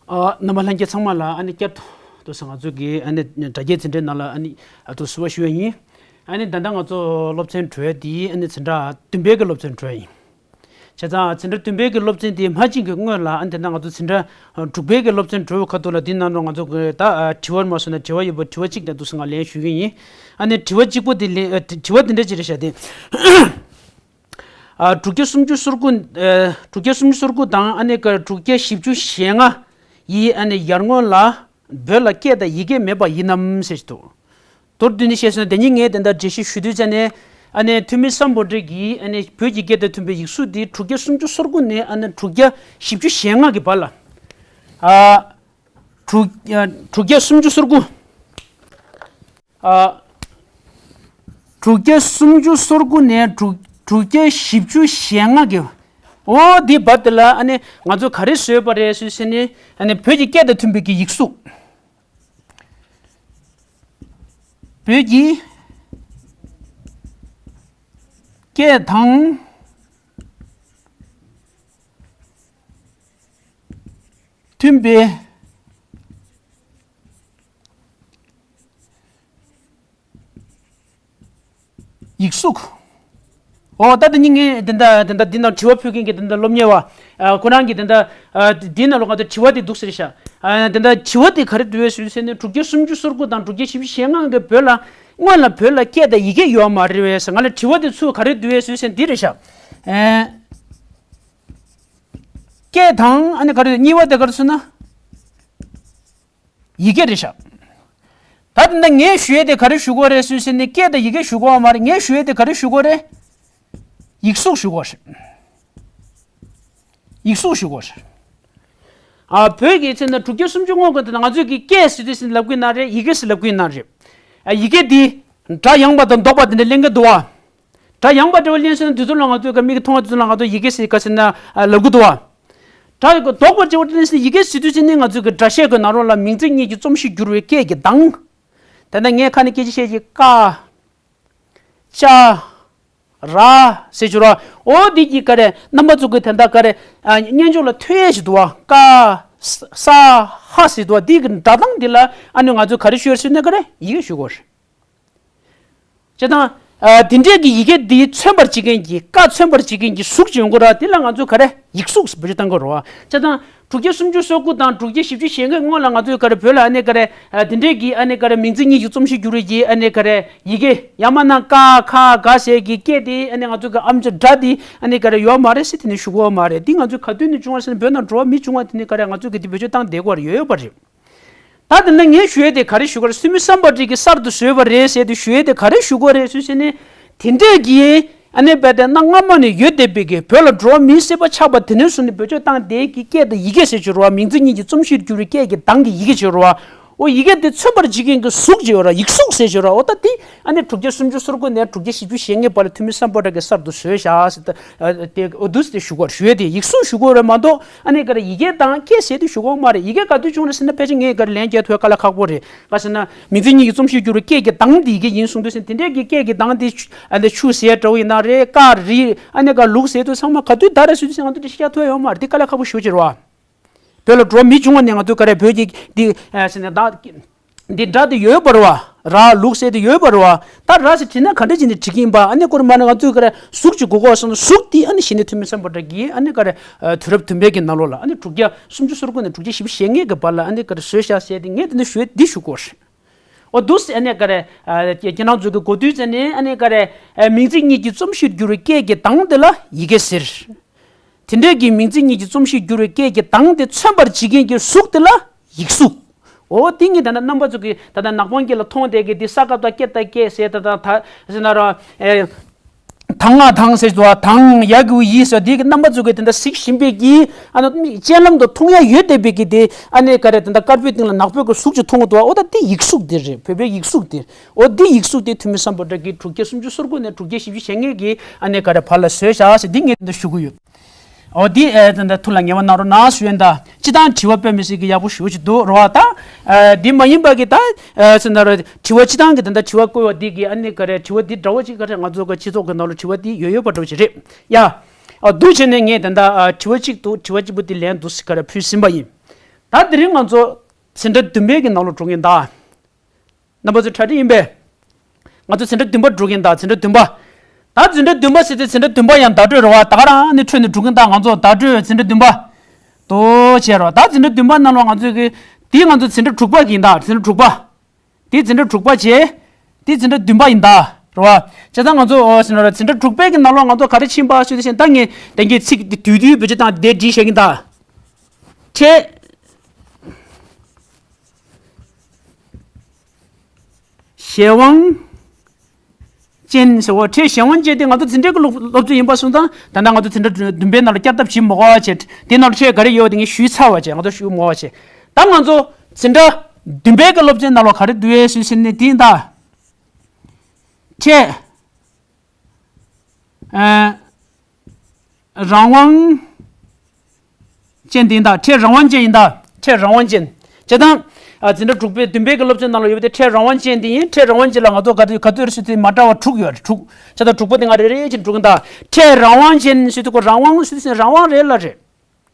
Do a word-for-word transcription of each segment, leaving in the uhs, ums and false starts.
ཨ། རྣམ་པ་ལྷན་རྒྱས་ཚང་མ་ལ་ཨ་ནི་བསྐྱར་དུ་ང་ཚོ་གི་ཨ་ནི་དྲ་རྒྱའི་འཛིན་གྲྭའི་ནང་ལ་ཨ་ནི་ཨ་ཏུ་བསུ་བ་ཞུ་བ་ཡིན། ཨ་ནི་ད་ལྟ་ང་ཚོ་སློབ་ཚན་གྲོལ་དེ་ཨ་ནི་འཛིན་གྲྭ་བདུན་པའི་གི་སློབ་ཚན་གྲོལ་ཡིན། བྱས་ཙང་འཛིན་གྲྭ་བདུན་པའི་གི་སློབ་ཚན་དེ་མ་གཅིག་གི་སྔོན་ལ་ཨ་ནི་ད་ལྟ་ང་ཚོ་འཛིན་གྲྭ་དྲུག་པའི་གི་སློབ་ཚན་གྲོལ་བའི་ཁ་ཐུག་ལ་དེ་ནང་ལ་ང་ཚོ་གི་ད་དྲི་བ་མ་སོང་ན་དྲི་བ་ཡོད་པ་དྲི་བ་གཅིག་དང་ཏུ་ང་ལན་ཞུ་གི་ཡིན། ཨ་ནི་དྲི་བ་གཅིག་པོ་དེ་ལན་དྲི་བ་དེ་འདྲ་ཅིག་རེད་ཤག་དེ། ཨ། དྲུག་བརྒྱ་སུམ་ཅུ་སོ་དགུ། ཨ། དྲུག་བརྒྱ་སུམ་ཅུ་སོ་དགུ་དང་ཨ་ནི་ཀ་དྲུག་བརྒྱ་བཞི་བཅུ་ཞེ་ལྔ་ཡི་ཨ་ནི་ཡར་སྔོན་ལ་བོད་ལ་སྐད་དང་ཡི་གེ་མེད་པ་ཡིན་ནམ་ཟེར་གྱི་འདུག་མདོར་བསྡུས་ནས་བཤད་སོང་ན་དེ་ཉིད་ངས་དེ་འདྲ་འགྲེལ་བཤད་ཞུ་དུས་ཙ་ནས་ཨ་ནི་ཐོན་མི་སམ་བྷོ་ཊ་གིས་ཨ་ནི་བོད་ཀྱི་སྐད་དང་མཐུན་པའི་ཡིག་གཟུགས་འདི་དྲུག་བརྒྱ་སུམ་ཅུ་སོ་དགུ་ནས་ཨ་ནི་དྲུག་བརྒྱ་བཞི་བཅུ་ཞེ་ལྔ་གི་བར་ལ། ཨ། དྲུག་ཨ། དྲུག་བརྒྱ་སུམ་ཅུ་སོ་དགུ། ཨ། དྲུག་བརྒྱ་སུམ་ཅུ་སོ་དགུ་ནས་དྲུག་དྲུག་བརྒྱ་བཞི་བཅུ་ཞེ་ལྔ་གི། འོ་འདི་བར་དེ་ལ་ཨ་ནི་ང་ཚོ་ག་རེ་བཟོས་པ་རེད་ཟེར་ཟེར་ནས་ཨ་ནི་བོད་ཀྱི་སྐད་དང་མཐུན་པའི་གི་ཡིག་གཟུགས། བོད་ཀྱི་སྐད་དང་མཐུན་པའི་ཡིག་གཟུགས། ཨོ་ད་དེ་ནི་ངས་དེ་འདྲ་དེ་འདྲ་འདི་ནང་དྲི་བ་ཕུལ་མཁན་གྱི་དེ་འདྲ་སློབ་གཉེར་བ། ཨ། ཁོ་རང་གིས་དེ་འདྲ། ཨ། འདི་ནང་ལ་ང་ཚོ་དྲི་བ་དེ་འདུག་ཟེར་ཤག་ཨ། དེ་འདྲ་དྲི་བ་དེ་ག་རེ་འདུག་བས་ཟེར་ཟེར་ནས་དྲུག་བརྒྱ་སུམ་ཅུ་སོ་དགུ་དང་དྲུག་བརྒྱ་བཞི་བཅུ་ཞེ་ལྔ་གི་བོད་ལ་སྔོན་ལ་བོད་ལ་སྐད་དང་ཡི་གེ་ཡོད་མ་རེད་བས་ཟེར་ང་ལ་དྲི་བ་དེ་ཚུར་ག་རེ་འདུག་བས་ཟེར་ཟེར་འདི་རེད་ཤག་ཨ། སྐད་དང་ཨ་ནི་ག་རེ་གཉིས་པ་དེ་ག་རེ་ཟེར་ན། ཡི་གེ་རེད་ཤག་ད་དེ་འདྲ་ངས་ཞུ་ཡས་དེ་ག་རེ་ཞུ་དགོས་རེད་ཟེར་ཟེར་ནས་སྐད་དང་ཡི་གེ་ཞུ་དགོས་པ་མ་རེད། ངས་ཞུ་ཡས་དེ་ག་རེ་ཞུ་དགོས་རེད། ཡིག་གཟུགས་ཞུ་དགོས་རེད། ཡིག་གཟུགས་ཞུ་དགོས་རེད། ཨ། བོད་ཀྱི་ཚེ་ན་དྲུག་བརྒྱ་སུམ་ཅུ་སྔོན་གྱི་དེ་ང་ཚོས་ཀྱི་སྐད་ཟེར་དུས་ཟེར་ལབ་གི་ན་རེད། ཡི་གེ་ཟེར་ལབ་གི་ན་རེད། ཨ། ཡི་གེ་འདི་སྒྲ་ཡངས་པ་དང་ལྡོག་པ་དེ་འདྲ་ལེན་གི་འདུག་བ། སྒྲ་ཡངས་པ་འདྲ་བོ་ལེན་སོང་ན་དུས་ཚོད་ལ་ང་ཚོས་ཀྱི་མིག་གིས་མཐོང་བ་དུས་ཚོད་ལ་ང་ཚོ་ཡི་གེ་ཟེར་ག་ཟེར་ན་ལབ་གི་འདུག་བ། སྒྲ་ཡི་གི་ལྡོག་པ་འདྲ་བོ་ལེན་སོང་ན་ཡི་གེ་ཟེར་དུས་ཙ་ནས་ང་ཚོས་ཀྱི་སྒྲ་བཤད་ཀྱི་ནང་ལོགས་ལ་མིང་ཚིག་གཉིས་ཀྱི་རྩོམ་གཞི་བསྒྱུར་བའི་སྐད་ཀྱི་གདངས། ད་ལྟ་ངས་ཁ་ནས་སྐད་ཆ་བཤད་ཀྱི་ཀ་ཅ། ར། ཟེར་ཞུ་ར། འོ་འདི་གྱིས་ག་རེ་རྣམ་པ་ཚོ་གི་དེ་འདྲ་ག་རེ། ཨ། སྙན་ཅོག་ལ་ཐོས་ཡས་ཞིག་འདུག་བ། ཀ་ས་ཧ་ཟེར་འདུག་བ། འདི་གི་སྒྲ་གདངས་འདི་ལ་ཨ་ནི་ང་ཚོས་ག་རེ་ཞུ་ཡས་ཟེར་ན་ག་རེ་ཡི་གེ་ཞུ་དགོས་རེད། བྱས་ཙང་། ཨ། འདི་འདྲས་ཀྱི་ཡི་གེ་འདི་མཚོན་པར་བྱེད་མཁན་གྱི་ཀ་མཚོན་པར་བྱེད་མཁན་གྱི་གཟུགས་ཅིག་ཡོང་གི་ར། འདི་ལ་ང་ཚོས་ག་རེ་ཡིག་གཟུགས་ཟེར་བེད་སྤྱོད་བཏང་གི་རེད་བ། བྱས་ཙང་། དྲུག་བརྒྱ་སུམ་ཅུ་སོ་དགུ་དང་དྲུག་བརྒྱ་བཞི་བཅུ་ཞེ་ལྔའི་སྔོན་ལ་ང་ཚོས་ག་རེ་བོད་ལ་ཨ་ནི་ག་རེ། ཨ། དེ་འདྲས་ཀྱི་ཨ་ནི་ག་རེ་མིང་ཚིག་གཉིས་ཀྱི་རྩོམ་གཞི་བསྒྱུར་བའི་གི་ཨ་ནི་ག་རེ་ཡི་གེ་ཡང་མིན་ན་ཀ་ཁ་ག་ཟེར་གྱི་སྐད་དེ་ཨ་ནི་ང་ཚོ་གི་ཨམ་ཅོག་སྒྲ་དེ་ཨ་ནི་ག་རེ་ཡོད་མ་རེད་ཟེར་དེ་ནི་ཞུ་གི་ཡོད་མ་རེད། འདི་ང་ཚོས་ག་དུས་ནས་བྱུང་བ་ཟེར་ན་བོད་ནང་འགྲོ་བ་མི་བྱུང་བ་དེ་ནི་ག་རེ་ང་ཚོ་གི་འདི་བེད་སྤྱོད་བཏང་བསྡད་དགོས་པ་ཡོད་ཡོད་པ་རེད། ད་དེ་ནི་ངས་ཞུ་ཡས་དེ་ག་རེ་ཞུ་དགོས་རེད། སུ་མི་སམ་བྷོ་ཊ་གིས་གསར་དུ་བཟོས་པ་རེད་ཟེར་དེ་ཞུ་ཡས་དེ་ག་རེ་ཞུ་དགོས་རེད་ཟེར་ཟེར་ནས་དེ་འདྲས་ཀྱི། ཨ་ནི་བས་དེ་གནའ་སྔ་མོ་ནས་ཡོད་བསྡད་པའི་གི་བོད་ལ་འགྲོ་བ་མིའི་སྲིད་པ་ཆགས་པ་དེ་ནས་བཟུང་ནས་བེད་སྤྱོད་བཏང་བསྡད་ཀྱི་སྐད་དང་ཡི་གེ་ཟེར་གྱི་རེད་བ། མིང་ཚིག་གཉིས་ཀྱི་རྩོམ་གཞིར་གྱུར་བའི་སྐད་ཀྱི་གདངས་ཀྱི་ཡི་གེ་ཟེར་གྱི་རེད་བ། འོ་ཡི་གེ་དེ་མཚོན་པར་བྱེད་མཁན་གྱི་གཟུགས་ཀྱི་ཡོད་ར། ཡིག་གཟུགས་ཟེར་གྱི་རེད་བ། འོ་ད་དེ་ཨ་ནི་དྲུག་བརྒྱ་སུམ་ཅུ་སོ་དགུ་ནས་དྲུག་བརྒྱ་བཞི་བཅུ་ཞེ་ལྔའི་བར་ལ་ཐོན་མི་སམ་བྷོ་ཊ་གིས་གསར་དུ་བཟོས་བཞག་ཟེར་ད། དེ་འོ་འདུག་སེ་ཞུ་དགོས་རེད། ཞུ་ཡས་དེ་ཡིག་གཟུགས་ཞུ་དགོས་རེད་མ་གཏོགས་ཨ་ནི་ག་རེ་ཡི་གེ་དང་སྐད་ཟེར་དེ་ཞུ་དགོས་མ་རེད། ཡི་གེ་ག་དུས་བྱུང་རེད་ཟེར་ན་ཕལ་ཆེར་ངས་ག་རེ་ལན་རྒྱག་ཐུབ་དཀའ་ལས་ཁག་པོ་རེད། ག་ཟེར་ན་མིང་ཚིག་གཉིས་ཀྱི་རྩོམ་གཞིར་གྱུར་བའི་སྐད་ཀྱི་གདངས་དེ་ཡི་གེ་ཡིན་གསུངས་དུས་ཟེར་དེ་འདྲས་ཀྱི་སྐད་ཀྱི་གདངས་དེ་ཆུ་ཨ་ནི་ཆུ་ཟེར་འདྲ་བོ་ཡིན་ན་རེད། ཀ་རི་ཨ་ནི་ག་ལུག་ཟེར་དུས་ཚང་མ་ག་དུས་ད་རེད་ཟེར་དུས་ང་ཚོ་འདི་ཤེས་ཐུབ་ཡོད་མ་རེད། འདི་དཀའ་ལས་ཁག་པོ་ཞེ་པོ་ཅིག་རེད་བ། བོད་ལ་འགྲོ་མི་བྱུང་བ་ནས་ང་ཚོས་ག་རེ་བོད་ཀྱི་འདི་ཨ་ཟེར་ནས་ད་འདི་སྒྲ་དེ་ཡོད་པ་རེད་བ། ར་ལུག་ཟེར་དེ་ཡོད་པ་རེད་བ། ད་ར་ཟེར་བྲིས་ན་ག་འདྲ་བྱས་ནས་བྲིས་ཀྱི་ཡིན་པ། ཨ་ནི་སྐོར་མ་ནི་ང་ཚོས་ག་རེ་གཟུགས་ཅིག་དགོས་གོ་སོང་ན་གཟུགས་དེ་ཨ་ནི་གཞི་ནས་ཐོན་མི་སམ་བྷོ་ཊ་གིས་ཨ་ནི་ག་རེ་དུས་རབས་བདུན་པའི་གི་ནང་ལོགས་ལ་ཨ་ནི་དྲུག་བརྒྱ་སུམ་ཅུ་སོ་དགུ་ནས་དྲུག་བརྒྱ་བཞི་བཅུ་ཞེ་ལྔའི་གི་བར་ལ་ཨ་ནི་ག་རེ་བཟོས་བཞག་ཟེར་དེ་ངས་དེ་འདྲ་ཞུ་འདི་ཞུ་དགོས་རེད། འོ་འདུག་སེ་ཨ་ནི་ག་རེ། ཨ། ཁྱེད་རང་ཚོ་གི་གོ་དུས་ཙམ་ནས་ཨ་ནི་ག་རེ། ཨ། མིང་ཚིག་གཉིས་ཀྱི་རྩོམ་གཞིར་གྱུར་བའི་སྐད་ཀྱི་གདངས་དེ་ལ་ཡི་གེ་ཟེར། དེ་འདྲའི་གི་མིང་ཚིག་གཉིས་ཀྱི་རྩོམ་གཞིར་གྱུར་བའི་སྐད་ཀྱི་གདངས་དེ་མཚོན་པར་བྱེད་མཁན་གྱི་གཟུགས་དེ་ལ་ཡིག་གཟུགས། འོ་དེ་ཉིད་ད་ལྟ་རྣམ་པ་ཚོ་གི་ད་ལྟ་ནག་པང་དཀྱིལ་ལ་མཐོང་བསྡད་མཁན་དེ་ས་ཀ་བཏགས་སྐྱ་བཏགས་སྐྱེད་ཟེར་ད་ད་ད་ཟེར་ན་ར། ཨེ། དང་ང་དང་ཟེར་དུ་བ་དང་ཡ་གི་གུ་ཡི་ཟེར་དེ་གི་རྣམ་པ་ཚོ་གི་དེ་འདྲ་གཟིགས་བཞིན་པའི་གི་ཨ་ནི་སྤྱན་ལམ་དུ་མཐོང་ཡ་ཡོད་བསྡད་པའི་གི་དེ་ཨ་ནི་ག་རེ་དེ་འདྲ་དཀར་པོའི་སྟེང་ལ་ནག་པོའི་གི་གཟུགས་ཅིག་མཐོང་གི་འདུག་འོ་ད་དེ་ཡིག་གཟུགས་དེ་རེད། བོད་པའི་ཡིག་གཟུགས་དེ། འོ་དེ་ཡིག་གཟུགས་དེ་ཐོན་མི་སམ་བྷོ་ཊ་གིས་དྲུག་བརྒྱ་སུམ་ཅུ་སོ་དགུ་ནས་དྲུག་བརྒྱ་བཞི་བཅུ་ཞེ་ལྔའི་གི་ཨ་ནི་ག་རེ་བར་ལ་བཟོས་བཞག་ཟེར་འདི་ངས་དེ་འདྲ་ཞུ་གི་ཡོད། འོ་དེ་ཨེ་དེ་འདྲ་ཐུགས་ལ་ངེས་པ་གནང་རོགས་གནང་ཞུ་ཡིན། ད་སྤྱི་བཏང་དྲི་བ་དཔེ་མི་སྲིད་ཀྱི་ཡག་པོ་ཞེ་པོ་ཅིག་འདུག་རེད་བ། ད་ཨེ་དེ་མ་ཡིན་པ་གི་ད་ཨེ་ཟེར་ན་ར་དྲི་བ་སྤྱི་བཏང་གི་དེ་འདྲ་དྲི་བ་བཀོད་པ་འདི་གི་ཨ་ནི་ག་རེ་དྲི་བ་འདི་འདྲ་བོ་ཅིག་ག་རེ་ང་ཚོ་གི་སྤྱི་ཚོགས་ཀྱི་ནང་ལ་དྲི་བ་འདི་ཡོད་ཡོད་པ་འདྲ་བོ་ཅིག་རེད་ཡ། ཨ་འདུག་བྱས་ནས་ངས་དེ་འདྲ་ཨ་དྲི་བ་གཅིག་འདུག་དྲི་བ་གཅིག་པོ་འདི་ལན་འདུག་སེ་ག་རེ་ཕུལ་ཟིན་པ་ཡིན། ད་དེ་རིང་ང་ཚོ་འཛིན་གྲྭ་བདུན་པའི་གི་ནང་ལོགས་འགྲོ་གིན་གདའ། རྣམ་པ་ཚོ་གྲ་སྒྲིག་ཡིན་པས། ང་ཚོ་འཛིན་གྲྭ་བདུན་པ་འགྲོ་གིན་གདའ། འཛིན་གྲྭ་བདུན་པ། ད་འཛིན་གྲྭ་བདུན་པ་ཟེར་དུས་འཛིན་གྲྭ་བདུན་པ་ཡང་བརྡ་སྤྲོད་རེད་བ། ད་ག་རང་ནི་འཕྲོས་ནས་འགྲོ་གིན་གདའ། ང་ཚོ་བརྡ་སྤྲོད་འཛིན་གྲྭ་བདུན་པ། དོ་བྱས་རོགས། ད་འཛིན་གྲྭ་བདུན་པ་ནང་ལོགས་ང་ཚོ་གི་དེ་ང་ཚོ་འཛིན་གྲྭ་དྲུག་པ་གི་ཡིན་ད། འཛིན་གྲྭ་དྲུག་པ། དེ་འཛིན་གྲྭ་དྲུག་པ་བྱས། དེ་འཛིན་གྲྭ་བདུན་པ་ཡིན་ད། རེད་བ། བྱས་ཙང་ང་ཚོ་འོ་ཟེར་ན་ར་འཛིན་གྲྭ་དྲུག་པའི་གི་ནང་ལོགས་ང་ཚོ་ག་རེ་ཕྱིན་པ་ཞུ་དེ་བཞིན་ད་ངས་དེང་གི་ཚིག་འདི་དུས་དུས་བེད་སྤྱོད་བཏང་དེ་བྲིས་བཞག་གིན་ད། ཁྲལ། གཞན་དབང་ཅན་ཟེར་བ། ཁྲལ་གཞན་དབང་ཅན་དེ་ང་ཚོ་འཛིན་གྲྭའི་གི་སློབ་སློབ་ཚན་ཡིན་པ་སོང་ཙང་ད་ལྟ་ང་ཚོ་འཛིན་གྲྭ་བདུན་པའི་ནང་ལ་བསྐྱར་ལྡབ་བྱེད་མ་དགོས་པ་བྱས། དེ་ནང་ལ་ཁྲལ་ག་རེ་ཡོད་པ་དེ་ངས་ཞུས་ཚར་བ་བྱས། ང་ཚོ་ཞུ་མ་དགོས་པ་བྱས། ད་ང་ཚོ་འཛིན་གྲྭ་བདུན་པའི་གི་སློབ་ཚན་ནང་ལ་ག་རེ་འདུག་ཨེ་ཞུས་ཟིན་ནས་དེ་ཡིན་ད། ཁྲལ། ཨ། རང་དབང་ཅན་དེ་ཡིན་ད། ཁྲལ་རང་དབང་ཅན་ཡིན་ད། ཁྲལ་རང་དབང་ཅན། བྱས་ཙང་། ཨ། འཛིན་གྲྭ་དྲུག་པའི་བདུན་པའི་གི་སློབ་ཚན་ནང་ལ་ཡོད་པ་དེ་ཁྲལ་རང་དབང་ཅན་དེ་ཡིན། ཁྲལ་རང་དབང་ཅན་ལ་ང་ཚོ་ག་དུས་ག་དུས་རེ་ཞུ་དུས་མ་འདྲ་བ་དྲུག་ཡོད་རེད། དྲུག་བྱས་ཙང་དྲུག་པ་དེ་ང་རེ་རེ་བཞིན་འགྲོ་གི་ཡིན་ད། ཁྲལ་རང་དབང་ཅན་ཞུ་དུས་ཁོ་རང་དབང་ཞུ་དུས་རང་དབང་རེད་ལ་རེད།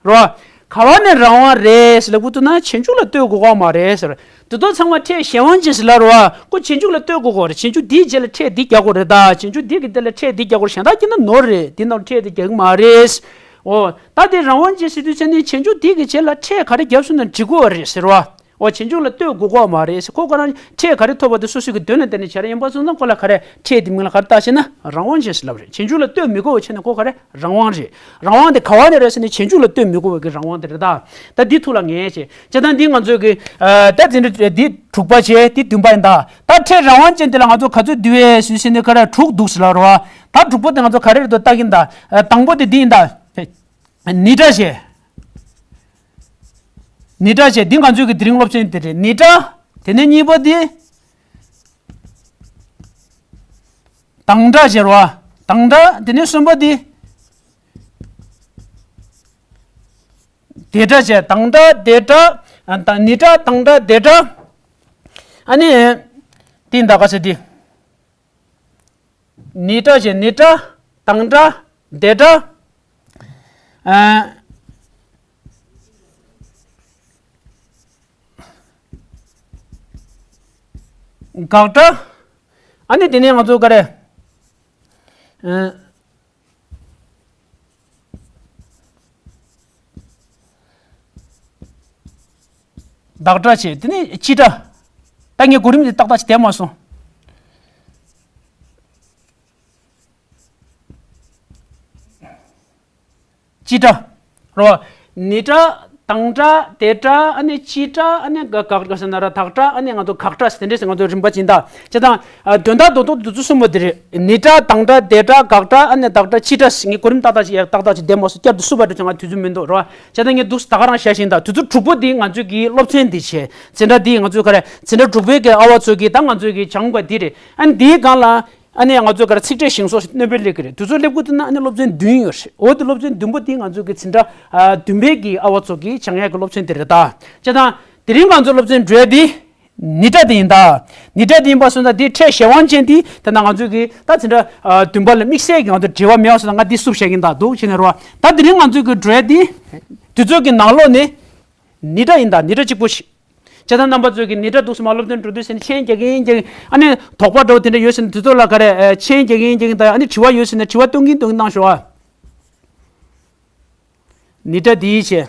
རོ། ག་བ་ནས་རང་དབང་རེད་ཟེར་ལབ་དགོས་ཐུག་ན་ཆོས་འབྱུང་ལ་ལྟོས་དགོས་ཀྱི་མ་རེད་ཟེར། དེ་དག་ཚང་མ་ཁྲལ་གཞན་དབང་ཅན་ཟེར་ལ་རོ། ཁོ་ཆོས་འབྱུང་ལ་ལྟོས་དགོས་ཀྱི་རེད། ཆོས་འབྱུང་འདིའི་རྗེས་ལ་ཁྲལ་འདི་རྒྱག་དགོས་རེད་ད། ཆོས་འབྱུང་འདི་གི་རྗེས་ལ་ཁྲལ་འདི་རྒྱག་དགོས་རེད། གཞན་དག་གི་ན་ནོར་རེད། འདི་ནང་ཁྲལ་འདི་རྒྱག་གི་མ་རེད། འོ། ད་དེ་རང་དབང་ཅན་ཟེར་དུས་ཚེ་ནི་ཆོས་འབྱུང་འདི་གི་རྗེས་ལ་ཁྲལ་ག་རེ་བརྒྱབ་སོང་ན་འགྲིག་གི་རེད་ཟེར་བ། འོ། ཆོས་འབྱུང་ལ་ལྟོས་དགོས་ཀྱི་མ་རེད་ཟེར། ཁོ་ཁོ་རང་ཁྲལ་ག་རེ་ཐོབ་པ་དེ་སོ་སོ་གི་དོན་ལ་བརྟེན་ནས་བྱས་རེད། ཡིན་པ་སོང་ཙང་ཁོ་ལ་ག་རེ་ཁྲལ་འདི་མིང་ལ་ག་རེ་བཏགས་ཤེ་ན་རང་དབང་ཅན་ཟེར་ལབ་རེད། ཆོས་འབྱུང་ལ་ལྟོས་མི་དགོས་པ་བྱས་ནས་ཁོ་ག་རེ་རང་དབང་རེད། རང་དབང་དེ་ག་བ་ནས་རེད་ཟེར་ནས་ཆོས་འབྱུང་ལ་ལྟོས་མི་དགོས་པའི་གི་རང་དབང་དེ་རེད་ད། ད་འདི་ཐུགས་ལ་ངེས་བྱས། བྱས་ཙང་འདི་ང་ཚོའི་གི། ཨ། ད་འདི་འདི་དྲུག་པ་བྱས་འདི་བདུན་པ་ཡིན་ད། ད་ཁྲལ་རང་དབང་ཅན་དེ་ལ་ང་ཚོ་ག་ཚོད་འདུས་པས་ཟེར་ནས་ག་རེ་དྲུག་འདུག་ཟེར་ལབ་རེད་བ། ད་དྲུག་པོ་དེ་ང་ཚོ་ག་རེ་རེད་འདུག་ལྟ་གིན་ད། ཨ། དང་པོ་དེ་འདི་ཡིན་ད། ནི་ཏྲ་བྱས། ནི་ཏྲ་བྱས་འདི་ང་ཚོའི་གི་དེ་རིང་སློབ་ཚན་དེ་རེད། ནི་ཏྲ། དེ་ནས་གཉིས་པ་འདི། དང་ཏྲ་བྱས་རེད་བ། དང་ཏྲ། དེ་ནས་གསུམ་པ་འདི། དེ་ཏྲ་བྱས། དང་ཏྲ་དེ་ཏྲ། ཨ། དང་། ནི་ཏྲ་དང་ཏྲ་དེ་ཏྲ། ཨ་ནི། དེ་ད་ག་ཚོད་འདི། ནི་ཏྲ་བྱས། ནི་ཏྲ། དང་ཏྲ། དེ་ཏྲ། ཨ། དགག་ཏྲ། ཨ་ནི་དེ་ནས་ང་ཚོ་ག་རེ། ཨ། བདག་ཏྲ་བྱས། དེ་ནས་སྤྱི་ཏྲ། ད་ངས་གོ་རིམ་དེ་ཏག་ཏག་ཅིག་བསྡད་མ་སོང་། སྤྱི་ཏྲ། རོ། ནི་ཏྲ། དང་ཏྲ། དེ་ཏྲ། ཨ་ནི་སྤྱི་ཏྲ། ཨ་ནི་ག་ག་ག་ཟེར་ན་ར་བདག་ཏྲ། ཨ་ནི་ང་ཚོ་དགག་ཏྲ་ཟེར། དེ་འདྲས་ང་ཚོ་རིམ་པ་ཅིག་ད། བྱས་ཙང་། ཨ། དོན་དག་རྡོག་རྡོག་དེ་ཚོ་གསུམ་པོ་དེ་རེད། ནི་ཏྲ། དང་ཏྲ། དེ་ཏྲ། དགག་ཏྲ། ཨ་ནི་བདག་ཏྲ། སྤྱི་ཏྲ་ཟེར། ངས་གོ་རིམ་ཏག་ཏག་ཅིག་ཡ་ཏག་ཏག་ཅིག་བསྡད་མ་སོང་། བསྐྱར་དུ་བསུབ་པ་འགྲོ་བྱས། ང་དུས་ཚོད་མི་འདུག་རོ། བྱས་ཙང་ངས་འདུག་ད་ག་རང་བཤད་བཞིན་ད། དུས་ཚོད་དྲུག་པོ་དེ་ང་ཚོའི་གི་སློབ་ཚན་འདི་བྱས། འཛིན་གྲྭ་འདི་ང་ཚོའི་ག་རེ། འཛིན་གྲྭ་དྲུག་པའི་གི་ཨ་བ་ཚོ་གི་ད་ང་ཚོའི་གི་སྦྱང་བ་འདི་རེད། ཨ་ནི་འདིའི་སྒང་ལ། ཨ་ནི་ང་ཚོ་ག་རེ། ཚིག་ཕྲད་ཞིང་སོགས་སྣོན་པ་སླེབས་ཀྱི་རེད། དུས་ཚོད་སླེབས་དགོས་དུས་ན་ཨ་ནི་སློབ་ཚན་བདུན་ཡོད་རེད། འོ་དེ་སློབ་ཚན་བདུན་པོ་དེ་ང་ཚོ་གི་འཛིན་གྲྭ། ཨ། བདུན་པའི་གི་ཨ་བ་ཚོ་གི་སྦྱང་ཡག་གི་སློབ་ཚན་དེ་རེད་ད། བྱས་ཙང་དེ་རིང་ང་ཚོ་སློབ་ཚན་འགྲོ་ཡ་དེ་ནི་ཏྲ་དེ་ཡིན་ད། ནི་ཏྲ་དེ་ཡིན་པ་སོང་ཙང་དེ་ཁྲལ་གཞན་དབང་ཅན་དེ་ད་ལྟ་ང་ཚོ་གི་ད་འཛིན་གྲྭ། ཨ། བདུན་པ་ལ་དམིགས་བསལ་གྱི་ང་ཚོ་འབྲེལ་བ་མེད་པ་སོང་ཙང་ང་དེ་བསུབ་བཞག་གིན་ད། འདུག་བྱས་ནས་རོ། ད་དེ་རིང་ང་ཚོ་གི་འགྲོ་ཡ་དེ་དུས་ཚོད་ཀྱི་ནང་ལོགས་ནས་ནི་ཏྲ་ཡིན་ད། ནི་ཏྲ་གཅིག་པོ་ཞིག་བྱས་ཙང་རྣམ་པ་ཚོས་ཀྱི་ནི་ཏྲ་འདུག་སེ་མར་སློབ་སྟོན་འགྲོ་དུས་ཟེར་ནས་མཆན་རྒྱག་གིན་རྒྱག་གིན། ཨ་ནི་དོགས་པ་འདྲ་བོ་དེ་འདྲ་ཡོད་ཟེར་ན་དེ་ཚོ་ལ་ག་རེ། ཨ། མཆན་རྒྱག་གིན་རྒྱག་གིན་དང་། ཨ་ནི་དྲི་བ་ཡོད་ཟེར་ན་དྲི་བ་སྟོན་གིན་སྟོན་གིན་གནང་ཤོག་ཨ། ནི་ཏྲ་འདི་བྱས།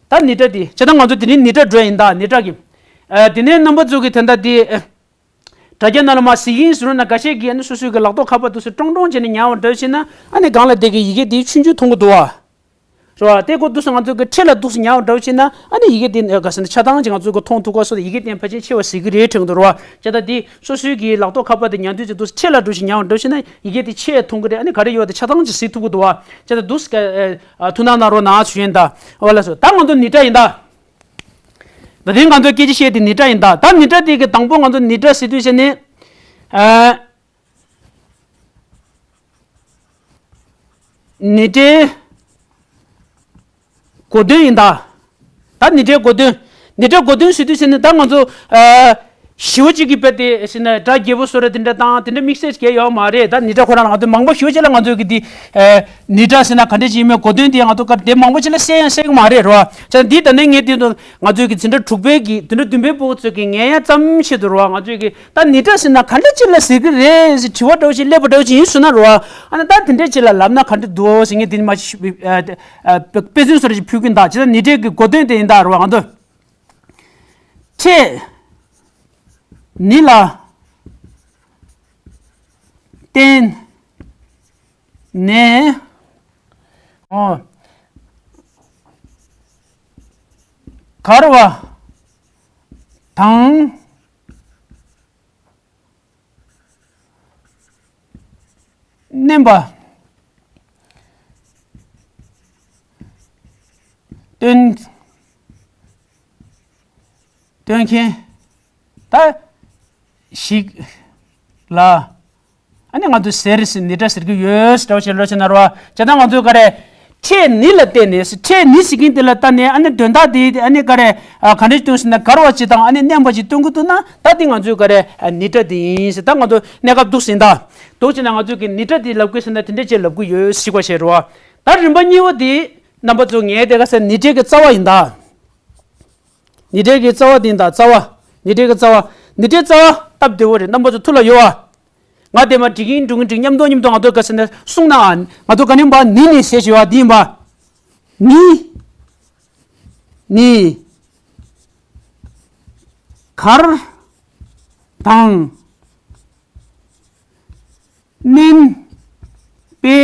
ད་ནི་ཏྲ་འདི་བྱས་ཙང་ང་ཚོ་དེ་རིང་ནི་ཏྲ་འགྲོ་ཡིན་ད། ནི་ཏྲ་གི། ཨ། དེ་ནས་རྣམ་པ་ཚོ་གི་ད་ལྟ་འདི། ཨ། དྲ་རྒྱ་ནང་ལ་མར་གཟིགས་ཀྱིན་ཟེར་ན་འགའ་ཤས་ཀྱིས་ཨ་ནི་སོ་སོའི་གི་ལག་ཐོག་ཁ་པར་འདུག་སེ་ཀྲོང་ཀྲོང་བྱས་ནས་ཉར་བ་འདྲ་བྱས་ན། ཨ་ནི་སྒང་ལ་དེ་གི་ཡི་གེ་དེ་ཆུང་ཆུང་མཐོང་གི་འདུག་བ། རེད་བ། དེ་ཀོ་འདུག་སེ་ང་ཚོ་གི་འཁྲིས་ལ་འདུག་སེ་ཉར་བ་འདྲ་བྱས་ན། ཨ་ནི་ཡི་གེ་དེ་ག་ཟེར་ན་ཆ་ཚང་ཅིག་ང་ཚོ་གི་མཐོང་ཐུབ་ཀ་སོགས་ཡི་གེ་དེ་ཕལ་ཆེར་ཆེ་བ་ཟེར་གི་རེད་དྲན་གི་འདུག་རེད་བ། བྱས་ཙང་དེ་སོ་སོའི་གི་ལག་ཐོག་ཁ་པར་དེ་ཉར་དུས་ཅིག་འདུག་སེ་འཁྲིས་ལ་འགྲོ་ཞིག་ཉར་བ་འདྲ་བྱས་ན་ཡི་གེ་དེ་ཆེ་མཐོང་གི་རེད། ཨ་ནི་ག་རེ་ཡོད་དེ་ཆ་ཚང་ཅིག་གཟིགས་ཐུབ་ཀི་འདུག་བ། བྱས་ཙང་འདུག་སེ་ཨ། ཐུགས་སྣང་གནང་རོགས་གནང་ཞུ་ཡིན་ད། འོ་ལགས་སོ། ད་ང་ཚོ་ནི་ཏྲ་ཡིན་ད། ད་དེ་ང་ཚོ་སྐད་ཆ་བཤད་དེ་ནི་ཏྲ་ཡིན་ད། ད་ནི་ཏྲ་དེ་གི་དང་པོ་ང་ཚོ་ནི་ཏྲ་ཟེར་དུས་བྱས་ནས། ཨ། ནི་ཏྲའི་གོ་དོན་ཡིན་ད། ད་ནི་ཏྲའི་གོ་དོན། ནི་ཏྲའི་གོ་དོན་ཟེར་དུས་ཟེར་ནས་ད་ང་ཚོ། ཨ། ཞེ་པོ་ཅིག་གི་དཔེ་དེ་ཟེར་ན་སྒྲ་རྒྱས་པོ་བཟོ་ར་དེ་འདྲ་དང་དེ་འདྲ་དམིགས་བསལ་གྱི་ཡོད་མ་རེད། ད་ནི་སྒྲ་ཁོ་རང་ང་ཚོས་མང་པོ་ཞེ་པོ་ཅིག་ལ་ང་ཚོས་ཀྱི་དེ་ནི་སྒྲ་ཟེར་ན་ག་འདྲ་ཅིག་ཡིན་མིན་གོ་དོན་དེ་ང་ཚོ་ག་དེ་མང་པོ་ཅིག་ལ་གསལ་ཡང་གསལ་གི་མ་རེད་རོ། ཅག་འདི་ད་ནི་ངས་དེ་ང་ཚོས་ཀྱི་འཛིན་གྲྭ་དྲུག་པའི་གི་འཛིན་གྲྭ་བདུན་པའི་ཕྲུ་གུ་ཚོས་ཀྱི་ངས་ཡང་ཙམ་ཆེད་དུ་རོ། ང་ཚོས་ཀྱི་ད་ནི་སྒྲ་ཟེར་ན་ག་འདྲ་ཅིག་ལ་ཟེར་གི་རེད་ཟེར་དྲི་བ་འདྲ་བོ་ཞིག་སླེབས་པ་འདྲ་བོ་ཅིག་ཡིན་སོང་ན་རོ། ཨ་ནི་ད་དེ་འདྲ་ཅིག་ལ་ལབ་ན་ག་འདྲ་འདུག་ཟེར། ངས་དེ་ནི་མ་ཞིག་དཔེ་མཚོན་བཟོ་འདྲ་ཞིག་ཕུལ་གི་ཡིན་ད། ཅི་ད་ནི་སྒྲའི་གི་གོ་དོན་དེ་ཡིན་ད་རོ། ང་ཚོ་ཕྲད་ནི་ལ་བརྟེན་ནས། ཨོ། འགལ་བ་དང་བརྣན་པ་སྟོན་སྟོན་མཁན་ད་ཞིག་ལ། ཨ་ནི་ང་ཚོས་ཟེར་ཟེར་ནི་སྒྲ་ཟེར་གྱི་ཡོད་ཟེར་བ་ཞིག་ལོ་ཆེ་ན་རོ། བྱས་ན་ང་ཚོས་ག་རེ། ཕྲད་ནི་ལ་བརྟེན་ནས། ཕྲད་ནི་ཟེར་མཁན་དེ་ལ་བརྟེན་ནས་ཨ་ནི་དོན་དག་དེ་ཨ་ནི་ག་རེ། ག་འདྲ་སྟོན་ཟེར་ན་འགལ་བ་ཅིག་དང་ཨ་ནི་བརྣན་པ་ཅིག་སྟོན་གྱི་འདུག་ན། ད་དེ་ང་ཚོས་ག་རེ། ནི་སྒྲ་དེ་ཡིན་ཟེར། ད་ང་ཚོ་གནས་སྐབས་འདུག་ཟིན་ད། འདུག་ཟིན་ན་ང་ཚོས་ཀྱི་ནི་སྒྲ་དེ་ལབ་དགོས་ཟེར་ན་དེ་འདྲ་ཅིག་ལབ་དགོས་ཡོད་ཟེར་བ་ཞིག་རོ། ད་རིམ་པ་གཉིས་པ་དེ་རྣམ་པ་ཚོ་ངས་དེ་ག་ཟེར་ནི་སྒྲའི་གི་རྩ་བ་ཡིན་ད། ནི་སྒྲའི་གི་རྩ་བ་དེ་ཡིན་ད། རྩ་བ། ནི་སྒྲའི་གི་རྩ་བ། ནི་སྒྲའི་རྩ་བ་སྟབས་བདེ་བོ་རེད། རྣམ་པ་ཚོ་ཐུགས་ལ་ཡོད་ཨ། ང་དེ་མ་འགྲིག་གིན་འགྲིག་གིན་འགྲིག་མཉམ་དུ་མཉམ་དུ་ང་ཚོ་ག་ཟེར་ན་གསུངས་ན་ཨ། ང་ཚོ་ག་ནི་བ་ནི་ནི་ཟེར་བྱས་བ་འདི་ཡིན་པ། ནི། ནི། འགལ་དང་བརྣན་པའི་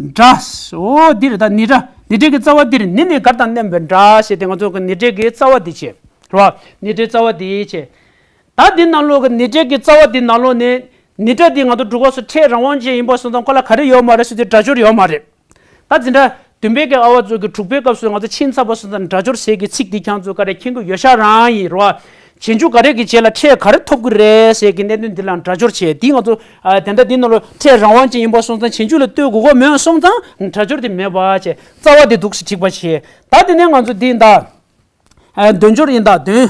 སྒྲ། འོ་འདི་རེད་ད། ནི་སྒྲ། ནི་སྒྲའི་གི་རྩ་བ་འདི་རེད། ནི་ནི་འགལ་དང་བརྣན་པའི་སྒྲ་ཞེས་ཏེ་ང་ཚོ་གི་ནི་སྒྲའི་གི་རྩ་བ་འདི་བྱས་རོ། ནི་སྒྲའི་རྩ་བ་འདི་བྱས། ད་འདི་ནང་ལོགས་ཀྱི་ནི་སྒྲའི་གི་རྩ་བ་འདི་ནང་ལོགས་ནས་ནི་སྒྲ་འདི་ང་ཚོ་འབྲུག་པ་ཚོ་ཕྲད་རང་དབང་ཅན་ཡིན་པ་སོང་ཙང་ཁོ་ལ་ག་རེ་ཡོད་མ་རེད་ཟེར་དུས་སྒྲ་སྦྱོར་ཡོད་མ་རེད། ད་འཛིན་གྲྭ་བདུན་པའི་གི་ཨ་བ་ཚོ་གི་དྲུག་པའི་སྐབས་སུ་ང་ཚོ་ཕྱིན་ཚར་བ་སོང་ཙང་སྒྲ་སྦྱོར་ཟེར་གི་ཚིག་འདི་ཁྱེད་ཚོ་ག་རེ་མཁྱེན་གི་ཡོད་ཤག་རང་ཡིན་རོ། རྗེས་འཇུག་ག་རེ་གི་རྗེས་ལ་ཕྲད་ག་རེ་ཐོབ་གི་རེད་ཟེར་གི་གནད་དོན་འདི་ལ་སྒྲ་སྦྱོར་བྱས། འདི་ང་ཚོ་ཨ་དེ་འདྲ་འདི་ནང་ལོགས་ཕྲད་རང་དབང་ཅན་ཡིན་པ་སོང་ཙང་རྗེས་འཇུག་ལ་ལྟོས་དགོས་གོ་མེད་སོང་ཙང་སྒྲ་སྦྱོར་དེ་མེད་པ་བྱས། རྩ་བ་དེ་འདུག་སེ་བྲིས་པ་བྱས། ད་དེ་ནས་ང་ཚོ་འདི་ད། ཨ་དོན་སྦྱོར་ཡིན་ད། དོན།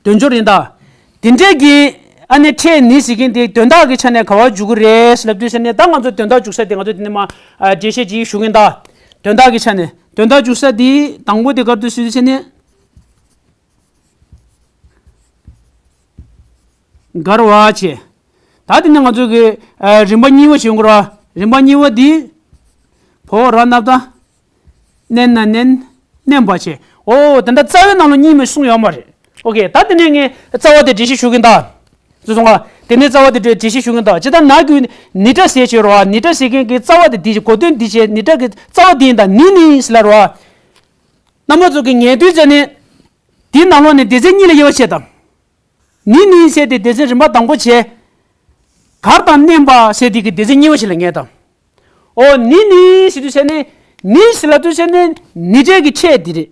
དོན་སྦྱོར་ཡིན་ད། དེ་འདྲའི་གི་ཨ་ནི་ཕྲད་ནི་ཟེར་མཁན་དེ་དོན་དག་གི་ཆ་ནས་ག་བ་འཇུག་གི་རེད་ལབ་དུས་ཟེར་ནས། ད་ང་ཚོ་དོན་དག་འཇུག་ས་དེ་ང་ཚོ་དེ་ནས་མ་ཨ་འགྲེལ་བཤད་ཅིག་ཞུ་གིན་ད། དོན་དག་གི་ཆ་ནས་དོན་དག་འཇུག་ས་དེ་དང་པོ་དེ་ག་རེ་འདུག་ཟེར་དུས་ཟེར་ནས། འགལ་བ་བྱས། ད་དེ་ནས་ང་ཚོ་གི་ཨ་རིམ་པ་གཉིས་པ་བྱེད་དགོས་ར། རིམ་པ་གཉིས་པ་འདི། བོ་ར་ནབ་ད། བརྣན་ན་བརྣན། བརྣན་པ་བྱས། ཨོ་དེ་འདྲ་རྩ་བའི་ནང་ལ་གཉིས་མེད་གསུངས་ཡོད་མ་རེད། ཨོ་ཁེ། ད་དེ་ནས་ངས་རྩ་བ་དེ་འགྲེལ་བཤད་ཞུ་གིན་ད། བཟོ་སོང་ང་། དེ་ནས་རྩ་བ་དེ་འགྲེལ་བཤད་ཞུ་གིན་ད། ཇི་ལྟར་ནག་གི་ནི་སྒྲ་ཟེར་བྱས་རོ། ནི་སྒྲ་ཟེར་མཁན་གྱི་རྩ་བ་དེ་འདི་གོ་དོན་འདི་བྱས། ནི་སྒྲ་གི་རྩ་བ་འདི་ཡིན་ད། ནི་ནི་ཟེར་ལ་རོ། རྣམ་པ་ཚོ་གི་ངེས་དོན་བྱས་ནས། དེའི་ནང་ལོགས་ནས་སྡེ་ཚན་གཉིས་ལ་དབྱེ་བ་ཕྱེ་དང་། ནི་ནི་ཟེར་ཏེ་སྡེ་ཚན་རིམ་པ་དང་པོ་བྱས། འགལ་དང་བརྣན་པ་ཟེར་དེ་གི་སྡེ་ཚན་གཉིས་པ་ཞིག་ལ་ངེས་དང་། ཨོ་ནི་ནི་ཟེར་དུས་ཟེར་ནས། ནི་ཟེར་ལ་དུས་ཟེར་ནས་ནི་སྒྲའི་གི་ཕྲད་འདི་རེད།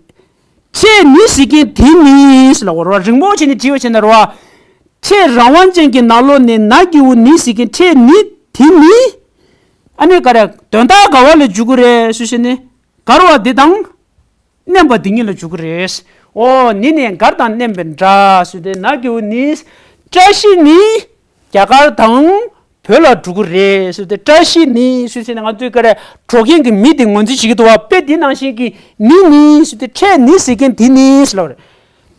ཕྲད་ནི་ཟེར་མཁན་དེ་ནི་ཟེར་ལ་འོ་ར་རིང་པོ་བྱས་ནས་བྲིས་པ་བྱས་ན་རོ། ཕྲད་རང་དབང་ཅན་གྱི་ནང་ལོགས་ནས་ན་གི་གུ་ནི་ཟེར་མཁན་ཕྲད་ནི་དེ་ནི། ཨ་ནི་ག་རེ་དོན་དག་ག་བ་ལ་འཇུག་གི་རེད་ཟེར་ཟེར་ནས། འགལ་བ་འདི་དང་། བརྣན་པ་འདི་གཉིས་ལ་འཇུག་གི་རེད། ཨོ་ནི་ནི་འགལ་དང་བརྣན་པའི་སྒྲ་ཟེར་ཏེ་ན་གི་གུ་ནི། བཀྲ་ཤིས་ནི་རྒྱ་གར་དང་བོད་ལ་འགྲོ་གི་རེད་ཟེར་ཏེ། བཀྲ་ཤིས་ནི་ཟེར་ཟེར་ནས་ང་ཚོས་ག་རེ་འགྲོ་མཁན་གྱི་མི་དེ་ངོས་འཛིན་བྱེད་ཀྱི་འདུག་བ། དཔེ་འདི་ནང་བཞིན་གྱི་ནི་ནི་ཟེར་ཏེ་ཕྲད་ནི་ཟེར་མཁན་འདི་ནི་ཟེར་ལབ་རེད།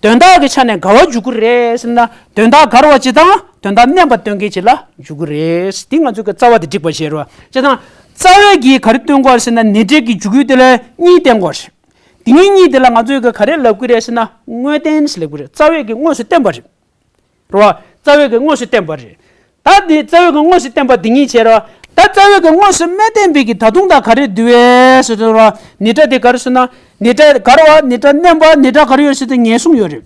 དོན་དག་གི་ཆ་ནས་འགལ་བ་འཇུག་གི་རེད་ཟེར་ན་དོན་དག་འགལ་བ་ཅིག་དང་དོན་དག་བརྣན་པ་སྟོན་མཁན་ཅིག་ལ་འཇུག་གི་རེད། འདི་ང་ཚོས་ཀྱི་རྩ་བ་དེ་འགྲིག་པ་བྱེད་རོགས། བྱས་ཙང་རྩ་བའི་གི་ག་རེ་སྟོན་དགོས་ཟེར་ན་ནི་སྒྲའི་གི་འཇུག་ཡུལ་དེ་ལ་གཉིས་བསྟན་དགོས་རེད། དེ་གཉིས་གཉིས་དེ་ལ་ང་ཚོས་ག་རེ་ལབ་ཀྱི་རེད་ཟེར་ན་དངོས་བསྟན་ཟེར་ལབ་ཀྱི་རེད། རྩ་བའི་གི་དངོས་སུ་བསྟན་པ་རེད། རོ། རྩ་བའི་གི་དངོས་སུ་བསྟན་པ་རེད། ད་འདི་རྩ་བའི་གི་དངོས་སུ་བསྟན་པ་འདི་གཉིས་བྱས་རོ། ད་རྩ་བའི་གི་དངོས་སུ་མི་བསྟན་པའི་གི་ད་དུང་ད་ག་རེ་འདུག་བས་ཟེར་དུས་རོ། ནི་སྒྲ་དེ་ག་རེ་ཟེར་ན་ནི་སྒྲ་འགལ་བ་ནི་སྒྲ་བརྣན་པ་ནི་སྒྲ་ག་རེ་ཡོད་ཟེར་དུས་ངེས་གསུངས་ཡོད་རེད།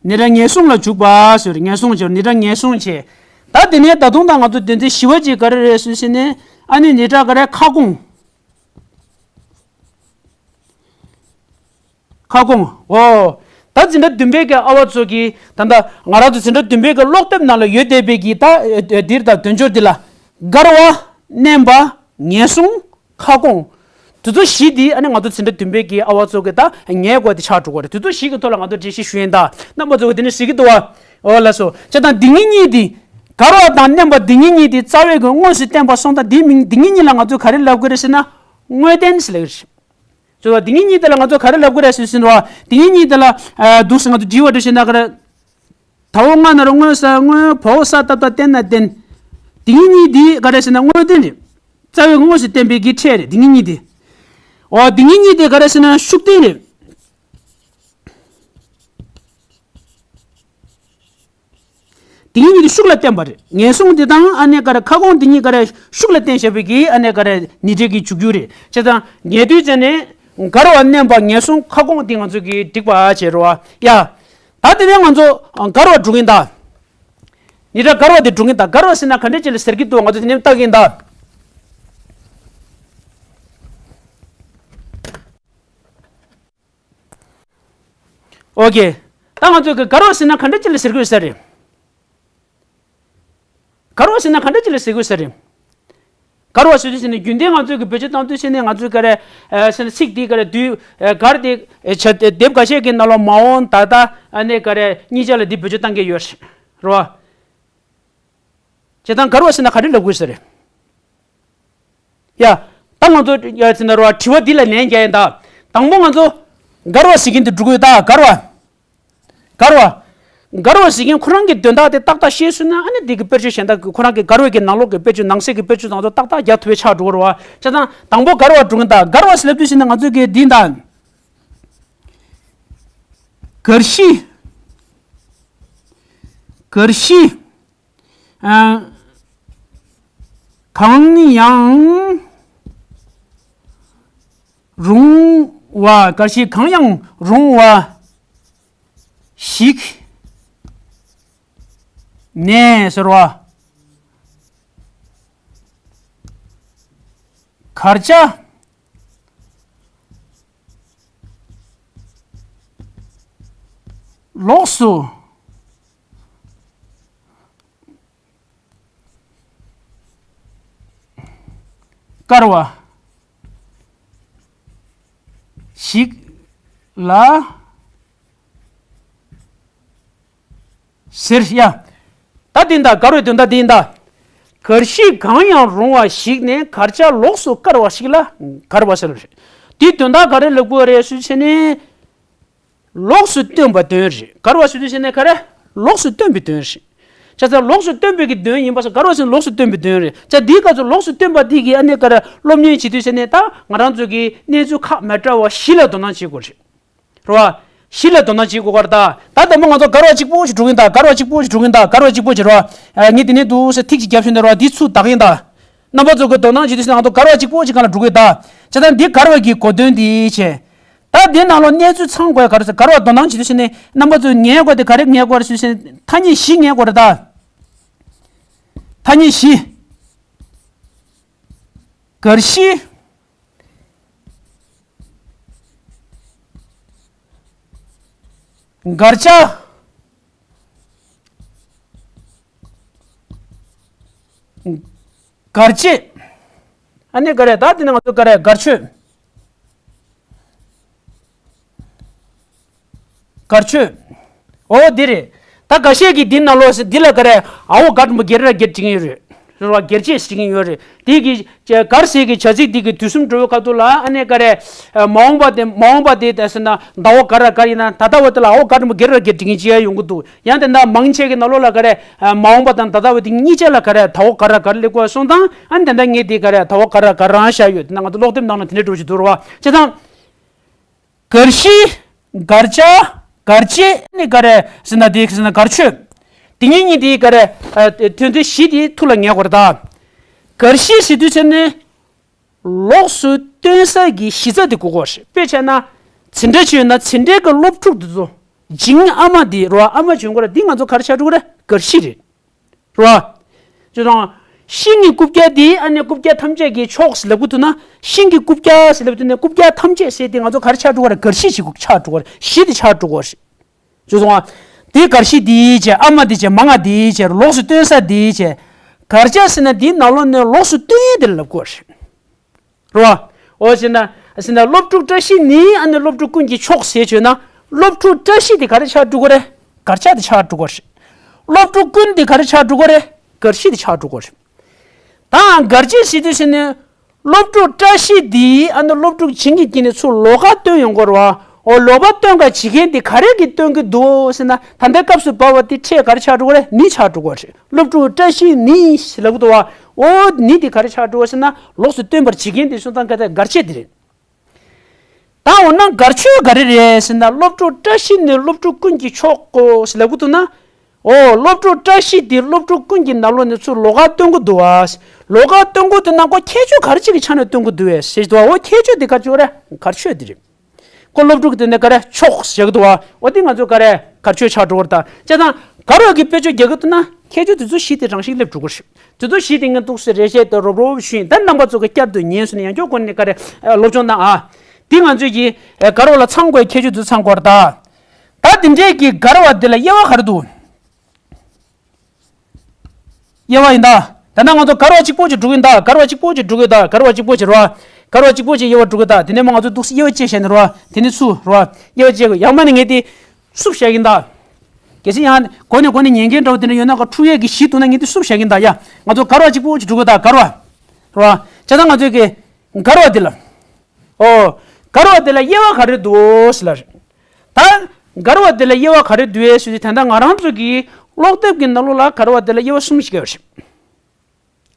ནི་སྒྲ་ངེས་གསུངས་ལ་འཇུག་པ་ཟེར། ངེས་གསུངས་བྱས་ནི་སྒྲ་ངེས་གསུངས་བྱས། ད་དེ་ནས་ད་དུང་ད་ང་ཚོ་དོན་ཚན་བཞི་བ་ཅིག་ག་རེ་རེད་ཟེར་ཟེར་ནས། ཨ་ནི་ནི་སྒྲ་ག་རེ་ཁ་སྐོང་། ཁ་སྐོང་། འོ། ད་འཛིན་གྲྭ་བདུན་པའི་གི་ཨ་བ་ཚོ་གིས་ད་ལྟ་ང་རང་ཚོ་འཛིན་གྲྭ་བདུན་པའི་གི་ཀློག་དེབ་ནང་ལ་ཡོད་བསྡད་པའི་གི་ད་འདིར་ད་དོན་སྦྱོར་འདི་ལ། འགལ་བ། བརྣན་པ། ངེས་གསུངས། ཁ་སྐོང་། དེ་ཚོ་བཞི་དེ་ཨ་ནི་ང་ཚོ་འཛིན་གྲྭ་བདུན་པའི་གི་ཨ་བ་ཚོ་གི་ད་ངེས་དགོས་དེ་ཆགས་འགྲོ་གི་རེད། དེ་ཚོ་བཞི་གི་ཐོག་ལ་ང་ཚོ་འགྲེལ་བཤད་ཞུ་ཡིན་ད། རྣམ་པ་ཚོ་གི་དེ་ནི་ཟེར་གི་འདུག་བ། འོ་ལགས་སོ། བྱས་ཙང་འདི་ཉིད་གཉིས་དེ། འགལ་བ་དང་བརྣན་པ་འདི་ཉིད་གཉིས་དེ་རྩ་བའི་གི་དངོས་སུ་བསྟན་པ་སོང་ཙང་འདི་མིང་འདི་ཉིད་གཉིས་ལ་ང་ཚོས་ག་རེ་ལབ་དགོས་རེད་ཟེར་ན། དངོས་བསྟན་ཟེར་ལབ་ཀྱི་རེད། ཚོ་འདི་ཉིད་གཉིས་དེ་ལ་ང་ཚོ་ག་རེ་ལབ་དགོས་རེད་ཟེར་ཟིན་བ། འདི་ཉིད་གཉིས་དེ་ལ་ཨ་འདུག་སེ་ང་ཚོ་འབྲི་བ་འདྲ་བྱས་ན་ག་རེ། ད་འོ་སྔ་ན་རོ་དངོས་ས་དངོས། བ་འོག་ས་བཏབ་ད་བསྟན་ན་བསྟན། འདི་ཉིད་གཉིས་འདི་ག་རེ་ཟེར་ན་དངོས་བསྟན་རེད། རྩ་བའི་དངོས་སུ་བསྟན་པའི་གི་ཕྲད་རེད་འདི་ཉིད་གཉིས་དེ། འོ་འདི་ཉིད་གཉིས་དེ་ག་རེ་ཟེར་ན་ཤུགས་བསྟན་རེད། དེ་ཉིད་ཀྱི་ཤུགས་ལ་བརྟེན་པ་རེད། ངན་སོང་འདི་དང་ཨ་ནེ་ག་རེ་ཁ་སྐོང་འདི་གཉིས་ཀ་རེ་ཤུགས་ལ་བརྟེན་བཞག་པའི་གི་ཨ་ནེ་ག་རེ་ནི་འབྲས་ཀྱི་འཇུག་རྒྱུ་རེད། བྱས་ཙང་ངེས་དུས་བྱས་ནས་འགལ་བ་བརྣན་པ་ངན་སོང་ཁ་སྐོང་འདི་ང་ཚོ་གི་འགྲིག་པ་བྱེད་རོགས་ཡ། ད་དེ་ནས་ང་ཚོ་འགལ་བ་སྒྲུབ་ཀྱིན་གདའ། ནི་འབྲས་འགལ་བ་དེ་སྒྲུབ་ཀྱིན་གདའ། འགལ་བ་ཟེར་ན་ག་འདྲ་ཅིག་ལ་ཟེར་གྱི་འདུག་ང་ཚོ་དེ་ནས་བལྟ་གིན་གདའ། ཨོ་ཀེ། ད་ང་ཚོས་ཀྱི་འགལ་བ་ཟེར་ན་ག་འདྲ་ཅིག་ལ་ཟེར་གྱི་ཡོད་ས་རེད། འགལ་བ་ཟེར་ན་ག་འདྲ་ཅིག་ལ་ཟེར་གྱི་ཡོད་ས་རེད། འགལ་བ་ཟེར་དུས་ཟེར་ནས་རྒྱུན་ལྡན་ང་ཚོས་ཀྱི་བེད་སྤྱོད་བཏང་དུས་ཟེར་ནས་ང་ཚོས་ག་རེ་ཟེར་ན་ཚིག་འདི་ག་རེ་དུས་འགལ་ཏེ་བྱ་དེབ་འགའ་ཤས་ཀྱི་ནང་ལ་མ་འོངས་ད་ལྟ་ཨ་ནེ་ག་རེ་གཉིས་ཆ་ལ་འདི་བེད་སྤྱོད་བཏང་གི་ཡོད་རེད་རོ། བྱས་ཙང་འགལ་བ་ཟེར་ན་ག་རེ་ལབ་དགོས་ས་རེད། ཡ། ད་ང་ཚོ་ཡ་ཟེར་ན་རོ་དྲི་བ་འདི་ལ་ལན་རྒྱག་ཡིན་ད། དང་པོ་ང་ཚོ་འགལ་བ་ཟེར་མཁན་དེ་འགྲོ་དགོས་ད་འགལ་བ། འགལ་བ། འགལ་བ་ཟེར་མཁན་ཁོ་རང་གི་དོན་དག་དེ་ཏག་ཏག་ཤེས་སོང་ན་ཨ་ནི་འདི་གི་དཔེར་བརྗོད་གཞན་དག་གི་ཁོ་རང་གི་འགལ་བའི་གི་ནང་ལོགས་ཀྱི་དཔེར་བརྗོད་ནང་གསེས་ཀྱི་དཔེར་བརྗོད་ནང་ཚོ་ཏག་ཏག་རྒྱག་ཐུབ་པའི་ཆགས་འགྲོ་གི་རེད་བ། བྱས་ཙང་དང་པོ་འགལ་བ་འགྲོ་གི་ད་འགལ་བ་ཟེར་ལབ་དུས་ཟེར་ན་ང་ཚོ་གི་འདི་ད། འགལ་ཞིག་འགལ་ཞིག་གང་ཡང་རུང་བ། གལ་སྲིད་གང་ཡང་རུང་བ་ཞིག་ནས་ཟེར་བ། གར་བྱ་ལོགས་སུ་བཀར་བ་ཞིག་ལ་ཟེར་ཡ། ད་འདི་འདྲ་འགལ་བའི་དོན་དག་འདི་ཡིན་ད། གར་ཞིག་གང་ཡང་རུང་བ་ཞིག་ནས་གར་བྱ་ལོགས་སུ་བཀར་བ་ཞིག་ལ་འགལ་བ་ཟེར་བ་རེད། འདིའི་དོན་དག་ག་རེ་ལབ་དགོས་རེད་ཟེར་བྱས་ནས། ལོགས་སུ་སྟོན་པ་དོན་རེད། འགལ་བ་ཟེར་དུས་ཟེར་ནས་ག་རེ། ལོགས་སུ་སྟོན་པའི་དོན་རེད། བྱས་ཙང་ལོགས་སུ་སྟོན་པའི་གི་དོན་ཡིན་པ་སོགས་འགལ་བ་ཟེར་ན་ལོགས་སུ་སྟོན་པའི་དོན་རེད། བྱས་འདིའི་སྐབས་སུ་ལོགས་སུ་སྟོན་པ་འདི་གི་ཨ་ནེ་ག་རེ་སློབ་གཉེར་བྱེད་དུས་ཟེར་ནས་ད་ང་རང་ཚོ་གི་གནས་ཚུལ་ཁག་མི་འདྲ་བ་བཞི་ལ་དོ་སྣང་བྱེད་དགོས་རེད། རེད་བ། བཞི་ལ་དོ་སྣང་བྱེད་དགོས་ག་རེད་ད། ད་དང་པོ་ང་ཚོ་འགལ་བ་གཅིག་པོ་ཞིག་སྒྲུབ་ཀྱིན་ད། འགལ་བ་གཅིག་པོ་ཞིག་སྒྲུབ་ཀྱིན་ད། འགལ་བ་གཅིག་པོ་ཞིག་རེད་བ། ངས་འདི་ནས་འདུག་ཟེར་ཐིག་ཅིག་བརྒྱབ་ཤོག་འདི་རེད་བ། འདི་ཚུར་བདག་ཡིན་ད། རྣམ་པ་ཚོ་གི་དོ་སྣང་བྱེད་དུས་ཟེར་ན་ང་ཚོ་འགལ་བ་གཅིག་པོ་ཞིག་སྒང་ལ་སྒྲུབ་ཀྱི་ད། བྱས་ཙང་འདི་འགལ་བ་གི་གོ་དོན་འདི་བྱས། ད་འདི་ནང་ལོགས་གནས་ཚུལ་ཚང་དགོས་ག་རེ་ཟེར་འགལ་བ་དོ་སྣང་བྱེད་དུས་ཟེར་ནས་རྣམ་པ་ཚོས་ངེས་དགོས་དེ་ག་རེ་ངེས་དགོས་རེད་ཟེར་ནས་ཐ་སྙད་བཞི་ངེས་དགོས་རེད་ད། ཐ་སྙད་བཞི། གར་ཞིག་གར་བྱ། གར་བྱེད། ཨ་ནི་ག་རེ་ད་དེ་ནི་ང་ཚོ་ག་རེ་གར་ཆོད། གར་ཆོད། འོ་འདི་རེད། ད་འགའ་ཤས་ཀྱིས་འདི་ནང་ལོགས་འདི་ལ་ག་རེ་ཨའོ་གར་མོ་སྒེར་ར་སྒེར་བྱེད་ཀྱི་ཡོད་རེད། རེད་བ། སྒེར་བྱེད་བྱེད་ཀྱི་ཡོད་རེད། དེ་གི་གར་ཟེར་གི་བྱ་ཚིག་འདི་གི་དུས་གསུམ་འགྲོ་བའི་སྐབས་དུ་ལ་ཨ་ནི་ག་རེ། མ་འོངས་པ་དེ་མ་འོངས་པ་དེ་ད་ཟེར་ན་ཟླ་བ་ག་ར་གར་ཡིན་ན་ད་ལྟ་བ་དེ་ལ་ཨའོ་གར་མོ་སྒེར་ར་སྒེར་བྱེད་ཀྱི་ཅི་ཡ་ཡོང་གི་འདུག་ཡང་དེ་འདྲ་མང་ཆེ་གི་ནང་ལོགས་ལ་ག་རེ། མ་འོངས་པ་དང་ད་ལྟ་བ་དེ་གཉིས་ཆ་ལ་ག་རེ་ཟླ་བ་ག་ར་གར་སླེབས་དགོས་སོང་དང་ཨ་ནི་དེ་འདྲ་ངས་དེ་ག་རེ་ཟླ་བ་ག་ར་གར་རང་བཞག་ཡོད་དེ་ན་ང་ཚོ་ཀློག་དེབ་ནང་ལ་དེ་འདྲ་འགྲོ་བཞིན་འདུག་རེད་བ། བྱས་ཙང་། གར་ཞིག་གར་བྱ། གར་བྱེད་ནི་ག་རེ་ཟེར་ན་དེ་ཟེར་ན་གར་ཆོད། དེ་གཉིས་གཉིས་དེ་ག་རེ། ཨ་དོན་ཚན་བཞི་དེ་ཐུགས་ལ་ངེས་དགོས་རེད་ད། གར་ཞིག་ཟེར་དུས་ཚེ་ནི། ལོགས་སུ་སྟོན་ས་གི་གཞི་རྩ་དེ་དགོས་ཀྱི་རེད། དཔེ་བྱས་ན། འཛིན་གྲྭ་ཆེན་ཡོད་ན་འཛིན་གྲྭའི་གི་སློབ་ཕྲུག་དེ་ཚོ། འཇིག་ཨ་མ་དེ་རོ་ཨ་མ་བྱོན་དགོས་ར་འདི་ང་ཚོ་གར་ཆགས་འགྲོ་གི་རེད་གར་ཞིག་རེད། རོ། ཅོ་དང་། ཤིང་གི་རྐུབ་བཀྱག་འདི་ཨ་ནི་རྐུབ་བཀྱག་ཐམས་ཅད་ཀྱི་མཆོག་ཟེར་ལབ་གི་འདུག་ན་ཤིང་གི་རྐུབ་བཀྱག་ཟེར་ལབ་དུས་ནས་རྐུབ་བཀྱག་ཐམས་ཅད་ཟེར་དེ་ང་ཚོ་གར་ཆགས་འགྲོ་གི་རེད་གར་ཞིག་ཅིག་ཆགས་འགྲོ་གི་རེད་གཞི་དེ་ཆགས་འགྲོ་གི་རེད། ཅོ་སོང་ཨ། དེ་གར་ཞིག་དེའི་ཆེ་ཨ་མ་དེ་ཆེ་མ་ང་དེའི་ཆེ་ལོགས་སུ་སྟོན་ས་དེའི་ཆེ། གར་ཆགས་ཟེར་ན་དེའི་ནང་ལོགས་ནས་ལོགས་སུ་སྟོན་ཡས་དེ་ལབ་དགོས་རེད། རེད་བ། འོ་ཟེར་ན། ཟེར་ན་སློབ་ཕྲུག་བཀྲ་ཤིས་ནི་ཨ་ནི་སློབ་ཕྲུག་ཀུན་གྱི་མཆོག་ཟེར་བྱས་ན། སློབ་ཕྲུག་བཀྲ་ཤིས་དེ་ག་རེ་ཆགས་འགྲོ་གི་རེད། གར་ཆག་དེ་ཆགས་འགྲོ་གི་རེད། སློབ་ཕྲུག་ཀུན་དེ་ག་རེ་ཆགས་འགྲོ་གི་རེད། གར་ཤིས་དེ་ཆགས་འགྲོ་གི་རེད། ད་གར་ཆག་ཟེར་དུས་ཟེར་ནས། སློབ་ཕྲུག་བཀྲ་ཤིས་འདིས་ཨ་ནི་སློབ་ཕྲུག་གཞན་གྱི་དཀྱིལ་ནས་ཚུར་ལོགས་ཀ་སྟོན་ཡོང་གི་རེད་བ། འོ་ལོགས་ཀ་སྟོན་ག་བྱེད་མཁན་དེ་ག་རེ་གིས་སྟོན་གྱི་འདུག་ཟེར་ན། ད་ལྟའི་སྐབས་སུ་བབས་པ་དེ་ཕྲད་ག་རེ་ཆགས་འགྲོ་གི་རེད། ནི་ཆགས་འགྲོ་གི་རེད། སློབ་ཕྲུག་བཀྲ་ཤིས་ནི་ཟེར་ལབ་གི་འདུག་བ། འོ་ནི་དེ་ག་རེ་ཆགས་འགྲོ་གི་ཟེར་ན། ལོགས་སུ་སྟོན་པར་བྱེད་མཁན་དེ་སོང་ཙང་ག་དེ་གར་ཆག་དེ་རེད། ད་འོ་ན་གར་ཆག་ག་རེ་རེད་ཟེར་ན། སློབ་ཕྲུག་བཀྲ་ཤིས་ནི་སློབ་ཕྲུག་ཀུན་གྱི་མཆོག་གོ་ཟེར་ལབ་གི་འདུག་ན། འོ་སློབ་ཕྲུག་བཀྲ་ཤིས་དེ་སློབ་ཕྲུག་ཀུན་གྱི་ནང་ལོགས་ནས་ཚུར་ལོགས་ཀ་སྟོན་གྱི་འདུག་བ། ལོགས་ཀ་སྟོན་གྱི་འདུག་ན་ཁོ་ཁྱད་ཆོས་ག་རེ་ཅིག་གི་ཆ་ནས་སྟོན་གྱི་འདུག་བས་ཟེར་འདུག་བ། འོ་ཁྱད་ཆོས་དེ་ག་ཅིག་རེད། གར་ཆག་དེ་རེད། ཁོ་སློབ་ཕྲུག་དེ་ནས་ག་རེ་མཆོག་ཟེར་གྱི་འདུག་བ། འོ་དེ་ང་ཚོ་ག་རེ་གར་ཆག་ཆགས་འགྲོ་གི་རེད་ད། བྱས་ཙང་ག་རེ་གི་དཔེ་བརྗོད་རྒྱག་གི་འདུག་ན། ཁྱད་ཆོས་དེ་ཚོ་བཞི་དེ་རང་བཞིན་སླེབས་འགྲོ་གི་རེད། དེ་ཚོ་བཞི་དེ་ངས་འདུག་སེ་རེ་བཤད་དེ་རོབ་རོབ་ཞུས་ཡིན། ད་རྣམ་པ་ཚོ་གི་བསྐྱར་དུ་ཉན་སོང་ན་ཡང་སྐྱར་སྒོ་ནས་ག་རེ་སློབ་སྦྱོང་གནང་ཨ། འདི་ང་ཚོས་ཀྱི་གར་བ་ལ་ཚང་དགོས་ཁྱད་ཆོས་དེ་ཚང་དགོས་རེད་ད། ད་དེ་འདྲས་ཀྱི་གར་བ་དེ་ལ་དབྱེ་བ་ག་རེ་འདུག་དབྱེ་བ་ཡིན་ད། ད་ནང་ང་ཚོ་གར་བ་གཅིག་པོ་ཅིག་འགྲོ་གི་ཡིན་ད། གར་བ་གཅིག་པོ་ཅིག་འགྲོ་གི་ཡོད་ད། གར་བ་གཅིག་པོ་ཅིག་རེད་བ། གར་བ་གཅིག་པོ་ཅིག་དབྱེ་བ་འགྲོ་གི་ཡོད་ད། དེ་ནས་མ་ང་ཚོ་འདུག་སེ་དབྱེ་བ་དཔྱད་བྱས་ནས་རེད་བ། དེ་ནས་ཚུར་རེད་བ། དབྱེ་བ་དཔྱད་དགོས། ཡང་མིན་ན་ངས་དེ་སུབ་བཞག་གི་ཡིན་ད། གལ་སྲིད་ཡང་གོ་ནས་གོ་ནས་ཉན་མཁན་འདྲ་བོ་དེ་འདྲ་ཡོད་ན་ཁོ་འཁྲུག་ཡས་ཀྱི་གཞི་འདུག་ན་ངས་དེ་སུབ་བཞག་གི་ཡིན་ད་ཡ། ང་ཚོ་གར་བ་གཅིག་པོ་ཅིག་འགྲོ་གི་ཡོད་ད། གར་བ། རེད་བ། བྱས་ཙང་ང་ཚོས་ཀྱི་གར་བ་དེ་ལ། ཨོ། གར་བ་དེ་ལ་དབྱེ་བ་ག་རེ་འདུག་ཟེར་ལ། ད་གར་བ་དེ་ལ་དབྱེ་བ་ག་རེ་འདུག་ཟེར་དུས་ད་ལྟ་ང་རང་ཚོ་གི་ཀློག་དེབ་ཀྱི་ནང་ལོགས་ལ་གར་བ་དེ་ལ་དབྱེ་བ་གསུམ་ཞིག་ཡོད་རེད།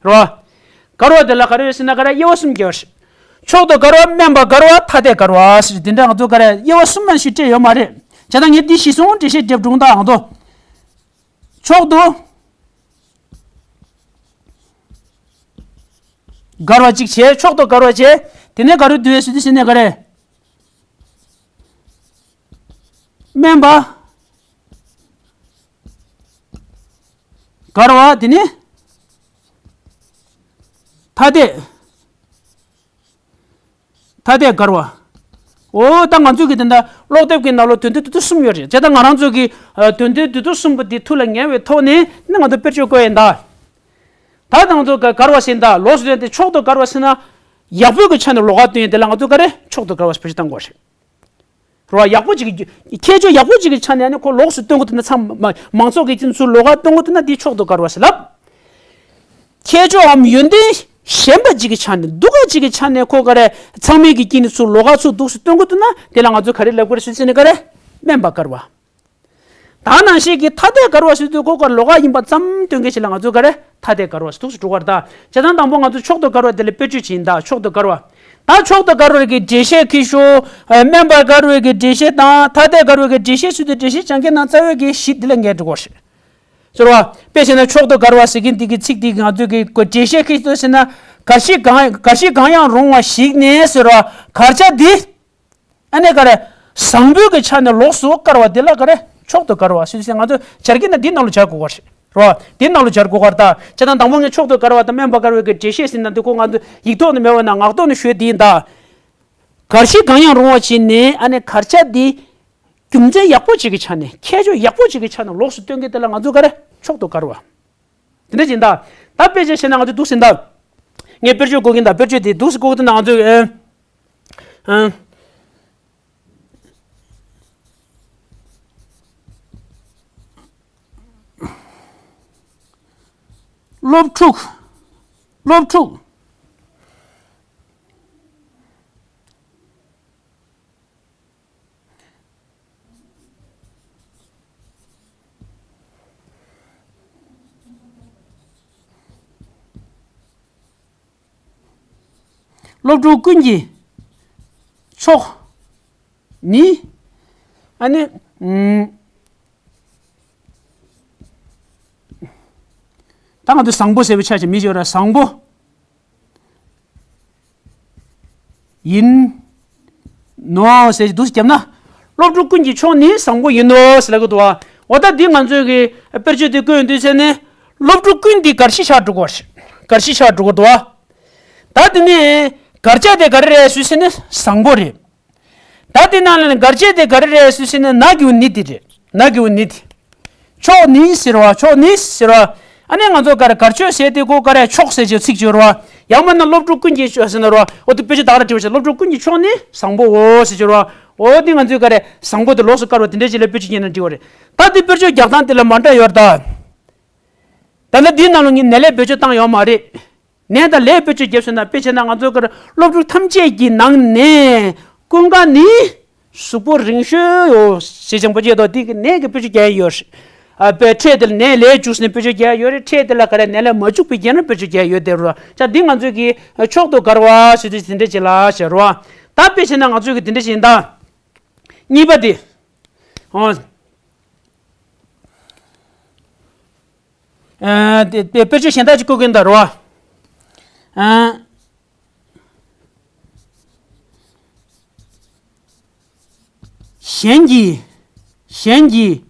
རེད་བ། གར་བ་དེ་ལ་ག་རེ་ཡོད་ཟེར་ན་ག་རེ་དབྱེ་བ་གསུམ་ཡོད་རེད། མཆོག་ཏུ་དགར་བ། དམན་པར་དགར་བ། ཐ་དད་དགར་བ་ཟེར་དེ་འདྲ་ང་ཚོ་ག་རེ་དབྱེ་བ་གསུམ་མན་ཞིག་སྤྲད་ཡོད་མ་རེད། བྱས་ཙང་ངས་འདི་གཞི་བཟུང་འགྲེལ་བཤད་རྒྱབ་འགྲོ་ད་ང་ཚོ། མཆོག་ཏུ་དགར་བ་གཅིག་བྱས། མཆོག་ཏུ་དགར་བ་བྱས། དེ་ནས་ག་རེ་འདུག་ཟེར་དུས་ཟེར་ནས་ག་རེ། དམན་པ་དགར་བ། དེ་ནས་ཐ་དད། ཐ་དད་དགར་བ། འོ་ད་ང་ཚོས་ཀྱི་དེ་འདྲ་ཀློག་དེབ་ཀྱི་ནང་ལོགས་དོན་ཚན་དེ་དུས་གསུམ་ཡོད་རེད། བྱས་ཙང་ང་རང་ཚོས་ཀྱི་དོན་ཚན་དེ་དུས་གསུམ་པོ་དེ་ཐུགས་ལ་ངེས་པའི་ཐོག་ནས་ནི་ང་ཚོ་དཔེར་བརྗོད་བཀོད་ཡིན་ད། ད་ང་ཚོ་ག་དགར་བ་ཟེར་ད་ལོགས་སུ་སྟོན་ཏེ་མཆོག་ཏུ་དགར་བ་ཟེར་ན། ཡག་པོའི་གི་ཆ་ནས་ལོགས་ཀ་སྟོན་ཡིན་དེ་ལ་ང་ཚོ་ག་རེ་མཆོག་ཏུ་དགར་བ་ཟེར་བརྗོད་བཏང་དགོས་རེད། རེད་བ། ཡག་པོ་ཅིག་གི་ཁྱད་ཆོས་ཡག་པོ་ཅིག་གི་ཆ་ནས་ནི་ཁོ་ལོགས་སུ་སྟོན་དགོས་དུས་ན་ཚང་མ་མང་ཚོགས་ཀྱི་སྤྱི་ཚོགས་ལོགས་ཀ་སྟོན་དགོས་དུས་ན་དེ་མཆོག་ཏུ་དགར་བ་ཟེར་ལབ། ཁྱད་ཆོས་འམ་ཡོན་ཏན་ཞན་པ་ཅིག་གི་ཆ་ནས་སྡུག་ག་ཅིག་གི་ཆ་ནས་ཁོ་ག་རེ་ཚང་མའི་གི་དཀྱིལ་ནས་ཚུར་ལོགས་ཀ་ཚུར་འདུག་སེ་སྟོན་དགོས་དུས་ན་དེ་ལ་ང་ཚོ་ག་རེ་ལབ་དགོས་རེད་ཟེར་ན་ག་རེ་དམན་པར་དགར་བ། ད་ནང་བཞིན་གྱི་ཐ་དད་དགར་བ་ཟེར་དུས་ཁོ་ག་ལོགས་ཀ་ཡིན་པ་ཙམ་སྟོན་མཁན་ཞིག་ལ་ང་ཚོ་ག་རེ་ཐ་དད་དགར་བ་ཟེར་འདུག་སེ་འགྲོ་གི་རེད་ད། བྱས་ཙང་དང་པོ་ང་ཚོ་མཆོག་ཏུ་དགར་བ་དེ་ལ་དཔེར་བརྗོད་བྱེད་ཡིན་ད། མཆོག་ཏུ་དགར་བ། ད་མཆོག་ཏུ་དགར་བའི་གི་འགྲེལ་བཤད་ཁྱེར་ཤོག་དམན་པར་དགར་བའི་གི་འགྲེལ་བཤད་དང་ཐ་དད་དགར་བའི་གི་འགྲེལ་བཤད་ཟེར་དུས་འགྲེལ་བཤད་སྦྱང་མཁན་ནང་རྩ་བའི་གི་གཞི་འདི་ལ་ངེས་འགྲོ་གི་རེད། ཟེར་བ། དཔེ་བྱས་ན་མཆོག་ཏུ་དགར་བ་ཟེར་མཁན་འདི་གི་ཚིག་འདི་གི་ང་ཚོས་ཀྱི་འགྲེལ་བཤད་ཁྱེར་ཤོག་ཟེར་ན། གར་ཞིག་གང་གར་ཞིག་གང་ཡང་རུང་བ་ཞིག་ནས་ཟེར་བ། གར་ཆག་འདི། ཨ་ནི་ག་རེ། བཟང་པོའི་གི་ཆ་ནས་ལོགས་སུ་དགར་བ་འདི་ལ་ག་རེ་མཆོག་ཏུ་དགར་བ་ཟེར་ཟེར་ང་ཚོ་སྦྱར་གྱི་ན་འདི་ནང་ལ་སྦྱར་དགོས་པ་རེད། རེད་བ། འདི་ནང་ལ་སྦྱར་དགོས་པ་རེད་ད། བྱས་ཙང་དང་པོ་ངས་མཆོག་ཏུ་དགར་བ་དང་དམན་པར་དགར་བའི་གི་འགྲེལ་བཤད་ཟེར་ན་འདི་ཁོ་ང་ཚོ་ཡིག་ཐོག་ནས་མེད་པ་ན་ངག་ཐོག་ནས་ཤོད་འདི་ཡིན་ད། གར་ཞིག་གང་ཡང་རུང་བ་ཞིག་ནས་ཨ་ནི་གར་ཆག་འདི། རྒྱུ་མཚན་ཡག་པོ་ཅིག་གི་ཆ་ནས་ཁྱད་ཆོས་ཡག་པོ་ཅིག་གི་ཆ་ནས་ལོགས་སུ་སྟོན་མཁན་དེ་ལ་ང་ཚོ་ག་རེ་མཆོག་ཏུ་དགར་བ། དེ་འདྲ་ཅིག་ཡིན་ད། ད་དཔེ་ཆ་བཤད་ན་ང་ཚོ་འདུག་སེ་ཡིན་ད། ངས་དཔེར་བརྗོད་བཀོད་ཀྱིན་ད། དཔེར་བརྗོད་དེ་འདུག་སེ་བཀོད་ཀྱི་ད་ང་ཚོས་ཨ། ཨ། སློབ་ཕྲུག་སློབ་ཕྲུག་སློབ་ཕྲུག་ཀུན་གྱི་མཆོག་ནི། ཨ་ནི། ཨུམ། ད་ང་ཚོ་བཟང་པོ་ཟེར་བའི་ཆ་ཅིག་མི་བརྗོད་ར་བཟང་པོ། ཡིན་ནོ་ཟེར་གྱི་འདུག་སེ་བརྒྱབ་ན། སློབ་ཕྲུག་ཀུན་གྱི་མཆོག་ནི་བཟང་པོ་ཡིན་ནོ་ཟེར་ལབ་ཀྱི་འདུག་བ། འོ་ད་འདི་ང་ཚོས་ཀྱི་དཔེར་བརྗོད་འདི་བཀོད་ཡོང་དུས་ཟེར་ནས། སློབ་ཕྲུག་ཀུན་འདི་གར་ཞིག་ཆགས་འགྲོ་གི་རེད། གར་ཞིག་ཆགས་འགྲོ་གི་འདུག་བ། ད་འདི་ནས་གར་ཆག་དེ་ག་རེ་རེད་ཟེར་ན་བཟང་པོ་རེད། ད་འདི་ནང་ལ་གར་ཆག་དེ་ག་རེ་རེད་ཟེར་ན་ན་གི་གུ་ནི་དེ་རེད། ན་གི་གུ་ནི་དེ། མཆོག་ནི་ཟེར་བ། མཆོག་ནི་ཟེར་བ། ཨ་ནི་ང་ཚོ་ག་རེ་གར་ཆག་ཟེར་དེ་གོ་ག་རེ་མཆོག་ཟེར་གྱི་ཚིག་སྦྱོར་བ། ཡང་མིན་ན་སློབ་ཕྲུག་ཀུན་གྱི་ཕྱོགས་ཟེར་ན་རོ། འོ་དེ་དཔེ་ཆ་ད་ག་རང་བྲིས་པ་ཞིག་སློབ་ཕྲུག་ཀུན་གྱི་ཕྱོགས་ནི་བཟང་པོའོ་ཟེར་གྱི་རོ། འོ་དེ་ང་ཚོས་ག་རེ་བཟང་པོ་དེ་ལོགས་སུ་བཀར་བ་དེ་འདྲ་ཞིག་ལ་དཔེ་ཆ་རྒྱག་ན་འགྲིག་པ་རེད། ད་དེ་དཔེ་ཆ་རྒྱག་སྟངས་དེ་ལ་མ་འདྲ་ཡོད་རེད་ད། ད་ལྟ་འདིའི་ནང་ལ་ངས་ནས་ལས་བེད་སྤྱོད་བཏང་ཡོད་མ་རེད། ནས་དང་ལས་བེད་སྤྱོད་བརྒྱབ་སོང་ན། དཔེ་བྱས་ན་ང་ཚོ་གར་སློབ་ཕྲུག་ཐམས་ཅད་ཀྱི་ནང་ནས་ཀུན་དགའ་ནི་གཟུགས་པོ་རིང་ཤོས་ཡོད་ཟེར་ཅིང་། བེད་སྤྱོད་དོ་དེ་གི་ནས་ཀྱི་བེད་སྤྱོད་རྒྱག་ཡོད་རེད། ཨ་དཔེ་ཕྲད་དེ་ལ་ནས་ལས་བཅུག་ནས་བེད་སྤྱོད་རྒྱག་ཡོད་རེད། ཕྲད་དེ་ལ་ག་རེ་ནས་ལས་མ་བཅུག་པའི་རྐྱེན་ལ་བེད་སྤྱོད་རྒྱག་ཡོད་དེ་རོ། ཅག་འདི་ང་ཚོ་གི་མཆོག་ཏུ་དགར་བ་ཞེས་དུས་དེ་འདྲ་ཅིག་ལ་བྱ་རོ། ད་དཔེ་བྱས་ན་ང་ཚོ་གི་དེ་འདྲ་ཅིག་ཡིན་ད། གཉིས་པ་དེ། ཨོ། ཨ་དེ་དེ་དཔེ་བརྗོད་གཞན་དག་ཅིག་བཀོད་ཀྱིན་ད་རོ། ཨ་གཞན་གྱིས་གཞན་གྱིས་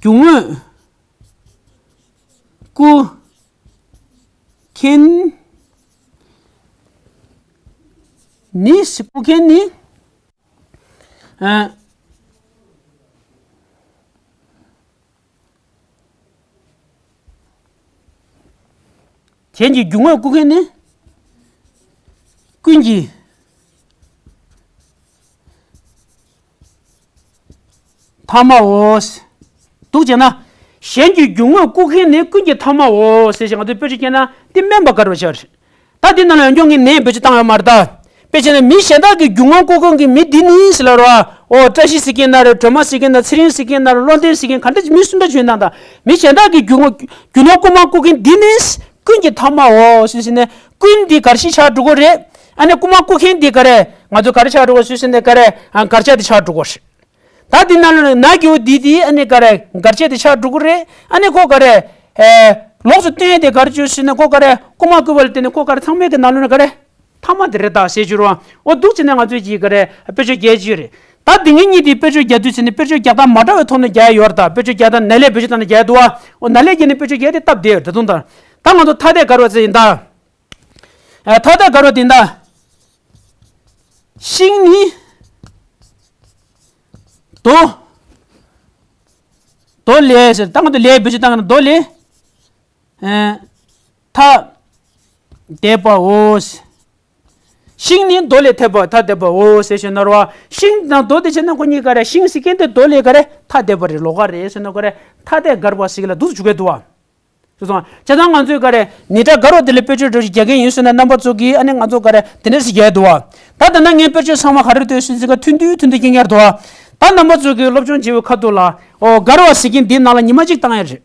རྒྱུ་དངོས་བརྐུ་མཁན་ནི། བརྐུ་མཁན་ནི། ཨ། གཞན་གྱི་རྒྱུ་དངོས་བརྐུ་མཁན་ནི། ཀུན་གྱི་ཐ་མའོ། འདུག་བྱས་ན། གཞན་གྱི་རྒྱུ་དངོས་བརྐུ་མཁན་ནི་ཀུན་གྱི་ཐ་མའོ་ཟེར་ཞིང་ང་ཚོས་དཔེ་ཆ་བཀལ་ན་དེ་དམན་པ་དགར་བ་ཆགས་རེད། ད་འདི་ནང་ལ་ཡང་སྐྱོན་གྱི་ནས་བེད་སྤྱོད་བཏང་ཡོད་མ་རེད་ད། དཔེ་བྱས་ན་མི་གཞན་དག་གི་རྒྱུ་དངོས་བརྐུ་མཁན་གྱི་མི་འདི་ནི་ཟེར་ལབ་རོ། ཨོ་བཀྲ་ཤིས་ཟེར་མཁན་ན་རེད། སྒྲོལ་མ་ཟེར་མཁན་ན། ཚེ་རིང་ཟེར་མཁན་ན་རེད། བློ་ལྡན་ཟེར་མཁན་ག་འདྲ་ཅིག་མི་སུ་འདྲ་ཅིག་ཡིན་ན་ད། མི་གཞན་དག་གི་རྒྱུ་དངོས་རྒྱུ་ནོར་རྐུ་མ་རྐུ་མཁན་འདི་ནི་ཀུན་གྱི་ཐ་མའོ་ཟེར་ཟེར་ནས། ཀུན་འདི་གར་ཞིག་ཆགས་འགྲོ་གི་རེད། ཨ་ནི་རྐུ་མ་རྐུ་མཁན་འདི་ག་རེ་ང་ཚོ་ག་རེ་ཆགས་འགྲོ་གི་ཟེར་ཟེར་ནས་ག་རེ་ཨ་གར་ཆགས་འདི་ཆགས་འགྲོ་གི་རེད། ད་འདི་ནང་ལ་ན་གི་འོ་འདི་འདི་ཨ་ནི་ག་རེ་གར་ཆགས་འདི་ཆགས་འགྲོ་གི་རེད། ཨ་ནི་ཁོ་ག་རེ་ཨེ་ལོགས་སུ་སྟོན་དེ་གར་བཅོས་ཟེར་ནས་ཁོ་ག་རེ་རྐུ་མ་རྐུ་བ་ལ་བརྟེན་ནས་ཁོ་ག་རེ་ཚང་མའི་གི་ནང་ལོགས་ན་ག་རེ་ཐ་མ་དེ་རེད་ད་ཟེར་གྱི་རེད་བ། འོ་འདུག་བྱས་ནས་ང་ཚོས་ཀྱིས་ག་རེ་དཔེ་བརྗོད་རྒྱག་གི་ཡོད་རེད། ད་འདི་ངེད་གཉིས་དེ་དཔེ་བརྗོད་རྒྱག་དུས་ཟེར་ནས་དཔེ་བརྗོད་རྒྱག་སྟངས་མ་འདྲ་བའི་ཐོག་ནས་རྒྱག་ཡོད་རེད་ད། དཔེ་བརྗོད་རྒྱག་སྟངས་ནས་ལས་བེད་སྤྱོད་བཏང་ནས་རྒྱག་འདུག་བ། འོ་ནས་ལས་བརྒྱབ་ནས་དཔེ་བརྗོད་རྒྱག་དེ་སྟབས་བདེ་ཡོད་ད་དུང་ད། ད་ང་ཚོ་ཐ་དད་དགར་བ་ཟེར་ཡིན་ད། ཨ་ཐ་དད་དགར་བ་དེ་ད། ཤིང་ནི་རྡོ། རྡོ་ལས་ཟེར། ད་ང་ཚོ་ལས་བེད་སྤྱོད་བཏང་ན་རྡོ་ལས། ཨ་ཐ་དད་པའོ། ཤིང་ནི་རྡོ་ལས་ཐད་པ་ཐ་དད་པའོ་ཟེར་ཞེ་ན་རོ། ཤིང་དང་རྡོ་དེ་བྱས་ན་ཁོ་གཉིས་ག་རེ། ཤིང་ཟེར་མཁན་དེ་རྡོ་ལས་ག་རེ་ཐ་དད་པ་རེད། ལོགས་ཀ་རེད་ཟེར་ན་ག་རེ་ཐ་དད་དགར་བ་ཟེར་གྱི་ལ་འདུག་ཏུ་འཇུག་གི་འདུག་བ། སོང་ཙང་། བྱས་ཙང་ང་ཚོས་ག་རེ་ནི་སྒྲ་དགར་བ་དེ་ལ་དཔེ་བརྗོད་འགྲོ་ཞིག་རྒྱག་མཁན་ཡིན་ཟེར་ན་རྣམ་པ་ཚོ་གིས་ཨ་ནི་ང་ཚོ་ག་རེ་དེ་འདྲ་ཞིག་རྒྱག་འདུག་བ། ད་ལྟ་ན་ངའི་དཔེ་བརྗོད་ཚང་མ་ག་རེ་འདུག་ཟེར་ཙི་ག་མཐུན་སྡུད་མཐུན་སྡུད་རྐྱང་རྐྱང་འདུག་བ། ད་རྣམ་པ་ཚོ་གིས་སློབ་སྦྱོང་བྱེད་པའི་ཁ་ཐུག་ལ། ཨོ་དགར་བ་ཟེར་མཁན་འདིའི་ནང་ལ་ཉི་མ་གཅིག་བཏང་ཡ་རེད།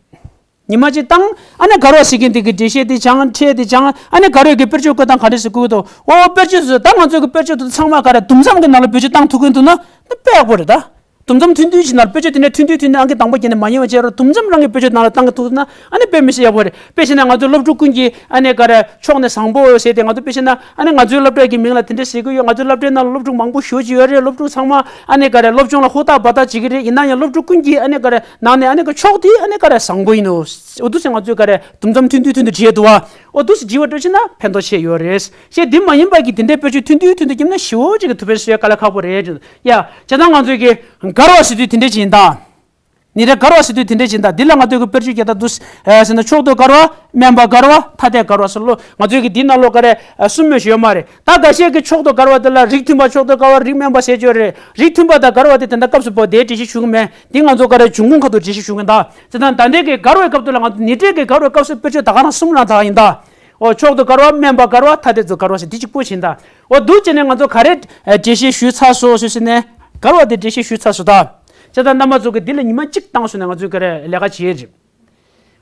ཉི་མ་གཅིག་བཏང་། ཨ་ནི་དགར་བ་ཟེར་མཁན་འདི་གི་འགྲེལ་བཤད་དེ་སྦྱང་། ཕྲད་དེ་སྦྱང་། ཨ་ནི་དགར་བའི་གི་དཔེ་བརྗོད་བཀོད་སྟངས་ག་འདྲ་ཞིག་བཀོད་འདུག་ཨོ་དཔེ་བརྗོད་ཚོ་ད་ང་ཚོ་གི་དཔེ་བརྗོད་དེ་ཚང་མ་ག་རེ་དུམ་མཚམས་ཀྱི་ནང་ལ་བེད་སྤྱོད་བཏང་ཐུབ་མཁན་འདུག་ན་ད་དཔེ་ཡག་པོ་རེད་ད། དུམ་མཚམས་མཐུན་སྡུད་ཅིག་ནང་དཔེ་བརྗོད་དེ་ནས་མཐུན་སྡུད་མཐུན་སྡུད་ཨང་ཀི་དང་པོ་བརྒྱབ་ནས་མ་ཉན་པ་བྱས་རོགས། དུམ་མཚམས་རང་གི་དཔེ་བརྗོད་ནང་ལ་བཏང་གི་ཐུག་ན་ཨ་ནི་དཔེ་མི་སྲིད་ཡག་པོ་རེད། དཔེ་བྱས་ན་ང་ཚོ་སློབ་ཕྲུག་ཀུན་གྱིས་ཨ་ནི་ག་རེ་ཕྱོགས་ནས་བཟང་པོ་ཟེར་ཏེ། ང་ཚོ་དཔེ་བྱས་ན་ཨ་ནི་ང་ཚོའི་སློབ་གྲྭ་གི་མིང་ལ་དེ་འདྲ་ཟེར་གི་ཡོད། ང་ཚོའི་སློབ་གྲྭའི་ནང་ལ་སློབ་ཕྲུག་མང་པོ་ཞེ་པོ་ཅིག་ཡོད་རེད། སློབ་ཕྲུག་ཚང་མ་ཨ་ནི་ག་རེ་སློབ་སྦྱོང་ལ་ཧུར་ཐག་འབད་ཐག་བྱེད་ཀྱི་རེད། ཡིན་ན་ཡང་སློབ་ཕྲུག་ཀུན་གྱིས་ཨ་ནི་ག་རེ་ནང་ནས་ཨ་ནི་ག་ཕྱོགས་དེ་ཨ་ནི་ག་རེ་བཟང་པོ་ཡིན་ནོ། འོ་འདུག་སེ་ང་ཚོས་ག་རེ་དུམ་མཚམས་མཐུན་སྡུད་མཐུན་སྡུད་བྱས་འདུག་བ། འོ་འདུག་སེ་བྱས་པ་འདྲ་བྱས་ན་ཕན་ཐོགས་ཆེ་ཡོད་རེད། ཞེས་འདི་མ་ཡིན་པ་གི་དེ་འདྲའི་དཔེ་བརྗོད་མཐུན་སྡུད་མཐུན་སྡུད་བརྒྱབ་ན་ཞེ་པོ་ཅིག་གི་ཐུབ་པའི་སྲོལ་དཀའ་ལས་ཁག་པོ་རེད། ཡ། བྱས་ཙང་ང་ཚོས་གི་དགར་བ་ཟེར་དུས་དེ་འདྲ་ཅིག་ཡིན་ད། ནི་རེ་དགར་བ་ཟེར་དུས་དེ་འདྲ་ཅིག་ཡིན་ད། འདི་ལ་ང་ཚོས་གི་དཔེ་བརྗོད་རྒྱག་ད་འདུག་ཟེར་ན་མཆོག་ཏུ་དགར་བ། དམན་པ་དགར་བ། ཐ་དད་དགར་བ་ཟེར་ལོ། ང་ཚོས་གི་འདི་ནང་ལོགས་ག་རེ་གསུམ་མེད་ཞིག་ཡོད་མ་རེད། ད་འགའ་ཤས་ཀྱིས་མཆོག་ཏུ་དགར་བ་དེ་ལ་རིགས་མཐུན་པ་མཆོག་ཏུ་དགར་བ། རིགས་དམན་པ་ཟེར་གྱི་ཡོད་རེད། རིགས་མཐུན་པ་དང་དགར་བ་དེ་དེ་འདྲ་སྐབས་སུ་བབ་དེའི་འགྲེལ་བཤད་ཞུ་གི་མེད། འདི་ང་ཚོ་ག་རེ་འབྱུང་ཁུངས་ཁ་ཐུག་འགྲེལ་བཤད་ཞུ་གི་ད། བྱས་ཙང་ད་ལྟའི་གི་དགར་བའི་སྐབས་དུ་ལ་ང་ཚོ་ནི་རེ་གི་དགར་བའི་སྐབས་སུ་དཔེ་བརྗོད་ད་ག་རང་གསུམ་རང་ད་ག་ཡིན་ད། འོ་མཆོག་ཏུ་དགར་བ། དམན་པ་དགར་བ། ཐ་དད་དུ་དགར་བ་ཟེར་འདི་གཅིག་པོ་ཞིག་ཡིན་ད། འོ་འདུག་བྱས་ནས་ང་ཚོ་ག་རེ་འགྲེལ་བཤད་ཞུས་ཚར་སོང་ཟེར་ནས་དགར་བ་དེ་འགྲེལ་བཤད་ཞུས་ཚར་སོང་ད། བྱས་ཙང་རྣམ་པ་ཚོ་གི་འདི་ལ་ཉི་མ་གཅིག་བཏང་སོང་ན་ང་ཚོས་ག་རེ་ལས་ཀ་བྱེད་རེད།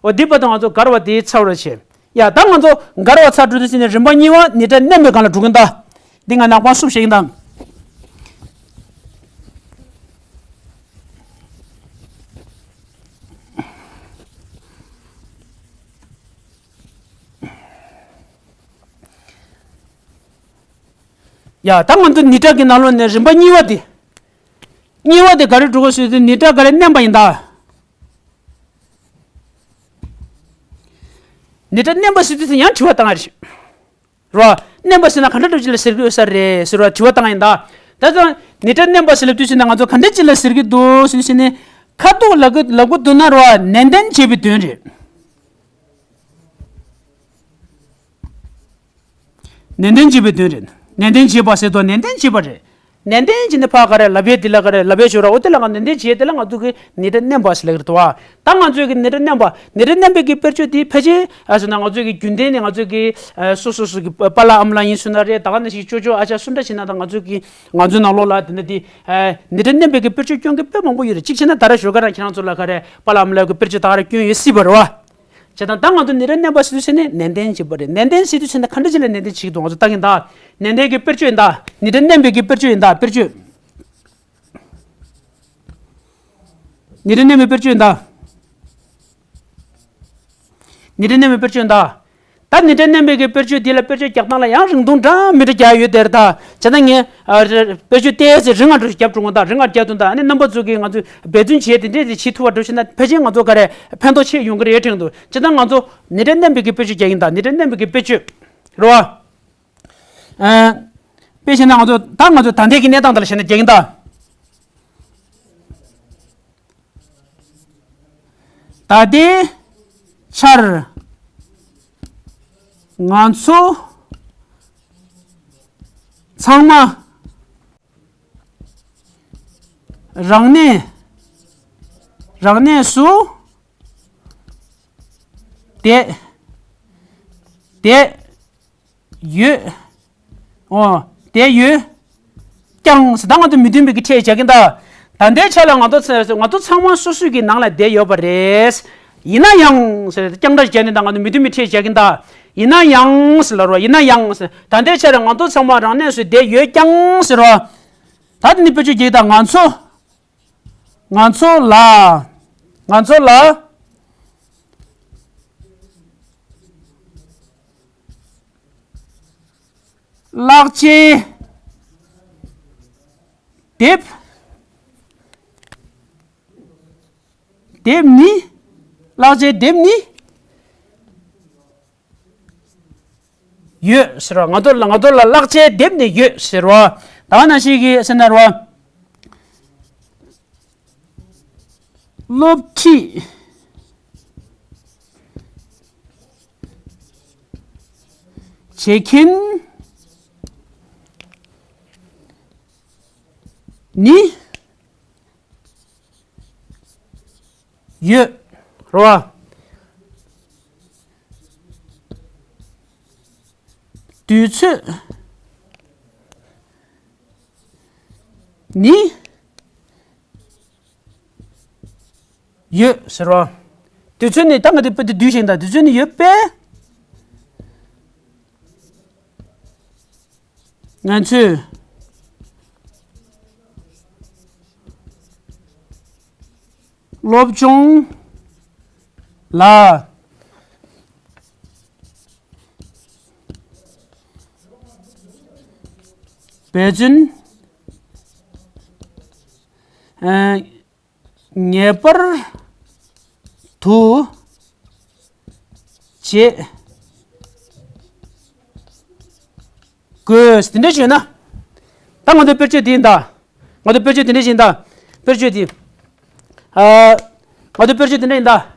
འོ་འདི་བར་དུ་ང་ཚོ་དགར་བ་དེ་ཚར་བ་བྱས། ཡ་ད་ང་ཚོ་དགར་བ་ཚར་འགྲོ་དུས་ཟེར་ནས་རིམ་པ་གཉིས་པ་ནི་སྒྲ་བརྣན་པའི་སྒང་ལ་འགྲོ་གིན་ད། འདི་ང་ནག་པང་སུབ་བྱེད་ཀྱིན་ད། ཡ་ད་ང་ཚོ་ནི་སྒྲ་གི་ནང་ལོགས་ནས་རིམ་པ་གཉིས་པ་དེ། གཉིས་པ་དེ་ག་རེ་འགྲོ་གི་ཟེར་དུས་ནི་སྒྲ་ག་རེ་བརྣན་པ་ཡིན་ད། ནི་སྒྲ་བརྣན་པ་ཟེར་དུས་ཡང་དྲི་བ་བཏང་ཡ་རེད། རོ། བརྣན་པ་ཟེར་ན་ག་འདྲ་འདྲ་ཅིག་ལ་ཟེར་གྱི་ཡོད་ས་རེད་ཟེར་བ་དྲི་བ་བཏང་ཡིན་ད། ད་ཙང་ནི་སྒྲ་བརྣན་པ་ཟེར་ལབ་དུས་ཟེར་ན་ང་ཚོ་ག་འདྲ་ཅིག་ལ་ཟེར་གྱི་འདུག་ཟེར་ཟེར་ནས། ཁ་ཐུག་ལབ་གི་ལབ་གི་འདུག་ན་རོ། ནན་ཏན་བྱེད་པའི་དོན་རེད། ནན་ཏན་བྱེད་པའི་དོན་རེད། ནན་ཏན་བྱེད་པ་ཟེར་དུས་ནན་ཏན་བྱེད་པ་རེད། ནན་ཏན་བྱས་ནས་ཕར་ག་རེ་ལབ་ཡས་དེ་ལ་ག་རེ་ལབ་ཡས་ཞོར་ར། འོ་དེ་ལ་ང་ནན་ཏན་བྱེད་དེ་ལ་ང་ཚོ་གི་ནི་སྒྲ་མནན་པ་ཟེར་ལབ་ཀྱི་རེད་དོ། ད་ང་ཚོས་གི་ནི་སྒྲ་མནན་པ་ནི་སྒྲ་མནན་པའི་གི་དཔེར་བརྗོད་དེ་ཕལ་ཆེར་ཨ་ཟེར་ན་ང་ཚོས་གི་རྒྱུན་ལྡན་ནས་ང་ཚོས་གི་ཨ་སོ་སོ་སོ་གི་པ་ལགས་ཨ་མ་ལགས་ཡིན་ཟེར་ན་རེད། ད་ག་ནང་བཞིན་ཅོ་ཅོ་ཨ་ཅག་སུ་འདྲ་བྱས་ན་ད་ང་ཚོས་གི་ང་ཚོའི་ནང་ལོགས་ལ་དེ་འདྲ་དེ་ཨ་ནི་སྒྲ་མནན་པའི་གི་དཔེར་བརྗོད་སྐྱོན་གི་དཔེ་མང་པོ་ཡོད་རེད། གཅིག་བྱས་ན་ད་ར་ཞོར་ག་རང་ཁྱེད་རང་ཚོ་ལ་ག་རེ་པ་ལགས་ཨ་མ་ལགས་གི་དཔེར་བརྗོད་ད་ག་རེ་སྐྱོན་ཡོད་སྲིད་པ་རེད་བ། བྱས་ཙང་ད་ང་ཚོ་ནི་སྒྲ་མནན་པ་ཟེར་དུས་ཟེར་ནས་ནན་ཏན་བྱེད་པ་རེད། ནན་ཏན་ཟེར་དུས་ཟེར་ན་ག་འདྲ་ཅིག་ལ་ནན་ཏན་བྱེད་ཀྱི་འདུག་ང་ཚོ་ལྟ་གིན་ད། ནན་ཏན་གྱི་དཔེར་བརྗོད་ཡིན་ད། ནི་སྒྲ་མནན་པའི་གི་དཔེར་བརྗོད་ཡིན་ད། དཔེར་བརྗོད། ནི་སྒྲ་མནན་པའི་དཔེར་བརྗོད་ཡིན་ད། ནི་སྒྲ་མནན་པའི་དཔེར་བརྗོད་ཡིན་ད། ད་ནི་སྒྲ་མནན་པའི་གི་དཔེར་བརྗོད་འདི་ལ་དཔེར་བརྗོད་རྒྱག་སྟངས་ལ་ཡང་རིང་ཐུང་འདྲ་མི་འདྲ་རྒྱག་ཡོད་དེར་ད། བྱས་ན་ངས་ཨ་དཔེར་བརྗོད་ཏོག་ཙམ་རིང་ང་འགྲོ་རྒྱབ་འགྲོ་ང་ད། རིང་ང་རྒྱབ་དུས་ད་ཨ་ནི་རྣམ་པ་ཚོ་གིས་ང་ཚོས་འབད་བརྩོན་བྱས་དེ་འདྲས་དེ་བྱེད་ཐུབ་པ་འགྲོ་ཤེས་ན་ཕལ་ཆེར་ང་ཚོ་ག་རེ་ཕན་ཐོགས་ཆེ་ཡོང་གི་རེད་དྲན་འདུག་བྱས་ཙང་ང་ཚོ་ནི་སྒྲ་མནན་པའི་གི་དཔེར་བརྗོད་རྒྱག་གིན་ད། ནི་སྒྲ་མནན་པའི་གི་དཔེར་བརྗོད་རེད་བ། ཨ་དཔེ་བྱས་ན་ང་ཚོ་ད་ང་ཚོ་ད་ལྟའི་གི་གནས་སྟངས་དེ་ལ་བྱས་ན་རྒྱག་གིན་ད། ད་ལྟའི་ཆར་ང་ཚོ་ཚང་མ་རང་གནས་རང་གནས་སུ་བསྡད་བསྡད་ཡོད། ཨོ། བསྡད་ཡོད་ཀྱང་ཟེར་ད་ང་ཚོ་མི་མཐུན་པའི་གི་ཕྲད་བྱ་གིན་ད། ད་ལྟའི་ཆ་ལ་ང་ཚོ་ཚ་ང་ཚོ་ཚང་མ་སོ་སོའི་གི་ནང་ལ་བསྡད་ཡོད་པ་རེད། ཡིན་ན་ཡང་ཟེར་རྐྱང་འདྲ་བྱས་ནས་ད་ང་ཚོ་མི་མཐུན་པའི་ཕྲད་བྱ་གིན་ད། ཡིན་ན་ཡང་ཟེར་ལ་རོ། ཡིན་ན་ཡང་ཟེར་ད་ལྟའི་ཆ་ལ་ང་ཚོ་ཚང་མ་རང་གནས་སུ་བསྡད་ཡོད་ཀྱང་ཟེར་རོ། ད་དེ་ནི་དཔེར་བརྗོད་རྒྱག་ད། ང་ཚོ་ང་ཚོ་ལ་ང་ཚོ་ལ་གླགས་ཆའི་དེབ། དེབ་ནི། གླགས་ཆའི་དེབ་ནི། ཡོད་ཟེར་བ། ང་ཚོ་ལ་ང་ཚོ་ལ་གླགས་ཆའི་དེབ་ནི་ཡོད་ཟེར་བ། ད་ནང་བཞིན་གྱི་ཟེར་ན་རོ། སློབ་ཁྲིད་བྱེད་མཁན་ནི་ཡོད་རེད་བ། དུས་ཚོད་ནི་ཡོད་ཟེར་བ། དུས་ཚོད་ནི་ད་ང་དེ་དཔེ་དེ་བསྡུས་ཤིང་ད། དུས་ཚོད་ནི་ཡོད་པས། ང་ཚོས་སློབ་སྦྱོང་ལ་འབད་བརྩོན་ཨ། ངེས་པར་དུ་བྱེད་དགོས། དེ་འདྲ་བྱས་ན། ད་ང་ཚོ་དཔེར་བརྗོད་འདི་ཡིན་ད། ང་ཚོ་དཔེར་བརྗོད་འདི་འདྲ་ཡིན་ད། དཔེར་བརྗོད་འདི། ཨ། ང་ཚོ་དཔེར་བརྗོད་འདི་འདྲ་ཡིན་ད།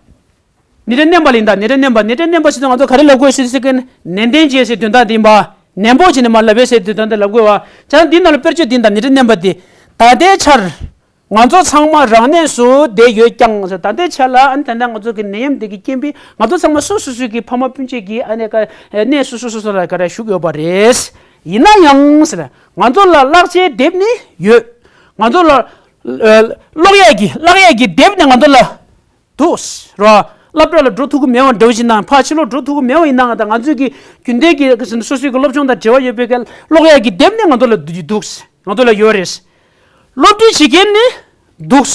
ནི་སྒྲ་མནན་པ་ལ་ཡིན་ད། ནི་སྒྲ་མནན་པ། ནི་སྒྲ་མནན་པ་ཟེར་དུས་ང་ཚོ་ག་རེ་ལབ་དགོས་ཟེར་ཟེར་གི་ནན་ཏན་བྱེད་ཟེར་དོན་དག་འདི་ཡིན་པ། ནན་པོ་བྱས་ནས་མར་ལབ་པས་ཟེར་དོན་དག་འདི་ལབ་དགོས་བ། ཅང་འདི་ནང་ལ་དཔེར་བརྗོད་འདི་ཡིན་ད། ནི་སྒྲ་མནན་པ་འདི། ད་ལྟའི་ཆར། ང་ཚོ་ཚང་མ་རང་གནས་སུ་བསྡད་ཡོད་ཀྱང་ཟེར། ད་ལྟའི་ཆར་ལ་ཨ་ནི་ད་ལྟ་ང་ཚོ་གི་ནད་ཡམས་འདི་གི་རྐྱེན་པས་ང་ཚོ་ཚང་མ་སོ་སོ་སོ་གི་ཕ་མ་སྤུན་མཆེད་ཀྱི་ཨ་ནི་ཀ་གནས་སོ་སོ་སོ་སོ་ལ་ག་རེ་བཞུགས་ཡོད་པ་རེད། ཡིན་ན་ཡང་ཟེར། ང་ཚོ་ལ་གླགས་ཆའི་དེབ་ནི་ཡོད། ང་ཚོ་ལ་ཀློག་ཡས་ཀྱི་ཀློག་ཡས་ཀྱི་དེབ་ནི་ང་ཚོ་ལ་འདུག་རོ། སློབ་གྲྭ་ལ་འགྲོ་ཐུབ་ཀྱི་མེད་པ་འདྲ་བོ་ཞིག་དང་ཕར་ཕྱི་ལོགས་འགྲོ་ཐུབ་ཀྱི་མེད་པ་ཡིན་ན། ད་ང་ཚོས་ཀྱི་རྒྱུན་ལྡན་གྱི་སོ་སོའི་གི་སློབ་སྦྱོང་དང་འབྲེལ་བ་ཡོད་པའི་གི་ཀློག་ཡས་ཀྱི་དེབ་ནི་ང་ཚོ་ལ་འདུག་ང་ཚོ་ལ་ཡོད་རེད། སློབ་ཁྲིད་བྱེད་མཁན་ནི་འདུག་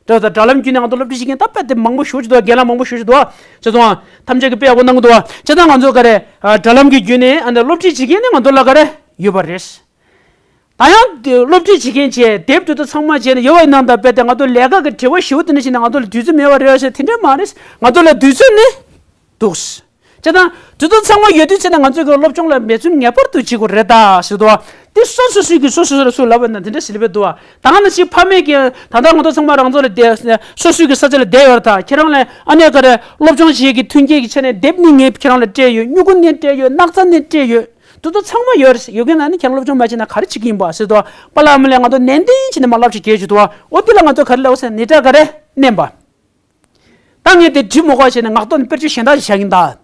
དེ་ད་དྲ་ལམ་བརྒྱུད་ནས་ང་ཚོ་སློབ་ཁྲིད་བྱེད་མཁན་ད་དཔེ་དེ་མང་པོ་ཞེ་པོ་ཅིག་འདུག་རྒན་ལགས་མང་པོ་ཞེ་པོ་ཅིག་འདུག་བྱས་ཙང་ཐམས་ཅད་ཀྱིས་དཔེ་ཡག་པོ་གནང་གི་འདུག་བྱས་ཙང་ང་ཚོ་ག་རེ་དྲ་ལམ་གྱི་བརྒྱུད་ནས་ཨ་ནི་སློབ་ཁྲིད་བྱེད་མཁན་ནི་ང་ཚོ་ལ་ག་རེ་ཡོད་པ་རེད། ད་ཡང་སློབ་ཁྲིད་བྱེད་མཁན་བྱས་དེབ་དེ་ཚོ་ཚང་མ་བྱས་ནས་ཡོད་པ་ཡིན་ན། ད་དཔེ་དེ་ང་ཚོ་ལས་ཀ་གི་བྲེལ་བ་ཞེ་པོ་དེ་འདྲ་བྱས་ནས་ང་ཚོ་ལ་དུས་ཚོད་མེད་པ་རེད་ཟེར་དེ་འདྲ་མ་རེད། ང་ཚོ་ལ་དུས་ཚོད་ནི་འདུག་བྱས་ཙང་དེ་ཚོ་ཚང་མ་ཡོད་དུས་ཚེ་ན་ང་ཚོས་ཀྱི་སློབ་སྦྱོང་ལ་འབད་བརྩོན་ངེས་པར་དུ་བྱེད་དགོས་རེད་ད་ཟེར་དུས། དེ་སོ་སོ་སོས་ཀྱི་སོ་སོ་སོ་ལ་སུ་ལབ་པ་ན་དེ་འདྲ་ཟེར་ལབ་པ་འདུག་ད་ང་ལ་ཞིག་ཕ་མས་ཀྱི་ད་ལྟ་ང་ཚོ་ཚང་མ་རང་ཚོ་ལ་བསྡད། སོ་སོའི་གི་ས་ཆ་ལ་བསྡད་ཡོད་རེད། ད་ཁྱེད་རང་ལ་ཨ་ནེ་ག་རེ་སློབ་སྦྱོང་བྱེད་ཀྱི་མཐུན་རྐྱེན་གྱི་ཆ་ནས་དེབ་ནི་ངས་ཁྱེད་རང་ལ་སྤྲད་ཡོད། སྨྱུ་གུ་ནི་སྤྲད་ཡོད། སྣག་ཚ་ནི་སྤྲད་ཡོད། དེ་ཚོ་ཚང་མ་ཡོད་རེད། ཡོད་མཁན་ན་ནི་ཁྱེད་རང་སློབ་སྦྱོང་མ་བྱས་ན་ག་རེ་བྱེད་ཀྱི་ཡིན་པ་ཟེར་དུས། པཱ་ལགས་ཨ་མ་ལགས་ང་ཚོ་ནན་ཏན་བྱས་ནས་མར་བསླབ་བྱ་བྱེད་བྱེད་དུས། འོ་འདི་ལ་ང་ཚོ་ག་རེ་ལབ་ཟེར་ན་ནི་སྒྲ་ག་རེ་བསྣན་པ། ད་ངས་དེ་འབྲི་མ་དགོས་བྱས་ནས་ངག་ཐོག་ནས་དཔེར་བརྗོད་གཞན་དག་བཞག་གིན་གདའ།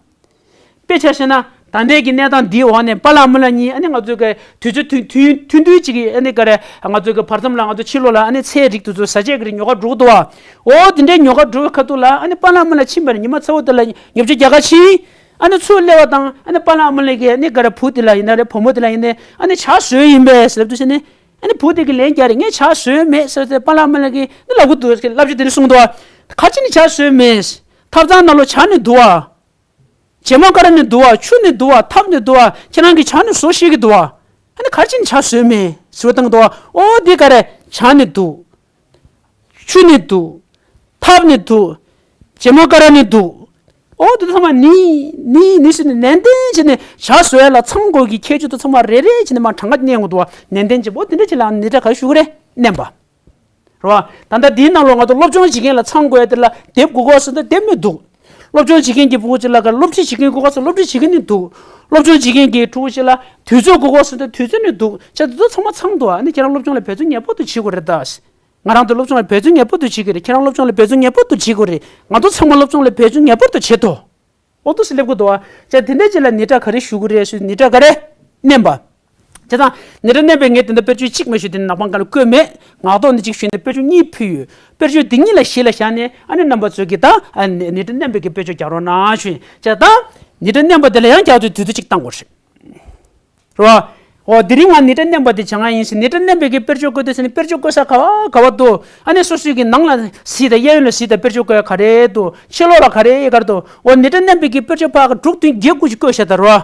དཔེ་ཆ་བཞག་ན་ད་ལྟའི་གི་གནས་སྟངས་འདིའི་འོག་ནས་པཱ་ལགས་ཨ་མ་ལགས་གཉིས་ཨ་ནི་ང་ཚོའི་གི་དུས་ཚོད་ཐུང་ཐུང་ཐུང་ཐུང་ཅིག་གི་ཨ་ནི་ག་རེ་ང་ཚོའི་གི་བར་མཚམས་ལ་ང་ཚོ་ཕྱི་ལོགས་ལ་ཨ་ནི་ཚལ་རིགས་དེ་ཚོ་ཟ་བྱེད་ཀྱི་རེད། ཉོ་ག་འགྲོ་གི་འདུག་བ། འོ་དེ་འདྲའི་ཉོ་ག་འགྲོ་བའི་ཁ་ཐུག་ལ་ཨ་ནི་པཱ་ལགས་ཨ་མ་ལགས་ཕྱིན་པ་རེད། ཉི་མ་ཚ་བོ་དེ་ལ་ཉོ་ཆ་རྒྱག་ག་ཕྱིན། ཨ་ནི་ཚུར་སླེབས་པ་དང་ཨ་ནི་པཱ་ལགས་ཨ་མ་ལགས་ཀྱིས་ཨ་ནི་ག་རེ་བུ་དེ་ལ་ཡིན་ན་རེད། བུ་མོ་དེ་ལ་ཡིན་ནའི་ཨ་ནི་ཇ་བཟོས་ཡིན་པས་ཟེར་ལབ་དུས་ཟེར་ནས། ཨ་ནི་བུ་དེ་གིས་ལན་རྒྱག་རེད། ངས་ཇ་བཟོས་མེད་ཟེར་ཏེ་པཱ་ལགས་ཨ་མ་ལགས་ཀྱིས་ནི་ལབ་གི་འདུག་ཟེར། བསླབ་བྱ་དེ་ནི་གསུངས་འདུག་བ། ག་ཅི་ནི་ཇ་བཟོས་མེད། ཐབ་ཚང་ནང་ལོགས་ཇ་ནི་འདུག་བ། བྱེ་མ་ཀ་ར་ནི་འདུག་བ། ཆུ་ནི་འདུག་བ། ཐབ་ནི་འདུག་བ། ཁྱེད་རང་གིས་ཇ་ནི་བཟོ་ཤེས་ཀྱི་འདུག་བ། ཨ་ནི་ག་ཅི་ནི་ཇ་བཟོས་མེད་ཟེར་བ་བཏང་འདུག་བ། ཨོ་འདི་ག་རེ། ཇ་ནི་འདུག་ཆུ་ནི་འདུག་ཐབ་ནི་འདུག་བྱེ་མ་ཀ་ར་ནི་འདུག་ཨོ་དེ་ཚང་མ་ནི་ནི་ནི་ཟེར་ནས་ནན་ཏན་བྱས་ནས་ཇ་བཟོ་ཡ་ལ་ཚང་དགོས་ཀྱི་ཁྱད་ཆོས་དེ་ཚང་མ་རེ་རེ་བྱས་ནས་མར་གྲངས་ཀ་བསྣན་དགོས་འདུག་བ། ནན་ཏན་བྱས་པོ་དེ་འདྲ་བྱས་ལ་ནི་སྒྲ་ག་རེ་ཞུ་གི་རེད། བསྣན་པ། རེད་བ། ད་ལྟ་འདིའི་ནང་ལོགས་ང་ཚོ་སློབ་སྦྱོང་བྱེད་མཁན་ལ་ཚང་དགོས་ཡ་དེ་ལ་དེབ་དགོས་གོ་ཟེར་ན་དེབ་ནི་འདུག་སློབ་སྦྱོང་བྱེད་མཁན་གྱི་ཕྲུ་གུ་ཅིག་ལ་ག་སློབ་ཁྲིད་བྱེད་མཁན་དགོས་གོ་ཟེར་ན་སློབ་ཁྲིད་བྱེད་མཁན་ནི་འདུག་སློབ་སྦྱོང་བྱེད་མཁན་གྱི་ཕྲུ་གུ་ཅིག་ལ་དུས་ཚོད་དགོས་གོ་ཟེར་ན་དུས་ཚོད་ནི་འདུག་བྱས་ཙང་དེ་ཚོ་ཚང་མ་ཚང་འདུག་ཨ་ནི་ཁྱེད་རང་སློབ་སྦྱོང་ལ་འབད་བརྩོན་ངེས་པར་དུ་བྱེད་དགོས་རེད་ད། ང་རང་ཚོ་སློབ་སྦྱོང་ལ་འབད་བརྩོན་ངེས་པར་དུ་བྱེད་དགོས་རེད། ཁྱེད་རང་སློབ་སྦྱོང་ལ་འབད་བརྩོན་ངེས་པར་དུ་བྱེད་དགོས་རེད། ང་ཚོ་ཚང་མ་སློབ་སྦྱོང་ལ་འབད་བརྩོན་ངེས་པར་དུ་བྱེད་དོ། འོ་འདུག་སེ་སླེབས་དགོས་འདུག་བ། ཅག་དེ་འདྲ་ཅིག་ལ་ནི་སྒྲ་ག་རེ་ཞུ་གི་རེད་ཟེར་ནི་སྒྲ་ག་རེ་བསྣན་པ། བྱས་ཙང་ནི་སྒྲ་བསྣན་པའི་ངས་དེ་འདྲ་དཔེར་བརྗོད་གཅིག་མ་ཞུས། དེ་ནི་ནག་པང་ཁ་ལ་བཀོད་མེད། ངག་ཐོག་ནས་གཅིག་ཞུས་ནས་དཔེར་བརྗོད་གཉིས་ཕུལ་ཡོད། དཔེར་བརྗོད་འདི་གཉིས་ལ་གཞི་ལ་བཞག་ནས་ཨ་ནི་རྣམ་པ་ཚོས་ཀྱིས་ད་ཨ་ནི་ནི་སྒྲ་བསྣན་པའི་གི་དཔེར་བརྗོད་རྒྱག་རོགས་གནང་ཞུ་ཡིན། ཅག་ད་ནི་སྒྲ་བསྣན་པ་དེ་ལ་ཡང་རྒྱག་དུས་དུས་ཚོད་གཅིག་བཏང་དགོས་རེད། རོ། འོ་དེ་རིང་ང་ནི་སྒྲ་བསྣན་པ་དེ་བྱ་ངན་ཡིན་ཟེར། ནི་སྒྲ་བསྣན་པའི་གི་དཔེར་བརྗོད་བཀོད་དུས་ཟེར་ནི་དཔེར་བརྗོད་བཀོད་ས་ག་བ་ག་བ་འདུག་ཨ་ནི་སོ་སོའི་གི་ནང་ལ་གཟིགས་དང་གཡས་གཡོན་ལ་གཟིགས་དང་དཔེར་བརྗོད་བཀོད་ག་རེ་འདུག་ཕྱི་ལོགས་ལ་ག་རེ་ག་རེ་འདུག་འོ་ནི་སྒྲ་བསྣན་པའི་གི་དཔེར་བརྗོད་ཕར་ག་དྲུག་བདུན་བརྒྱད་དགུ་ཞིག་བཀོད་བཞག་དང་རོ།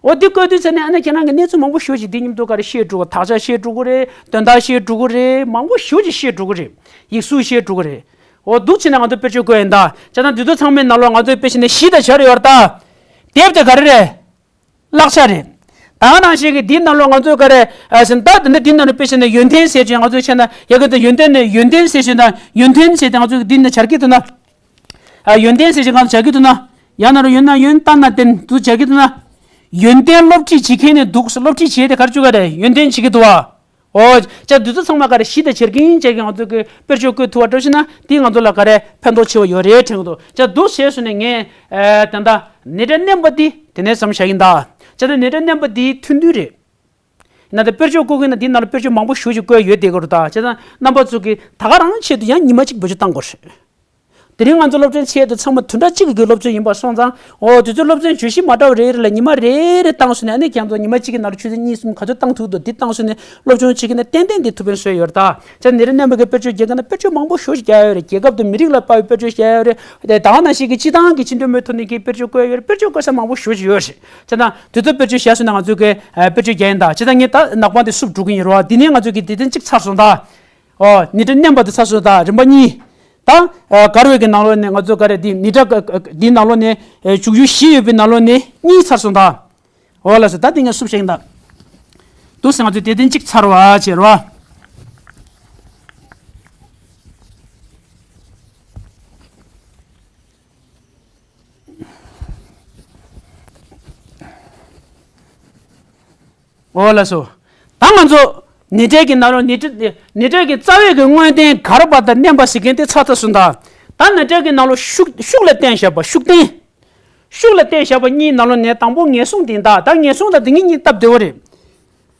འོ་འདི་བཀོད་དུས་ཟེར་ནི་ཨ་ནི་ཁྱེད་རང་གི་གནས་ཚུལ་མང་པོ་ཞེ་པོ་ཅིག་འདི་མཉམ་དུ་ག་རེ་ཤེས་འགྲོ་གི། དག་ཆ་ཤེས་འགྲོ་གི་རེད། དོན་དག་ཤེས་འགྲོ་གི་རེད། མང་པོ་ཞེ་པོ་ཅིག་ཤེས་འགྲོ་གི་རེད། ཡིག་གཟུགས་ཤེས་འགྲོ་གི་རེད། འོ་འདུག་བྱས་ནས་ང་ཚོ་དཔེར་བརྗོད་བཀོད་ཡིན་ད། བྱས་ཙང་འདི་ཚོ་ཚང་མའི་ནང་ལོགས་ང་ཚོས་དཔེ་བྱས་ནས་གཞི་དང་བྱ་རེ་ཡོད་རེད་ད། དེབ་དེ་ག་རེ་རེད། བཀླག་བྱ་རེད། ད་ནང་བཞིན་གྱི་འདིའི་ནང་ལོགས་ང་ཚོས་ག་རེ་ཨ་ཟིན་ད་འདི་འདྲ་འདིའི་ནང་ལ་དཔེ་བྱས་ན་ཡོན་ཏན་ཟེར་ཅིང་ང་ཚོས་བྱས་ན་ཡ་གི་ད་ཡོན་ཏན་ནི་ཡོན་ཏན་ཟེར་ཅིང་ད་ཡོན་ཏན་ཟེར་ཏེ་ང་ཚོས་འདི་ནས་སྦྱར་གྱི་འདུག་ན། ཨ་ཡོན་ཏན་ཟེར་ཅིང་ང་ཚོས་སྦྱར་གྱི་འདུག་ན། ཡང་ན་རོ་ཡོན་ན་ཡོན་ཏན་ན་ཏན་དུ་སྦྱར་གྱི་འདུག་ན། ཡོན་ཏན་སློབ་ཁྲིད་བྱེད་མཁན་ནི་འདུག་སློབ་ཁྲིད་བྱེད་དེ་ག་རེ་བྱེད་ག་རེ་ཡོན་ཏན་བྱེད་ཀྱི་འདུག་བ། ཨོ། ཅག་འདི་ཚོ་ཚང་མ་ག་རེ་གཞི་དང་བྱ་རྐྱེན་བྱས་ཀྱི་ང་ཚོ་གི་དཔེར་བརྗོད་བཀོད་ཐུབ་པ་འདྲ་ཞིག་ན་དེས་ང་ཚོ་ལ་ག་རེ་ཕན་ཐོགས་ཆེ་བ་ཡོད་རེད་དྲན་གྱི་འདུག་ཅག་འདུག་ཞེས་ཞུས་ནས་ངས་ཨེ་ད་ལྟ་ནི་སྒྲ་བསྣན་པ་འདི་དེ་ནས་བསམ་བཞག་ཡིན་ད། ཅག་ད་ནི་སྒྲ་བསྣན་པ་འདི་ཐུང་ཐུང་རེད། ན་ད་དཔེར་བརྗོད་བཀོད་ཀྱི་ན་འདི་ནང་ལ་དཔེར་བརྗོད་མང་པོ་ཞེ་ཅིག་བཀོད་ཡོད་དེ་ག་རུ་ད། ཅག་ད་རྣམ་པ་ཚོ་གི་ད་ག་རང་ཆེད་དུ་ཡང་ཉི་མ་གཅིག་བེད་སྤྱོད་བཏང་དགོས་རེད། དེ་རིང་ང་ཚོ་སློབ་ཚན་ཆེད་དུ་ཚང་མ་བདུན་ཕྲག་གཅིག་གི་སློབ་ཚན་ཡིན་པ་སོང་ཙང་། འོ་དེ་ཚོའི་སློབ་ཚན་བརྗོད་གཞི་མ་འདྲ་བ་རེ་རེ་ལ་ཉི་མ་རེ་རེ་བཏང་སོང་ནས་ཨ་ནི་ཁྱེད་ཚོ་ཉི་མ་གཅིག་གི་ནང་ལ་ཆུ་ཚོད་གཉིས་གསུམ་ག་ཚོད་བཏང་ཐུབ་འདུག་འདི་བཏང་སོང་ནས་སློབ་སྦྱོང་བྱེད་ཀྱི་ན་ཏན་ཏན་འདི་ཐུགས་ཕན་གསོས་ཡོད་རེད་ད། ཅག་ནི་སྒྲ་བསྣན་པའི་གི་དཔེར་བརྗོད་རྒྱག་གི་ན་དཔེར་བརྗོད་མང་པོ་ཞེ་ཅིག་རྒྱག་ཡོད་རེད། རྒྱལ་ཁབ་དང་མི་རིགས་ལ་དཔག་པའི་དཔེར་བརྗོད་བཤད་ཡོད་རེད། དེ་ད་ག་ནང་བཞིན་གྱི་སྤྱི་བཏང་གི་བཅིངས་འགྲོལ་མའི་ཐོག་ནས་ཀྱི་དཔེར་བརྗོད་བཀོད་ཡོད་རེད། དཔེར་བརྗོད་བཀོད་ས་མང་པོ་ཞེ་ཅིག་ཡོད་རེད། ཅག་ད་དེ་ཚོ་དཔེར་བརྗོད་བཞག་སོང་ན་ང་ཚོས་གི་ཨ་དཔེར་བརྗོད་རྒྱག་ཡིན་ད། ཅག་ད་ངས་ད་ནག་པང་དེ་བསུབ་འགྲོ་གི་ཡིན་རོ། འདི་ནས་ང་ཚོས་གི་དེ་ཐེངས་གཅིག་ཚར་སོང་ད། ཨོ་ནི་སྒྲ་བསྣན་པ་དེ་ཚར་སོང་ད། རིམ་པ་གཉིས། ད་ཨ་གར་བའི་གི་ནང་ལོགས་ནས་ང་ཚོ་ག་རེ་འདི་ནི་སྒྲ་འདིའི་ནང་ལོགས་ནས་ཨ་བྱུག་ཡུལ་བཞི་ཡོད་པའི་ནང་ལོགས་ནས་གཉིས་ཚར་སོང་ད། འོ་ལགས་སོ། ད་དེ་ངས་བསུབ་བཞག་ཡིན་ད། འདུག་སེ་ང་ཚོས་དེ་ཐེངས་གཅིག་ཚར་བ་བྱེད་རོགས། འོ་ལགས་སོ། ད་ང་ཚོ་ནི་སྒྲའི་གི་ནང་ལོགས་ནི་སྒྲ་ནི་སྒྲའི་གི་རྩ་བའི་གི་དངོས་བསྟན་གར་བ་དང་བསྣན་པ་ཟེར་མཁན་དེ་ཚར་ཚར་སོང་ད། ད་ནི་སྒྲའི་གི་ནང་ལོགས་ཤུགས་ཤུགས་ལ་བརྟེན་བཞག་པ་ཤུགས་བསྟན། ཤུགས་ལ་བརྟེན་བཞག་པ་གཉིས་ནང་ལོགས་ནས་དང་པོ་ངན་སོང་འདི་ད། ད་ངན་སོང་དང་འདི་གཉིས་གཉིས་སྟབས་བདེ་བོ་རེད།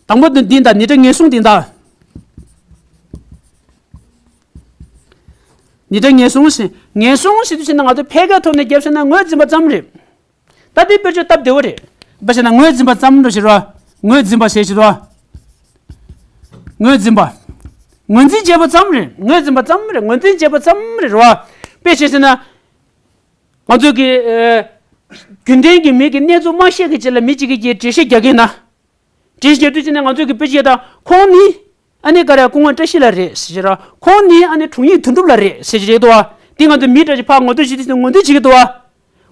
དང་པོ་འདི་འདི་ད་ནི་སྒྲ་ངན་སོང་འདི་ད། ནི་སྒྲ་ངན་སོང་ཟེར་ངན་སོང་ཟེར་དུས་ཕྱིན་ན་ང་ཚོ་ཕལ་སྐད་ཐོག་ནས་རྒྱབ་ཟེར་ན་ངོས་འཛིན་པ་ཙམ་རེད། ད་འདི་དཔེ་བརྗོད་སྟབས་བདེ་བོ་རེད། དཔེ་བྱས་ན་ངོས་འཛིན་པ་ཙམ་འགྲོ་ཞེས་རོ། ངོས་འཛིན་པ་ཞེས་ཞེས་རོ། ངོས་འཛིན་པ། ངོས་འཛིན་བྱས་པ་ཙམ་རེད། ངོས་འཛིན་པ་ཙམ་རེད། ངོས་འཛིན་བྱས་པ་ཙམ་རེད་རོ། དཔེ་བྱས་ཟེར་ན། ང་ཚོས་ཀྱི་ཨ་རྒྱུན་ལྡན་གྱི་མི་གི་གནས་ཚུལ་མ་ཤེས་ཀྱི་ཆེད་ལ་མི་གཅིག་གིས་ཀྱི་འགྲེལ་བཤད་རྒྱག་གི་ན། འགྲེལ་བཤད་རྒྱག་དུས་ཙམ་ནས་ང་ཚོས་ཀྱི་དཔེ་ཆ་དང་ཁོང་ནི་ཨ་ནི་ག་རེ་སྐུ་ངོ་བཀྲ་ཤིས་ལགས་རེད་ཟེར་གྱི་ར། ཁོང་ནི་ཨ་ནི་དྲུང་ཡིག་དོན་གྲུབ་ལགས་རེད་ཟེར་གྱི་རེད་དོ། འདི་ང་ཚོ་མི་འདྲ་ཞིག་ཕར་ངོ་སྤྲོད་བྱེད་དུས་ཙམ་ངོ་སྤྲོད་བྱེད་ཀྱི་འདུག་བ།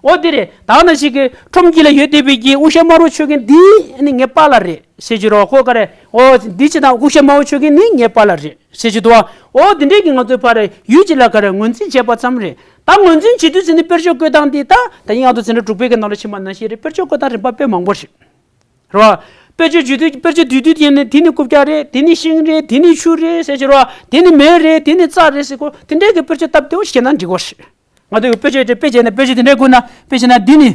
འོ་དེ་རེད། ད་ནང་བཞིན་གྱི་ཁྲོམ་དཀྱིལ་ལ་ཡོད་བསྡད་པའི་གི་དབུ་ཞྭ་དམར་པོ་མཆོད་མཁན་འདི་ནི་ངའི་པཱ་ལགས་རེད་ཟེར་གྱི་རོ། ཁོ་ག་རེ། འོ་འདི་ཅི་དང་དབུ་ཞྭ་དམར་པོ་མཆོད་མཁན་ནི་ངའི་པཱ་ལགས་རེད་ཟེར་གྱི་འདུག་བ། འོ་དེ་འདྲས་ཀྱི་ང་ཚོའི་ཕར་ཡུལ་གཅིག་ལ་ག་རེ་ངོས་འཛིན་བྱས་པ་ཙམ་རེད། ད་ངོས་འཛིན་བྱེད་དུས་ཙམ་ནི་དཔེར་བརྗོད་བཀོད་སྟངས་འདི་ད་ད་ཡིན་ང་ཚོ་འཛིན་གྲྭ་དྲུག་པའི་གི་ནང་ལ་ཕྱིན་པ་ནང་བཞིན་རེད། དཔེར་བརྗོད་བཀོད་སྟངས་རིམ་པ་དཔེ་མང་པོ་རེད། རེད་བ། དཔེར་བརྗོད་བརྗོད་དུས་དཔེར་བརྗོད་བསྡུས་དུས་དེ་ནི་དེ་ནི་རྐུབ་བཀྱག་རེད། དེ་ནི་ཤིང་རེད། དེ་ནི་ཆུ་རེད་ཟེར་གྱི་རེད་བ། དེ་ནི་མེ་རེད། དེ་ནི་རྩྭ་རེད་ཟེར་གོ་དེ་འདྲས་ཀྱི་དཔེར་བརྗོད་སྟབས་བདེ་བོ་ཞིག་བྱས་ན་འགྲིག་གོ་རེད། ང་ཚོས་དཔེ་ཆ་དེ་དཔེ་བྱས་ནས་དཔེ་ཆ་དེ་འདྲ་བཀོད་ན། དཔེ་བྱས་ན་འདི་ནི།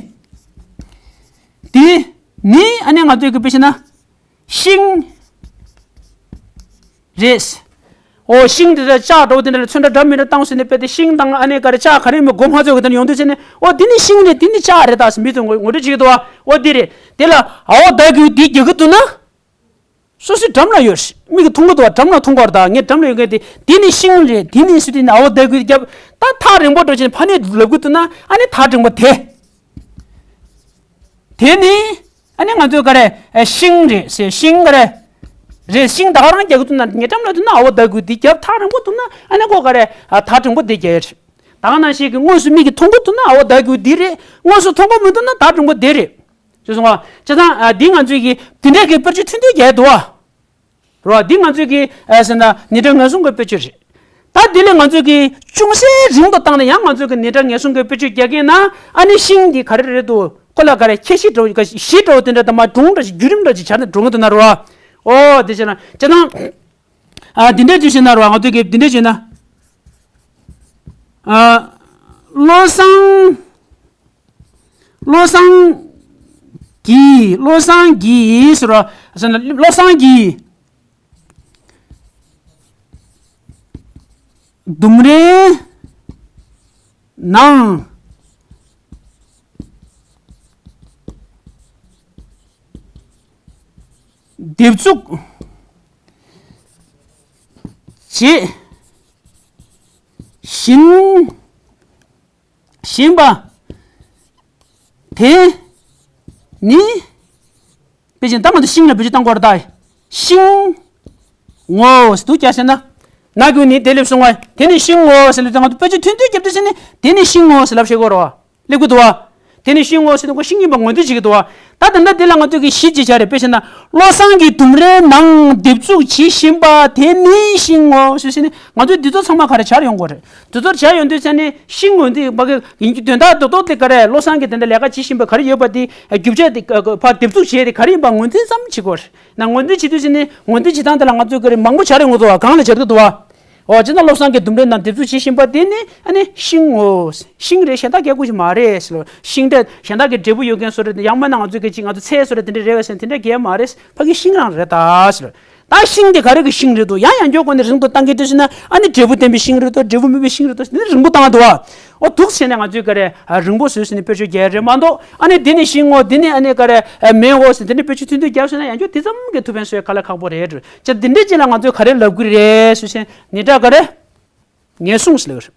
འདི་ནི་ཨ་ནི་ང་ཚོས་ཀྱི་དཔེ་བྱས་ན། ཤིང་། རེད། འོ་ཤིང་དེ་དང་ལྕགས་འདྲ་བོ་དེ་འདྲ་ལ་ཚོན་ཁྲ་འདྲ་མི་འདྲ་བཏང་ཟེར་ནས་དཔེ་དེ་ཤིང་དང་ཨ་ནི་ག་རེ་ལྕགས་ག་རེ་མི་མགོ་མ་ཚོས་གི་དེ་ཡོང་དུས་ཟེར་ནས་འོ་འདི་ནི་ཤིང་རེད། འདི་ནི་ལྕགས་རེད་ད་ཟེར་མི་ཚོས་ངོ་ངོ་སྤྲོད་བྱེད་ཀྱི་འདུག་བ། འོ་འདི་རེད། དེ་ལ་ཨའོ་ད་གུ་འདི་རྒྱག་གི་འདུག་ན། སོ་སོའི་འགྲམ་ལ་ཡོད། མིག་གིས་མཐོང་གི་འདུག་བ། འགྲམ་ལ་མཐོང་གི་བ། ད་ངའི་འགྲམ་ལ་ཡོད་མཁན་དེ་འདི་ནི་ཤིང་རེད། འདི་ནི་སུ་དེ་ནི་ཨའོ་ད་གུ་རྒྱབ་ད་ཐག་རིང་པོ་འགྲོ་ཕྱིན་ཕ་ནས་ལབ་གི་འདུག་ན་ཨ་ནི་ཐག་རིང་པོ་དེ། དེ་ནི་ཨ་ནི་ང་ཚོས་ག་རེ་ཤིང་རེད་ཟེར། ཤིང་ག་རེ་རེད། ཤིང་ད་ག་རང་རྒྱག་གི་འདུག་ན་ངའི་འགྲམ་ལ་འདུག་ན་ཨའོ་ད་གུ་འདི་རྒྱབ་ཐག་རིང་པོ་འདུག་ན་ཨ་ནི་ཁོ་ག་རེ་ཐག་རིང་པོ་དེ་རྒྱག་ཡོད་རེད། ད་ག་ནང་བཞིན་གྱི་དངོས་སུ་མིག་གིས་མཐོང་གི་འདུག་ན་ཨའོ་ད་གུ་འདི་རེད། དངོས་སུ་མཐོང་གི་མི་འདུག་ན་ཐག་རིང་པོ་དེ་རེད། ཅེས་གསུངས་པ། བྱས་ཙང་ཨ་འདི་ང་ཚོས་ཀྱི་དེ་འདྲའི་གི་དཔེར་བརྗོད་ཐུང་ཐུང་རྒྱག་འདུག་བ། རེད་བ། འདི་ང་ཚོས་ཀྱི་ཨ་ཟེར་ན་ནི་སྒྲ་ངན་སོང་གི་དཔེར་བརྗོད་རེད། ད་འདི་ལས་ང་ཚོས་ཀྱི་ཅུང་ཟད་རིང་དུ་བཏང་ནས་ཡང་ང་ཚོས་ཀྱི་ནི་སྒྲ་ངན་སོང་གི་དཔེར་བརྗོད་རྒྱག་མཁན་ན་ཨ་ནི་ཤིང་འདི་ག་རེ་རེད་འདུག་ཁོ་ལ་ག་རེ་ཁྱད་གཤིས་འདྲ་བོ་གཤིས་འདྲ་བོ་དེ་འདྲ་དང་མ་སྒྲུང་འདྲ་ཞིག་བརྒྱུད་རིམ་འདྲ་ཞིག་བྱས་ནས་འགྲོ་གི་འདུག་ན་རེད་བ། ཨོ་དེ་བྱས་ན་བྱས་ཙང་ཨ་འདི་འདྲ་བརྗོད་བྱས་ན་རེད་བ། ང་ཚོས་ཀྱི་འདི་འདྲ་བརྗོད་ན་ཨ་བློ་བཟང་། བློ་བཟང་གིས། བློ་བཟང་གིས་ཟེར་བ་ཟེར་ན་བློ་བཟང་གིས་ལྡུམ་རའི་ནང་འདེབས་འཛུགས་བྱེད་བཞིན། བཞིན་པ་དེ་ནི། དཔེ་ཅན་ད་མ་དུ་ཤིང་ལ་བེད་སྤྱོད་བཏང་དགོས་རེད་ད། ཤིང་ངོ་ཟེར་འདུག་ཀྱང་ཟེར་ན། ན་གུ་ནི་དེ་ལེབ་སོང་བ། དེ་ནི་ཤིང་ངོ་ཟེར་ལབ་ཙང་ང་ཚོ་དཔེ་ཅན་ཐུང་ཐུང་རྒྱབ་དུས་ཟེར་ནི་དེ་ནི་ཤིང་ངོ་ཟེར་ལབ་ཤེས་དགོས་རེད་བ། ལེབ་གི་འདུག་བ། དེ་ནི་ཤིང་ངོ་ཟེར་ནི་ཁོ་ཤིང་ཡིན་པ་ངོས་འཛིན་བྱེད་ཀྱི་འདུག་བ། ད་དེ་འདྲ་དེ་ལ་ང་ཚོས་ཀྱི་གཞི་ཅིག་བྱ་རེད། དཔེ་བྱས་ན་བློ་བཟང་གིས་ལྡུམ་རའི་ནང་འདེབས་འཛུགས་བྱེད་བཞིན་པ་དེ་ནི་ཤིང་ངོ་ཟེར་ཟེར་ནི་ང་ཚོས་འདི་ཚོ་ཚང་མ་ག་རེ་བྱར་ཡོང་དགོས་རེད། འདི་ཚོར་བྱར་ཡོང་དུས་ཙ་ནི་ཤིང་ངོས་འཛིན་པ་གི་ཡིན་གྱི་དོན་དག་རྡོག་རྡོག་དེ་ག་རེ་བློ་བཟང་གིས་དེ་འདྲ་ལས་ཀ་བྱེད་བཞིན་པ་ག་རེ་ཡོད་པ་དེ་རྒྱུ་ཆ་དེ་ཕར་འདེབས་འཛུགས་བྱས་དེ་ག་རེ་ཡིན་པ་ངོས་འཛིན་ཙམ་བྱེད་དགོས་རེད། ན་ངོས་འཛིན་བྱེད་དུས་ཙ་ནི་ངོས་འཛིན་བྱེད་སྟངས་དེ་ལ་ང་ཚོས་ག་རེ་མང་པོ་བྱར་ཡོང་དགོས་འདུག་བ། གང་ལ་བྱར་གི་འདུག་བ། ཨོ་ཅི་ན་བློ་བཟང་གིས་ལྡུམ་རའི་ནང་འདེབས་འཛུགས་བྱེད་བཞིན་པ་དེ་ནི་ཨ་ནི་ཤིང་ངོ་། ཤིང་རེད་གཞན་དག་སྐད་དགོས་ཤིག་མ་རེད་ཟེར་ལོ། ཤིང་འདྲ་གཞན་དག་གི་འབྲས་བུ་ཡོད་མཁན་བཟོ་རེད། ཡང་མིན་ན་ང་ཚོས་སྐད་ཅིག་ང་ཚོ་ཚལ་བཟོ་རེད་དེ་འདྲ་རེད་བས་ཟེར་དེ་འདྲ་གས་མ་རེད། ཕ་གི་ཤིང་རང་རེད་ད་ཟེར། ད་ཤིང་དེ་ག་རེ་གི་ཤིང་རེད་འདུག་ཡང་ཡང་འགྱོ་དགོས་ནས་རིང་དུ་བཏང་གི་འདུག་ཟེར་ན་ཨ་ནི་འབྲས་བུ་ལྡན་པའི་ཤིང་རེད་དོ། འབྲས་བུ་མེད་པའི་ཤིང་རེད་དོ་ཟེར་ནས་རིང་པོ་བཏང་འདུག་བ། ཨོ་འདུག་ཟེར་ནས་ང་ཚོས་ག་རེ་རིང་པོ་བཟོས་ཟེར་ནས་དཔེ་བརྗོད་རྒྱག་རེད་མ་གཏོགས་ཨ་ནི་འདི་ནི་ཤིང་ངོ་འདི་ནི་ཨ་ནི་ག་རེ་མེ་འོ་ཟེར་འདི་ནི་དཔེ་བརྗོད་ཐུང་ཐུང་རྒྱག་ཟེར་ན་ཡང་འགྱོ་དེ་ཙམ་གྱི་ཐུགས་ཕན་གསོས་ག་ལ་ཁག་པོ་རེད། ཅེས་འདི་འདྲའི་རྗེས་ལ་ང་ཚོས་ག་རེ་ལབ་དགོས་རེད་ཟེར་ན་ནི་སྒྲ་ག་རེ། ངེས་བཟུང་ཟེར་ལབ་རེད།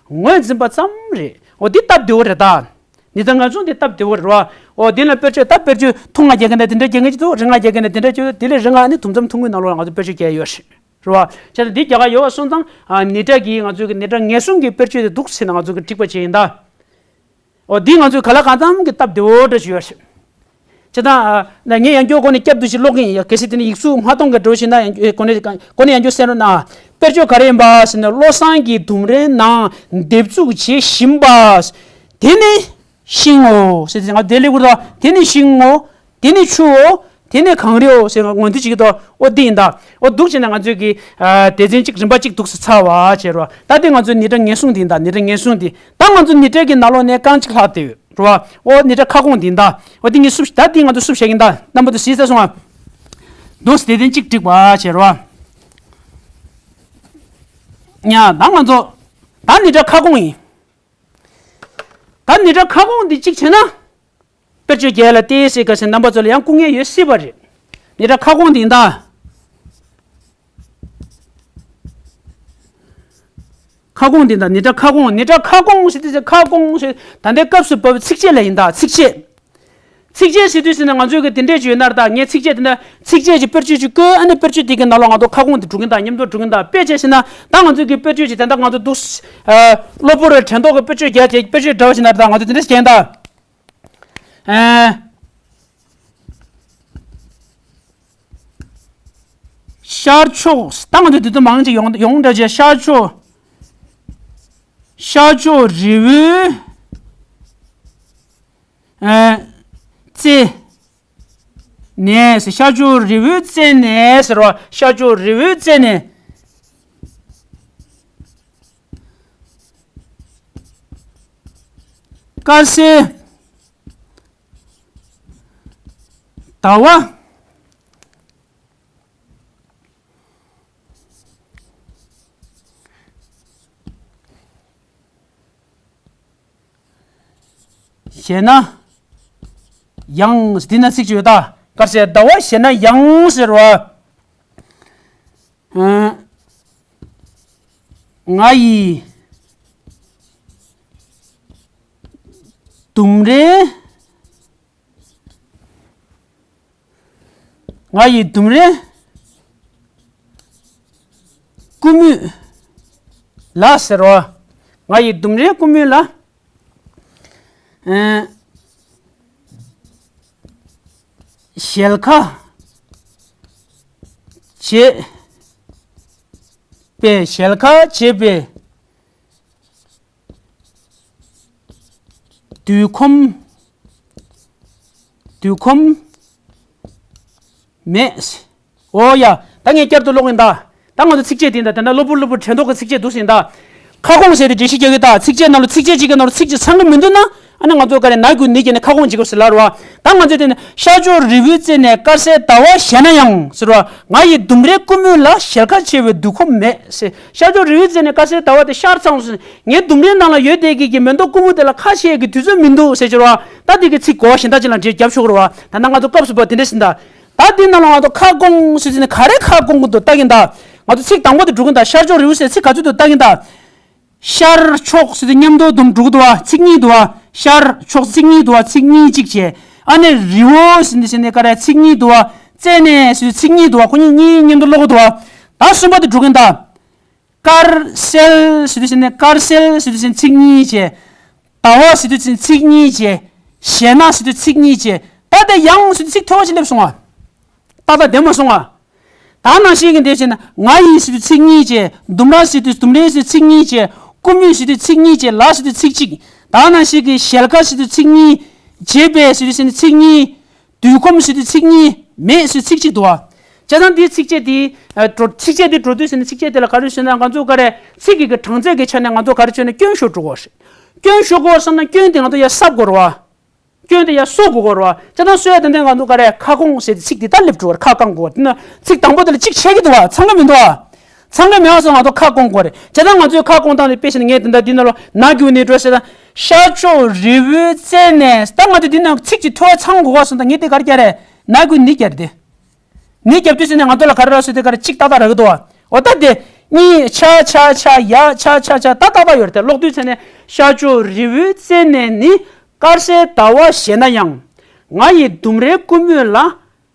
ངོས་འཛིན་པ་ཙམ་རེད། འོ་འདི་སྟབས་བདེ་བོ་རེད་ད། ནི་ད་ངེས་བཟུང་འདི་སྟབས་བདེ་བོ་རེད་བ། འོ་འདི་ལ་དཔེར་བརྗོད་ད་དཔེར་བརྗོད་ཐུང་ང་རྒྱག་མཁན་དང་དེ་འདྲ་རྒྱག་མཁན་ཅིག་འདུག་རིང་ང་རྒྱག་མཁན་དང་དེ་འདྲ་ཅིག་འདུག་དེ་ལས་རིང་ང་ནི་དུམ་མཚམས་ཐུང་ངུའི་ནང་ལོགས་ལ་ང་ཚོ་དཔེར་བརྗོད་རྒྱག་ཡོད་རེད། རེད་བ། བྱས་ཙང་འདི་རྒྱག་ག་ཡོད་བ་སོང་ཙང་ནི་སྒྲ་གིས་ང་ཚོའི་གི་ནི་སྒྲ་ངེས་བཟུང་གི་དཔེར་བརྗོད་དེ་འདུག་ཟེར་ན་ང་ཚོ་གི་འགྲིག་པ་བྱས་ཡིན་ད། འོ་འདི་ང་ཚོས་ག་ལ་གང་འཚམ་གྱི་སྟབས་བདེ་བོ་འདྲ་ཞུ་ཡ་ཞིག་བྱས་ཙང་ཨ་ན་ངས་ཡང་བསྐྱར་སྒོ་ནས་བསྐྱར་ཟློས་ཤིག་ཀློག་གི་ཡིན་ཡ། གལ་སྲིད་དེ་ནི་ཡིག་གཟུགས་མ་མཐོང་གི་འགྲོ་ཞིག་ན་ཡང་སྒོ་ནས་སྒོ་ནས་ཡང་བསྐྱར་གསན་རོགས་གནང་། དཔེར་བརྗོད་ག་རེ་ཡིན་པ་ཟེར་ན་བློ་བཟང་གིས་ལྡུམ་རའི་ནང་འདེབས་འཛུགས་བྱེད་བཞིན་པ། དེ་ནི་ཤིང་ངོ་ཟེར་ཏེ་ང་དེ་ལས་བུར་དོ། དེ་ནི་ཤིང་ངོ་། དེ་ནི་ཆུའོ། དེ་ནི་གངས་རིའོ་ཟེར་ངོས་འཛིན་བྱེད་ཀྱི་འདུག་འོ་འདི་ཡིན་ད། འོ་འདུག་བྱས་ན་ང་ཚོས་ཀྱི་ཨ་སྡེ་ཚན་གཅིག་རིམ་པ་གཅིག་འདུག་སེ་ཚར་བ་བྱས་རོགས། ད་འདི་ང་ཚོའི་ནི་སྒྲ་ངེས་བཟུང་འདི་ཡིན་ད། ནི་སྒྲ་ངེས་བཟུང་འདི། ད་ང་ཚོ་ནི་སྒྲ་གི་ནང་ལོགས་ནས་རྐང་གཅིག་ལྷག་བསྡད་ཡོད་རོགས། འོ་ནི་སྒྲ་ཁ་སྐོང་འདི་ཡིན་ད། འོ་འདི་ངས་བསུབ་ད་འདི་ང་ཚོ་བསུབ་བྱ་གི་ཡིན་ད། རྣམ་པ་ཚོ་གཟིགས་ས་སོང་ང་། འདུག་སེ་སྡེ་ཚན་གཅིག་བསྒྲིགས་པ་བྱས་རོགས། ཡ་ད་ང་ཚོ་ད་ནི་སྒྲ་ཁ་སྐོང་ཡིན། ད་ནི་སྒྲ་ཁ་སྐོང་འདི་གཅིག་བྱས་ན། དཔེར་བརྗོད་རྒྱལ་ལ་ཏེ་སེ་ག་སེ་རྣམ་པ་ཚོ་ལ་ཡང་སྐུ་ངལ་ཡོད་སྲིད་པ་རེད། ནི་སྒྲ་ཁ་སྐོང་འདི་ཡིན་ད། ཁ་སྐོང་འདི་ཡིན་ད། ནི་སྒྲ་ཁ་སྐོང་། ནི་སྒྲ་ཁ་སྐོང་ཟེར་དུས་ཁ་སྐོང་ཟེར་ད་ལྟའི་སྐབས་སུ་བབས་པའི་ཚིགས་བཅད་ལ་ཡིན་ད། ཚིགས་བཅད། ཚིགས་བཅད་ཟེར་དུས་ཟེར་ན་ང་ཚོའི་གི་དེ་འདྲས་ཅིག་ཡོད་ན་ར། ད་ངས་ཚིགས་བཅད་དེ་འདྲ་ཚིགས་བཅད་ཀྱི་དཔེར་བརྗོད་ཅིག་བཀོད། ཨ་ནི་དཔེར་བརྗོད་དེ་གི་ནང་ལོགས་ང་ཚོ་ཁ་སྐོང་དེ་འགྲོ་གིན་ད། མཉམ་དུ་འགྲོ་གིན་ད། དཔེ་བྱས་ཟེར་ན་ད་ང་ཚོའི་གི་དཔེར་བརྗོད་ཅིག་དེ་འདྲ་ང་ཚོ་འདུག་ཨ། གློ་བུར་དྲན་རྟོག་གི་དཔེར་བརྗོད་རྒྱག་བྱས། དཔེར་བརྗོད་འདྲ་བ་བྱས་ན་ར། ད་ང་ཚོ་དེ་འདྲས་བྱས་ད། ཨ། ཤར་ཕྱོགས། ད་ང་ཚོ་དེ་ཚོ་མང་ཅིག་ཡོང་ཡོང་འདྲ་བྱས། ཤར་ཕྱོགས། ཤར་ཕྱོགས་རི་བོའི། ཨ། རྩེ་ནས། ཤར་ཕྱོགས་རི་བོའི་རྩེ་ནས་ཟེར་བ། ཤར་ཕྱོགས་རི་བོའི་རྩེ་ནས། དཀར་གསལ་ཟླ་བ། གཞན་ན་ཡང་། འདི་ན་ཚིག་ཅིག་ཡོད་ད། དཀར་གསལ་ཟླ་བ་གཞན་ན་ཡང་ཟེར་བ། ཨ། ང་ཡི་ལྡུམ་རའི། ང་ཡི་ལྡུམ་རའི་ཀུ་མུད་ལ་ཟེར་བ། ང་ཡི་ལྡུམ་རའི་ཀུ་མུད་ལ། ཨ། ཞལ་ཁ་བྱེད་པའི། ཞལ་ཁ་བྱེད་པའི། དུས་ཁོམ། དུས་ཁོམ་མེད། འོ་ཡ། ད་ངས་བསྐྱར་དུ་ཀློག་གིན་ད། ད་ང་ཚོ་ཚིགས་བཅད་དེ་ད། དེ་འདྲ་གློ་བུར་གློ་བུར་དྲན་རྟོག་གི་ཚིགས་བཅད་འདུག་ཟེར་ད། ཁ་སྐོང་ཟེར་ཏེ་འགྲེལ་བཤད་རྒྱག་གི་ད། ཚིགས་བཅད་ནང་ལ་ཚིགས་བཅད་གཅིག་གི་ནང་ལ་ཚིག་གཅིག་ཚང་གི་མི་འདུག་ན། ཨ་ནི་ང་ཚོ་ག་རེ་ན་གུ་ནི་བརྒྱབ་ནས་ཁ་སྐོང་བྱེད་དགོས་ཟེར་ལབ་རེད་བ། ད་ང་ཚོས་དེ་ནི་ཤར་ཕྱོགས་རི་བོའི་རྩེ་ནས་དཀར་གསལ་ཟླ་བ་གཞན་ན་ཡང་ཟེར་བ། ང་ཡི་ལྡུམ་རའི་ཀུ་མུད་ལ་ཞལ་ཁ་ཕྱེ་བའི་དུས་ཁོམ་མེད་ཟེར། ཤར་ཕྱོགས་རི་བོའི་རྩེ་ནས་དཀར་གསལ་ཟླ་བ་དེ་ཤར་ཚར་སོང་ཟེར། ངའི་ལྡུམ་རའི་ནང་ལ་ཡོད་བསྡད་ཀྱི་གི་མེ་ཏོག་ཀུ་མུད་དེ་ལ་ཁ་ཕྱེ་གི་དུས་ཚོད་མི་འདུག་ཟེར་གྱི་རེད་བ། ད་དེ་གི་ཚིག་གོ་བ་གཞན་དག་ཅིག་ལ་འགྲེལ་རྒྱབ་ཆོག་གི་རེད་བ། ད་ལྟ་ང་ཚོ་སྐབས་སུ་བབ་དེ་འདྲ་ཟིན་ད། ད་དེ་ནང་ལ་ང་ཚོ་ཁ་སྐོང་ཟེར་ཟེར་ནས་ག་རེ་ཁ་སྐོང་གི་འདུག་ལྟ་གིན་ད། ང་ཚོ་ཚིག་དང་པོ་དེ་འགྲོ་གིན་ད། ཤར་ཕྱོགས་རི་བོ་ཟེར་ཚིག་ག་ཚོད་འདུག་ལྟ་གིན་ད། ཤར་ཕྱོགས་ཟེར་དུས་མཉམ་དུ་དུམ་འགྲོ་གི་འདུག་བ། ཚིག་གཉིས་འདུག་བ། ཤར་ཕྱོགས་ཚིག་གཉིས་འདུག་བ། ཚིག་གཉིས་གཅིག་བྱས། ཨ་ནི་རི་བོ་ཟེར་དུས་ཟེར་ནས་ག་རེ་ཚིག་གཉིས་འདུག་བ། རྩེ་ནས་ཟེར་དུས་ཚིག་གཉིས་འདུག་བ། ཁོ་གཉིས་གཉིས་མཉམ་དུ་ཀློག་གི་འདུག་བ། ད་གསུམ་པ་དེ་འགྲོ་གིན་ད། དཀར་གསལ་ཟེར་དུས་ཟེར་ནས། དཀར་གསལ་ཟེར་དུས་ཟེར་ནས་ཚིག་གཉིས་བྱས། ཟླ་བ་ཟེར་དུས་ཚིག་གཉིས་བྱས། གཞན་ན་ཟེར་དུས་ཚིག་གཉིས་བྱས། ད་ལྟ་ཡང་ཟེར་དུས་ཚིག་ཐོ་བ་ཅིག་སླེབས་སོང་ང་། ཏག་ཏག་བསྡད་མ་སོང་ང་། ད་ནང་བཞིན་གྱི་འདི་བྱས་ན། ང་ཡི་ཟེར་དུས་ཚིག་གཉིས་བྱས། ལྡུམ་ར་ཟེར་དུས། ལྡུམ་རའི་ཟེར་ཚིག་གཉིས་བྱས། ཀུ་མུད་ཟེར་དུས་ཚིག་གཉིས་བྱས། ལ་ཟེར་དུས་ཚིག་གཅིག། ད་ནང་བཞིན་གྱི་ཞལ་ཁ་ཟེར་དུས་ཚིག་གཉིས། བྱེད་པའི་ཟེར་དུས་ཟེར་ནས་ཚིག་གཉིས། དུས་ཁོམ་ཟེར་དུས་ཚིག་གཉིས། མེད་ཟེར་ཚིག་གཅིག་འདུག་བ། བྱས་ཙང་འདིའི་ཚིགས་བཅད་འདི། ཨ། འགྲོ། ཚིགས་བཅད་འདི་འགྲོ་དུས་ཟེར་ན། ཚིགས་བཅད་འདི་ལ་ག་རེ་ཟེར་ན། ང་ཚོ་ག་རེ་ཚིག་གི་གི་གྲངས་ཚད་ཀྱི་ཆ་ནས་ང་ཚོ་ག་རེ་བྱས་ན་སྐྱོན་ཤོར་འགྲོ་གི་རེད། སྐྱོན་ཤོར་གི་རེད་བསམ་ན་སྐྱོན་དེ་ང་ཚོ་ཡར་གསབ་དགོས་རེད་བ། སྐྱོན་དེ་ཡར་གསོ་དགོས་གི་རེད་བ། བྱས་ཙང་གསོ་ཡ་དེ་འདྲ་ང་ཚོ་ག་རེ་ཁ་སྐོང་ཟེར་ཏེ་ཚིག་འདི་ལྟར་སླེབས་འགྲོ་གི་རེད། ཁ་བསྐང་དགོས་རེད། དེ་ན་ཚིག་དང་པོ་དེ་ལ་གཅིག་ཆད་ཀྱི་འདུག་བ། ཚང་གི་མི་འདུག་བ། ཚང་གི་མེད་པ་སོང་། ང་ཚོ་ཁ་སྐོང་དགོས་རེད། བྱས་ཙང་ང་ཚོས་ཁ་སྐོང་སྟངས་དེ། དཔེ་བྱས་ན་ངས་དེ་འདྲ་འདི་ནང་ལོགས་ན་གུ་ནི་འགྲོ་ཟེར་ན། ཤར་ཕྱོགས་རི་བོའི་རྩེ་ནས། ད་ང་ཚོས་འདི་ནང་ཚིག་གཅིག་ཐོ་བ་ཚང་དགོས་པ་སོང་། ད་ངས་དེ་ག་རེ་རྒྱག་རེད། ན་གུ་ནི་རྒྱག་རེད་དེ། ནི་རྒྱབ་དུས་ཟེར་ནས་ང་ཚོ་ལ་ག་རེ་རག་ཟེར་དུས། ག་རེ་གཅིག་ཏག་ཏག་རག་གི་འདུག་བ། འོ་ད་དེ་གཉིས། ཆ་ཆ་ཆ། ཡ་ཆ་ཆ་ཆ། ད་ཏག་ཏག་ཡོད་རེད་དེ། ཀློག་དུས་ཟེར་ནས། ཤར་ཕྱོགས་རི་བོའི་རྩེ་ནས་ནི། དཀར་གསལ་ཟླ་བ་བཞད་ན་ཡང་། ང་ཡི་ལྡུམ་རའི་ཀུ་མུད་ལ།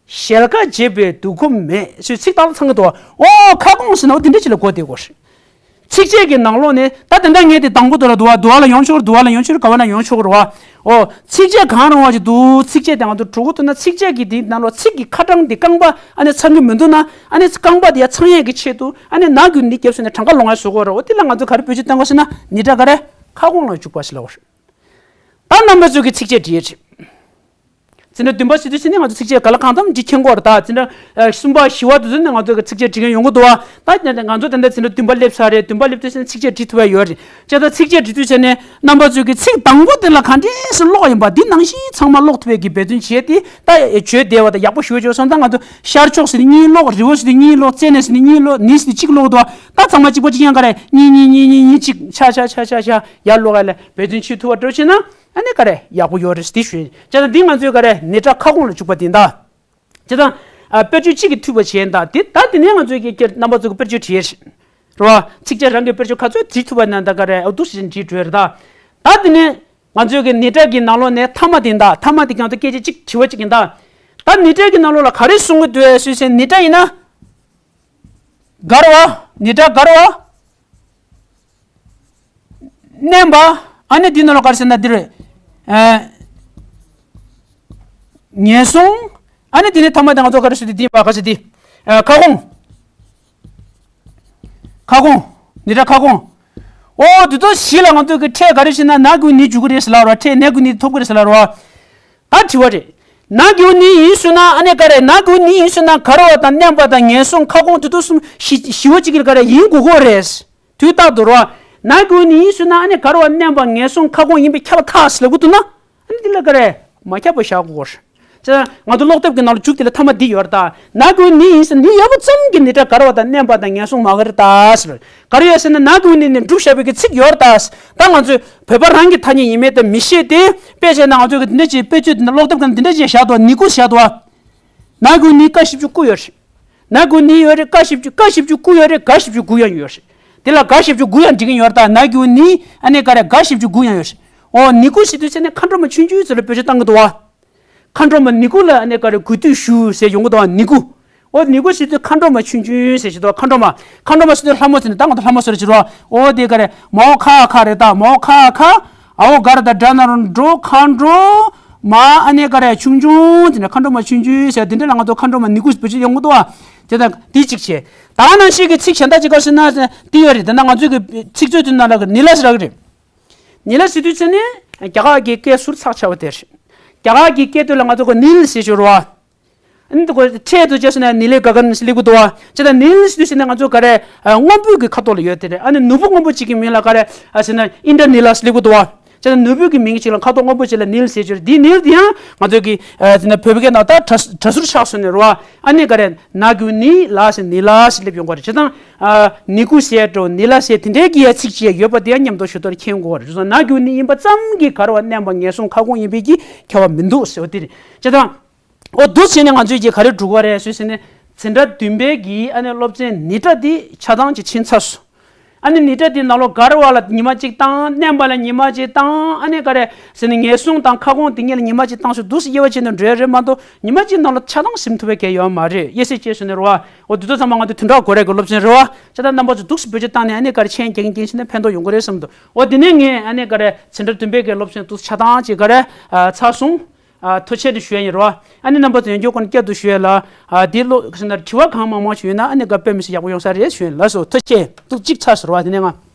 ཞལ་ཁ་འབྱེད་པའི་དུས་ཁོམ་མེད་ཟེར་ཚིག་ཏག་ཏག་ཚང་གི་འདུག་བ། འོ་ཁ་སྐོང་ཟེར་ན་འོ་དེ་འདྲ་ཅིག་ལ་གོ་བསྡད་དགོས་རེད། ཚིགས་བཅད་ཀྱི་ནང་ལོགས་ནས། ད་དེ་འདྲ་ངས་དེ་དང་པོ་དེ་ལ་འདུག་བ། འདུག་བ་ལ་ཡོང་ཆོག་རེད། འདུག་བ་ལ་ཡོང་ཆོག་རེད། ག་བ་ན་ཡོང་ཆོག་གི་རེད་བ། འོ། ཚིགས་བཅད་གང་རུང་བ་ཞིག་འདུག་ཚིགས་བཅད་དེ་ང་ཚོ་འགྲོ་གི་འདུག་ན། ཚིགས་བཅད་ཀྱི་དེའི་ནང་ལོགས་ཚིག་གི་ཁ་གྲངས་དེ། རྐང་པ་ཨ་ནི་ཚང་གི་མི་འདུག་ན། ཨ་ནི་རྐང་པ་དེ་ཡར་ཚང་ཡས་ཀྱི་ཆེད་དུ། ཨ་ནི་ན་གུ་ནི་རྒྱབ་ཟེར་ནས་གྲངས་ཀ་ལོང་ཡས་བཟོ་དགོས་རེད། འོ་དེ་ལ་ང་ཚོ་ག་རེ་བེད་སྤྱོད་གཏོང་དགོས་ཟེར་ན། ནི་སྒྲ་ག་རེ་ཁ་སྐོང་ལ་འཇུག་པ་ཟེར་ལབ་པ་རེད། ད་རྣམ་པ་ཚོས་ཀྱི་ཚིགས་བཅད་འབྲི་ཡས་རེད། འཛིན་གྲྭ་བདུན་པ་ཟེར་དུས་ཟེར་ནས་ང་ཚོ་ཚིགས་བཅད་ག་ལ་གང་འཚམ་འབྲི་མཁྱེན་གྱི་ཡོད་རེད། ད་འཛིན་གྲྭ་གསུམ་པ་བཞི་པ་དེ་ཚོ་ནས་ང་ཚོ་གི་ཚིགས་བཅད་འབྲི་མཁན་ཡོང་གི་འདུག་བ། ད་ང་ཚོ་ད་ལྟ་འཛིན་གྲྭ་བདུན་པ་སླེབས་ཚར་རེད། བདུན་པ་སླེབས་དུས་ཟེར་ནས་ཚིགས་བཅད་འབྲི་ཐུབ་པ་ཡོད་རེད། བྱས་ཙང་ཚིགས་བཅད་འབྲི་དུས་ཟེར་ནས་རྣམ་པ་ཚོས་ཀྱི་ཚིག་དང་པོ་དེ་ལ་ག་འདྲས་སེ་ཀློག་ཡིན་པ། འདི་ནང་བཞིན་ཚང་མ་ཀློག་ཐུབ་པའི་གི་འབད་བརྩོན་བྱས་ཏེ། ད་བརྗོད་བདེ་བ་དང་ཡག་པོ་ཞུ་བྱས་སོང་། ད་ང་ཚོ་ཤར་ཕྱོགས་ཟེར་དུས་གཉིས་ཀློག་རི་བོ་ཟེར་དུས་གཉིས་ཀློག་རྩེ་ནས་ཟེར་དུས་གཉིས་ཀློག་ནི་ཟེར་དུས་གཅིག་ཀློག་འདུག་བ། ད་ཚང་མ་གཅིག་པ་གཅིག་རྐྱང་ག་རེ་གཉིས་གཉིས་གཉིས་གཉིས་གཉིས་གཅིག་ཆ་ཆ་ཆ་ཆ་ཆ་ཡར་ཀློག་ཡ་ལ་འབད་བརྩོན་བྱེད་ཐུབ་པ་འདྲ་བྱས་ན། ཨ་ནི་ག་རེ་ཡག་པོ་ཡོད་རེད་ཟེར་དེ་ཞུ་ཡིན། བྱས་ཙང་འདི་ང་ཚོའི་ག་རེ་ནི་སྒྲ་ཁ་སྐོང་ལ་འཇུག་པ་དེ་ཡིན་ད། བྱས་ཙང་ཨ་དཔེར་བརྗོད་གཅིག་གིས་འཐུས་པ་བྱས་ཡིན་ད། དེ་ད་དེ་ནས་ང་ཚོའི་གི་རྣམ་པ་ཚོ་གི་དཔེར་བརྗོད་བྲིས་ཡས་རེད་བ། ཚིགས་བཅད་རང་གི་དཔེར་བརྗོད་ག་ཚོད་བྲིས་ཐུབ་པ་ན་ད་ག་རེ་འོ་འདུག་སེ་བྲིས་འགྲོ་ཡ་རེད་ད། ད་དེ་ནས་ ང་ཚོའི་གི་ནི་ཊ་གི་ནང་ལོགས་ནས་མཐའ་མ་དེ་ཡིན་ད། མཐའ་མ་དེ་གང་དུ་སྐད་ཆ་གཅིག་དྲི་བ་གཅིག་ཡིན་ད། ད་ནི་ཊ་གི་ནང་ལོགས་ལ་ག་རེ་གསུང་གི་འདུག་ཟེར་ཟེར་ནི་ཊ་ཡིན་ན། ག་རེ་བ། ནི་ཊ་ག་རེ་བ། མནན་པ། ཨ་ནི་འདི་ནང་ལ་ག་རེ་ཟེར་ན་འདི་རེད། ཨ། ངན་སོང་། ཨ་ནི་འདི་ནི་མཐའ་མ་དེ་ང་ཚོ་ག་རེ་ཞུ་དེ་འདི་ཡིན་པ་ག་ཞུ་དེ། ཨ། ཁ་སྐོང་། ཁ་སྐོང་། ནི་ཊ་ཁ་སྐོང་། ཨོ་འདི་ཚོ་བཞི་ལ་ང་ཚོ་གི་ཕྲད་ག་རེ་ཞུ་ན་ན་གི་ནི་འཇུག་གི་རེད་ཟེར་ལབ་རོ། ཕྲད་ན་གི་ནི་ཐོབ་གི་རེད་ཟེར་ལབ་རོ། ད་དྲི་བ་རེད། ན་གི་ནི་ཡིན་ཞུ་ན་ཨ་ནི་ག་རེ། ན་གི་ནི་ཡིན་ཞུ་ན་ག་རེ་བ་དང་མནན་པ་དང་ངན་སོང་ཁ་སྐོང་དེ་ཚོ་གསུམ་བཞི་བཞི་བ་གཅིག་གི་ག་རེ་ཡིན་དགོས་ཀྱི་རེད། དུས་རྟག་ཏུ་རོ། ན་གི་ནི་ཡིན་ཞུ་ན་ཨ་ནི་ག་རེ་བ་མནན་པ་ངན་སོང་ཁ་སྐོང་ཡིན་པས་ཁྱབ་པ་ཐག་ཟེར་ལབ་ཀྱི་འདུག་ན། ཨ་ནི་འདི་ལ་ག་རེ་མ་ཁྱབ་པ་བཞག་དགོས་ཀྱི་རེད། ཅེས་ང་ཚོ་ཀློག་དེབ་ཀྱི་ནང་ལ་འཇུག་དེ་ལ་མཐའ་མ་འདི་ཡོད་རེད་ད། ན་གི་ནི་ཡིན་ཟེར་ནི་ཡོད་པ་ཙམ་གྱིས་ནི་ཊ་ག་རེ་བ་དང་མནན་པ་དང་ངན་སོང་མ་ག་རེ་ད་ཟེར། ག་རེ་ཡོད་ཟེར་ན་ན་གི་ནི་ནི་སྒྲུབ་བྱ་བའི་གི་ཚིག་ཡོད་རེད་ད། ད་ང་ཚོས་བོད་པ་རང་གི་ཐ་སྙད་ཡིན་མིན་དེ་མི་ཤེས་ཏེ། དཔེ་བྱས་ན་ང་ཚོས་གི་འདི་འདྲ་ཅིག་དཔེ་ཆོས་འདི་འདྲ་ཀློག་དེབ་ཀྱི་འདི་འདྲ་ཅིག་བཞག་འདུག་ནི་གུ་བཞག་འདུག་ན་གི་ནི་ཀ་བཞི་བཅུ་དགུ་ཡོད་རེད། ན་གི་ནི་ཡོད་རེད། ཀ་བཞི་བཅུ། ཀ་བཞི་བཅུ་དགུ་ཡོད་རེད། ག་བཞི་བཅུ་དགུ་ཡང་ཡོད་རེད། དེ་ལ་ག་བཞི་བཅུ་དགུ་ཡང་འགྲིག་གི་ཡོད་རེད་ད། ན་གི་ནི་ཨ་ནི་ག་རེ་ག་བཞི་བཅུ་དགུ་ཡང་ཡོད་རེད། ཨོ་ནི་གུ་ཟེར་དུས་ཚེ་ནི་མཁའ་འགྲོ་མ་ཆུང་ཆུང་ཟེར་ལ་བེད་སྤྱོད་བཏང་གི་འདུག་བ། མཁའ་འགྲོ་མ་ནི་གུ་ལ་ཨ་ནི་ག་རེ་གུས་འདུད་ཞུ་ཟེར་ཡོང་གི་འདུག་བ། ནི་གུ། ཨོ་ནི་གུ་ཟེར་དུས་མཁའ་འགྲོ་མ་ཆུང་ཆུང་ཟེར་ཞིག་འདུག་མཁའ་འགྲོ་མ། མཁའ་འགྲོ་མ་ཟེར་དུས་ལྷ་མོ་ཟེར་ནས་ད་ང་ཚོ་ལྷ་མོ་ཟེར་ཞིག་འདུག་ཨོ་དེ་ག་རེ་མའོ་ཁ་ཁ་རེད་ད། མའོ་ཁ་ཁ། ཨའོ་ག་རེ་ད་འགྲོ་ན་རོ་འགྲོ་མཁའ་འགྲོ་མ་ཨ་ནི་ག་རེ་ཆུང་ཆུང་ཟེར་ནས་མཁའ་འགྲོ་མ་ཆུང་ཆུང་ཟེར་དེ་འདྲ་ལ་ང་ཚོ་མཁའ་འགྲོ་མ་ནི་གུ་བེད་སྤྱོད་ཡོང་གི་འདུག་བ། དེ་ད་འདི་གཅིག་བྱས། ད་ནང་བཞིན་གྱི་ཚིག་གཞན་དག་ཅིག་ག་ཟེར་ན་འདི་ཡོད་རེད། དེ་ན་ང་ཚོའི་གི་ཚིག་མཛོད་དེ་ནང་ལ་གི་ནི་ལ་ཟེར་གི་རེད། ནི་ལ་ཟེར་དུས་ཚེ་ནི་རྒྱ་གར་གྱི་སྐད་ཟུར་ཚགས་ཆེ་བ་དེ་རེད། རྒྱ་གར་གྱི་སྐད་དོད་ལ་ང་ཚོ་གི་ནིལ་ཟེར་ཞོར་བ། ཨ་ནི་དེ་གོ་ཕྲད་དུ་བྱས་སོང་ན་ནི་ལའི་ག་ག་ནི་ལེགས་པོ་འདུག་བ། ཅེ་ད་ནིལ་ཟེར་དུས་ཟེར་ན་ང་ཚོ་ག་རེ་ཨ་སྔོན་པོའི་གི་ཁ་ཐོག་ལ་ཡོད་དེ་རེད། ཨ་ནི་ནུ་བོ་སྔོན་པོ་གཅིག་གི་མིང་ལ་ག་རེ་ཨ་ཟེར་ན་ཨིན་དྲ་ནི་ལ་ལེགས་པོ་འདུག་བ། ཅེ་ད་ནུ་བོའི་གི་མིང་གཅིག་ལ་ཁ་དོག་སྔོན་པོ་གཅིག་ལ་ནིལ་ཟེར་གྱི་རེད། འདི་ནིལ་འདི་ཡང་ང་ཚོ་གི་ཨ་ཟེར་ན་བོད་པའི་སྐད་ནང་ད་གྲྭ་གྲྭ་ཟུར་ཆགས་སོང་ནས་རེད་བ། ཨ་ནི་ག་རེ་ན་གུ་ནི་ལ་ཟེར་ནི་ལ་ཟེར་སླེབས་ཡོང་གི་རེད། ཅེ་ད་ཨ་ནི་གུ་ཟེར་འགྲོ་ནི་ལ་ཟེར་དེ་འདྲའི་གི་ཡ་ཚིག་ཅིག་ཡོད་པ་དེ་ཡང་མཉམ་དུ་ཞུ་དོར་མཁྱེན་དགོས་རེད། ན་གུ་ནི་ཡིན་པ་ཙམ་གྱིས་ག་རེ་བ་མནན་པ་ངན་སོང་ཁ་སྐོང་ཡིན་པའི་གི་ཁྱབ་པ་མི་འདུག་ཟེར་བ་དེ་རེད། ཅེ་ད། འོ་འདུག་བྱས་ནས་ང་ཚོས་ཀྱིས་ག་རེ་སྒྲུབ་དགོས་རེད་ཟེར་ཟེར་ནས། འཛིན་གྲྭ་བདུན་པའི་གི་ཨ་ནི་སློབ་ཚན་ནི་ཊ་འདི་ཆ་ཚང་ཅིག་ཕྱིན་ཚར་སོང་། ཨ་ནི་ནི་ཊ་འདི་ནང་ལོགས་ག་རེ་བ་ལ་ཉི་མ་གཅིག་བཏང་། མནན་པ་ལ་ཉི་མ་གཅིག་བཏང་། ཨ་ནི་ག་རེ་ཟེར་ནས་ངན་སོང་དང་ཁ་སྐོང་དེ་གཉིས་ལ་ཉི་མ་གཅིག་བཏང་སོང་། འདུག་སེ་དབྱེ་བ་ཕྱེ་ནས་འགྲོ་ཡ་རེད་མ་གཏོགས་ཉི་མ་གཅིག་ནང་ལ་ཆ་ཚང་ཟིན་ཐུབ་པའི་གལ་ཡོད་མ་རེད། དབྱེ་གསལ་བཅད་སོང་ནས་རེད་བ། འོ་དེ་ཚོ་ཚང་མ་ང་ཚོ་བདུན་ཕྲག་འགོར་རེ་གི་སློབ་ཚན་རེད་བ། ཅེ་ད་རྣམ་པ་ཚོ་འདུག་སེ་བེད་སྤྱོད་བཏང་ནས་ཨ་ནི་ག་རེ་མཆན་རྒྱག་གིན་རྒྱག་གིན་བྱས་ནས་ཕན་ཐོགས་ཡོང་གི་རེད་བསམ་འདུག་འོ་དེ་ནས་ངས་ཨ་ནི་ག་རེ་འཛིན་གྲྭ་བདུན་པའི་གི་སློབ་ཚན་འདུག་སེ་ཆ་ཚང་ཅིག་ག་རེ་ཨ་ཚར་སོང་། ཨ་ཐུགས་རྗེ་ཆེ་ཞུ་ཡ་ཡིན་རོ། ཨ་ནི་རྣམ་པ་ཚོ་ཡང་བསྐྱར་ཁོ་ན་བསྐྱར་དུ་ཞུ་ཡ་ལ། ཨ་དེ་ལོ་ཟེར་ན་དྲི་བ་གང་མང་མང་ཞིག་ཡོད་ན་ཨ་ནི་ག་དཔེ་མི་སྲིད་ཡག་པོ་ཡོང་ས་རེད་ཞུ་ཡ་ཡིན། ལགས་སོ། ཐུགས་རྗེ་ཆེ། འདུག་གཅིག་ཚར་སོང་རོ། དེ་ནས་ང་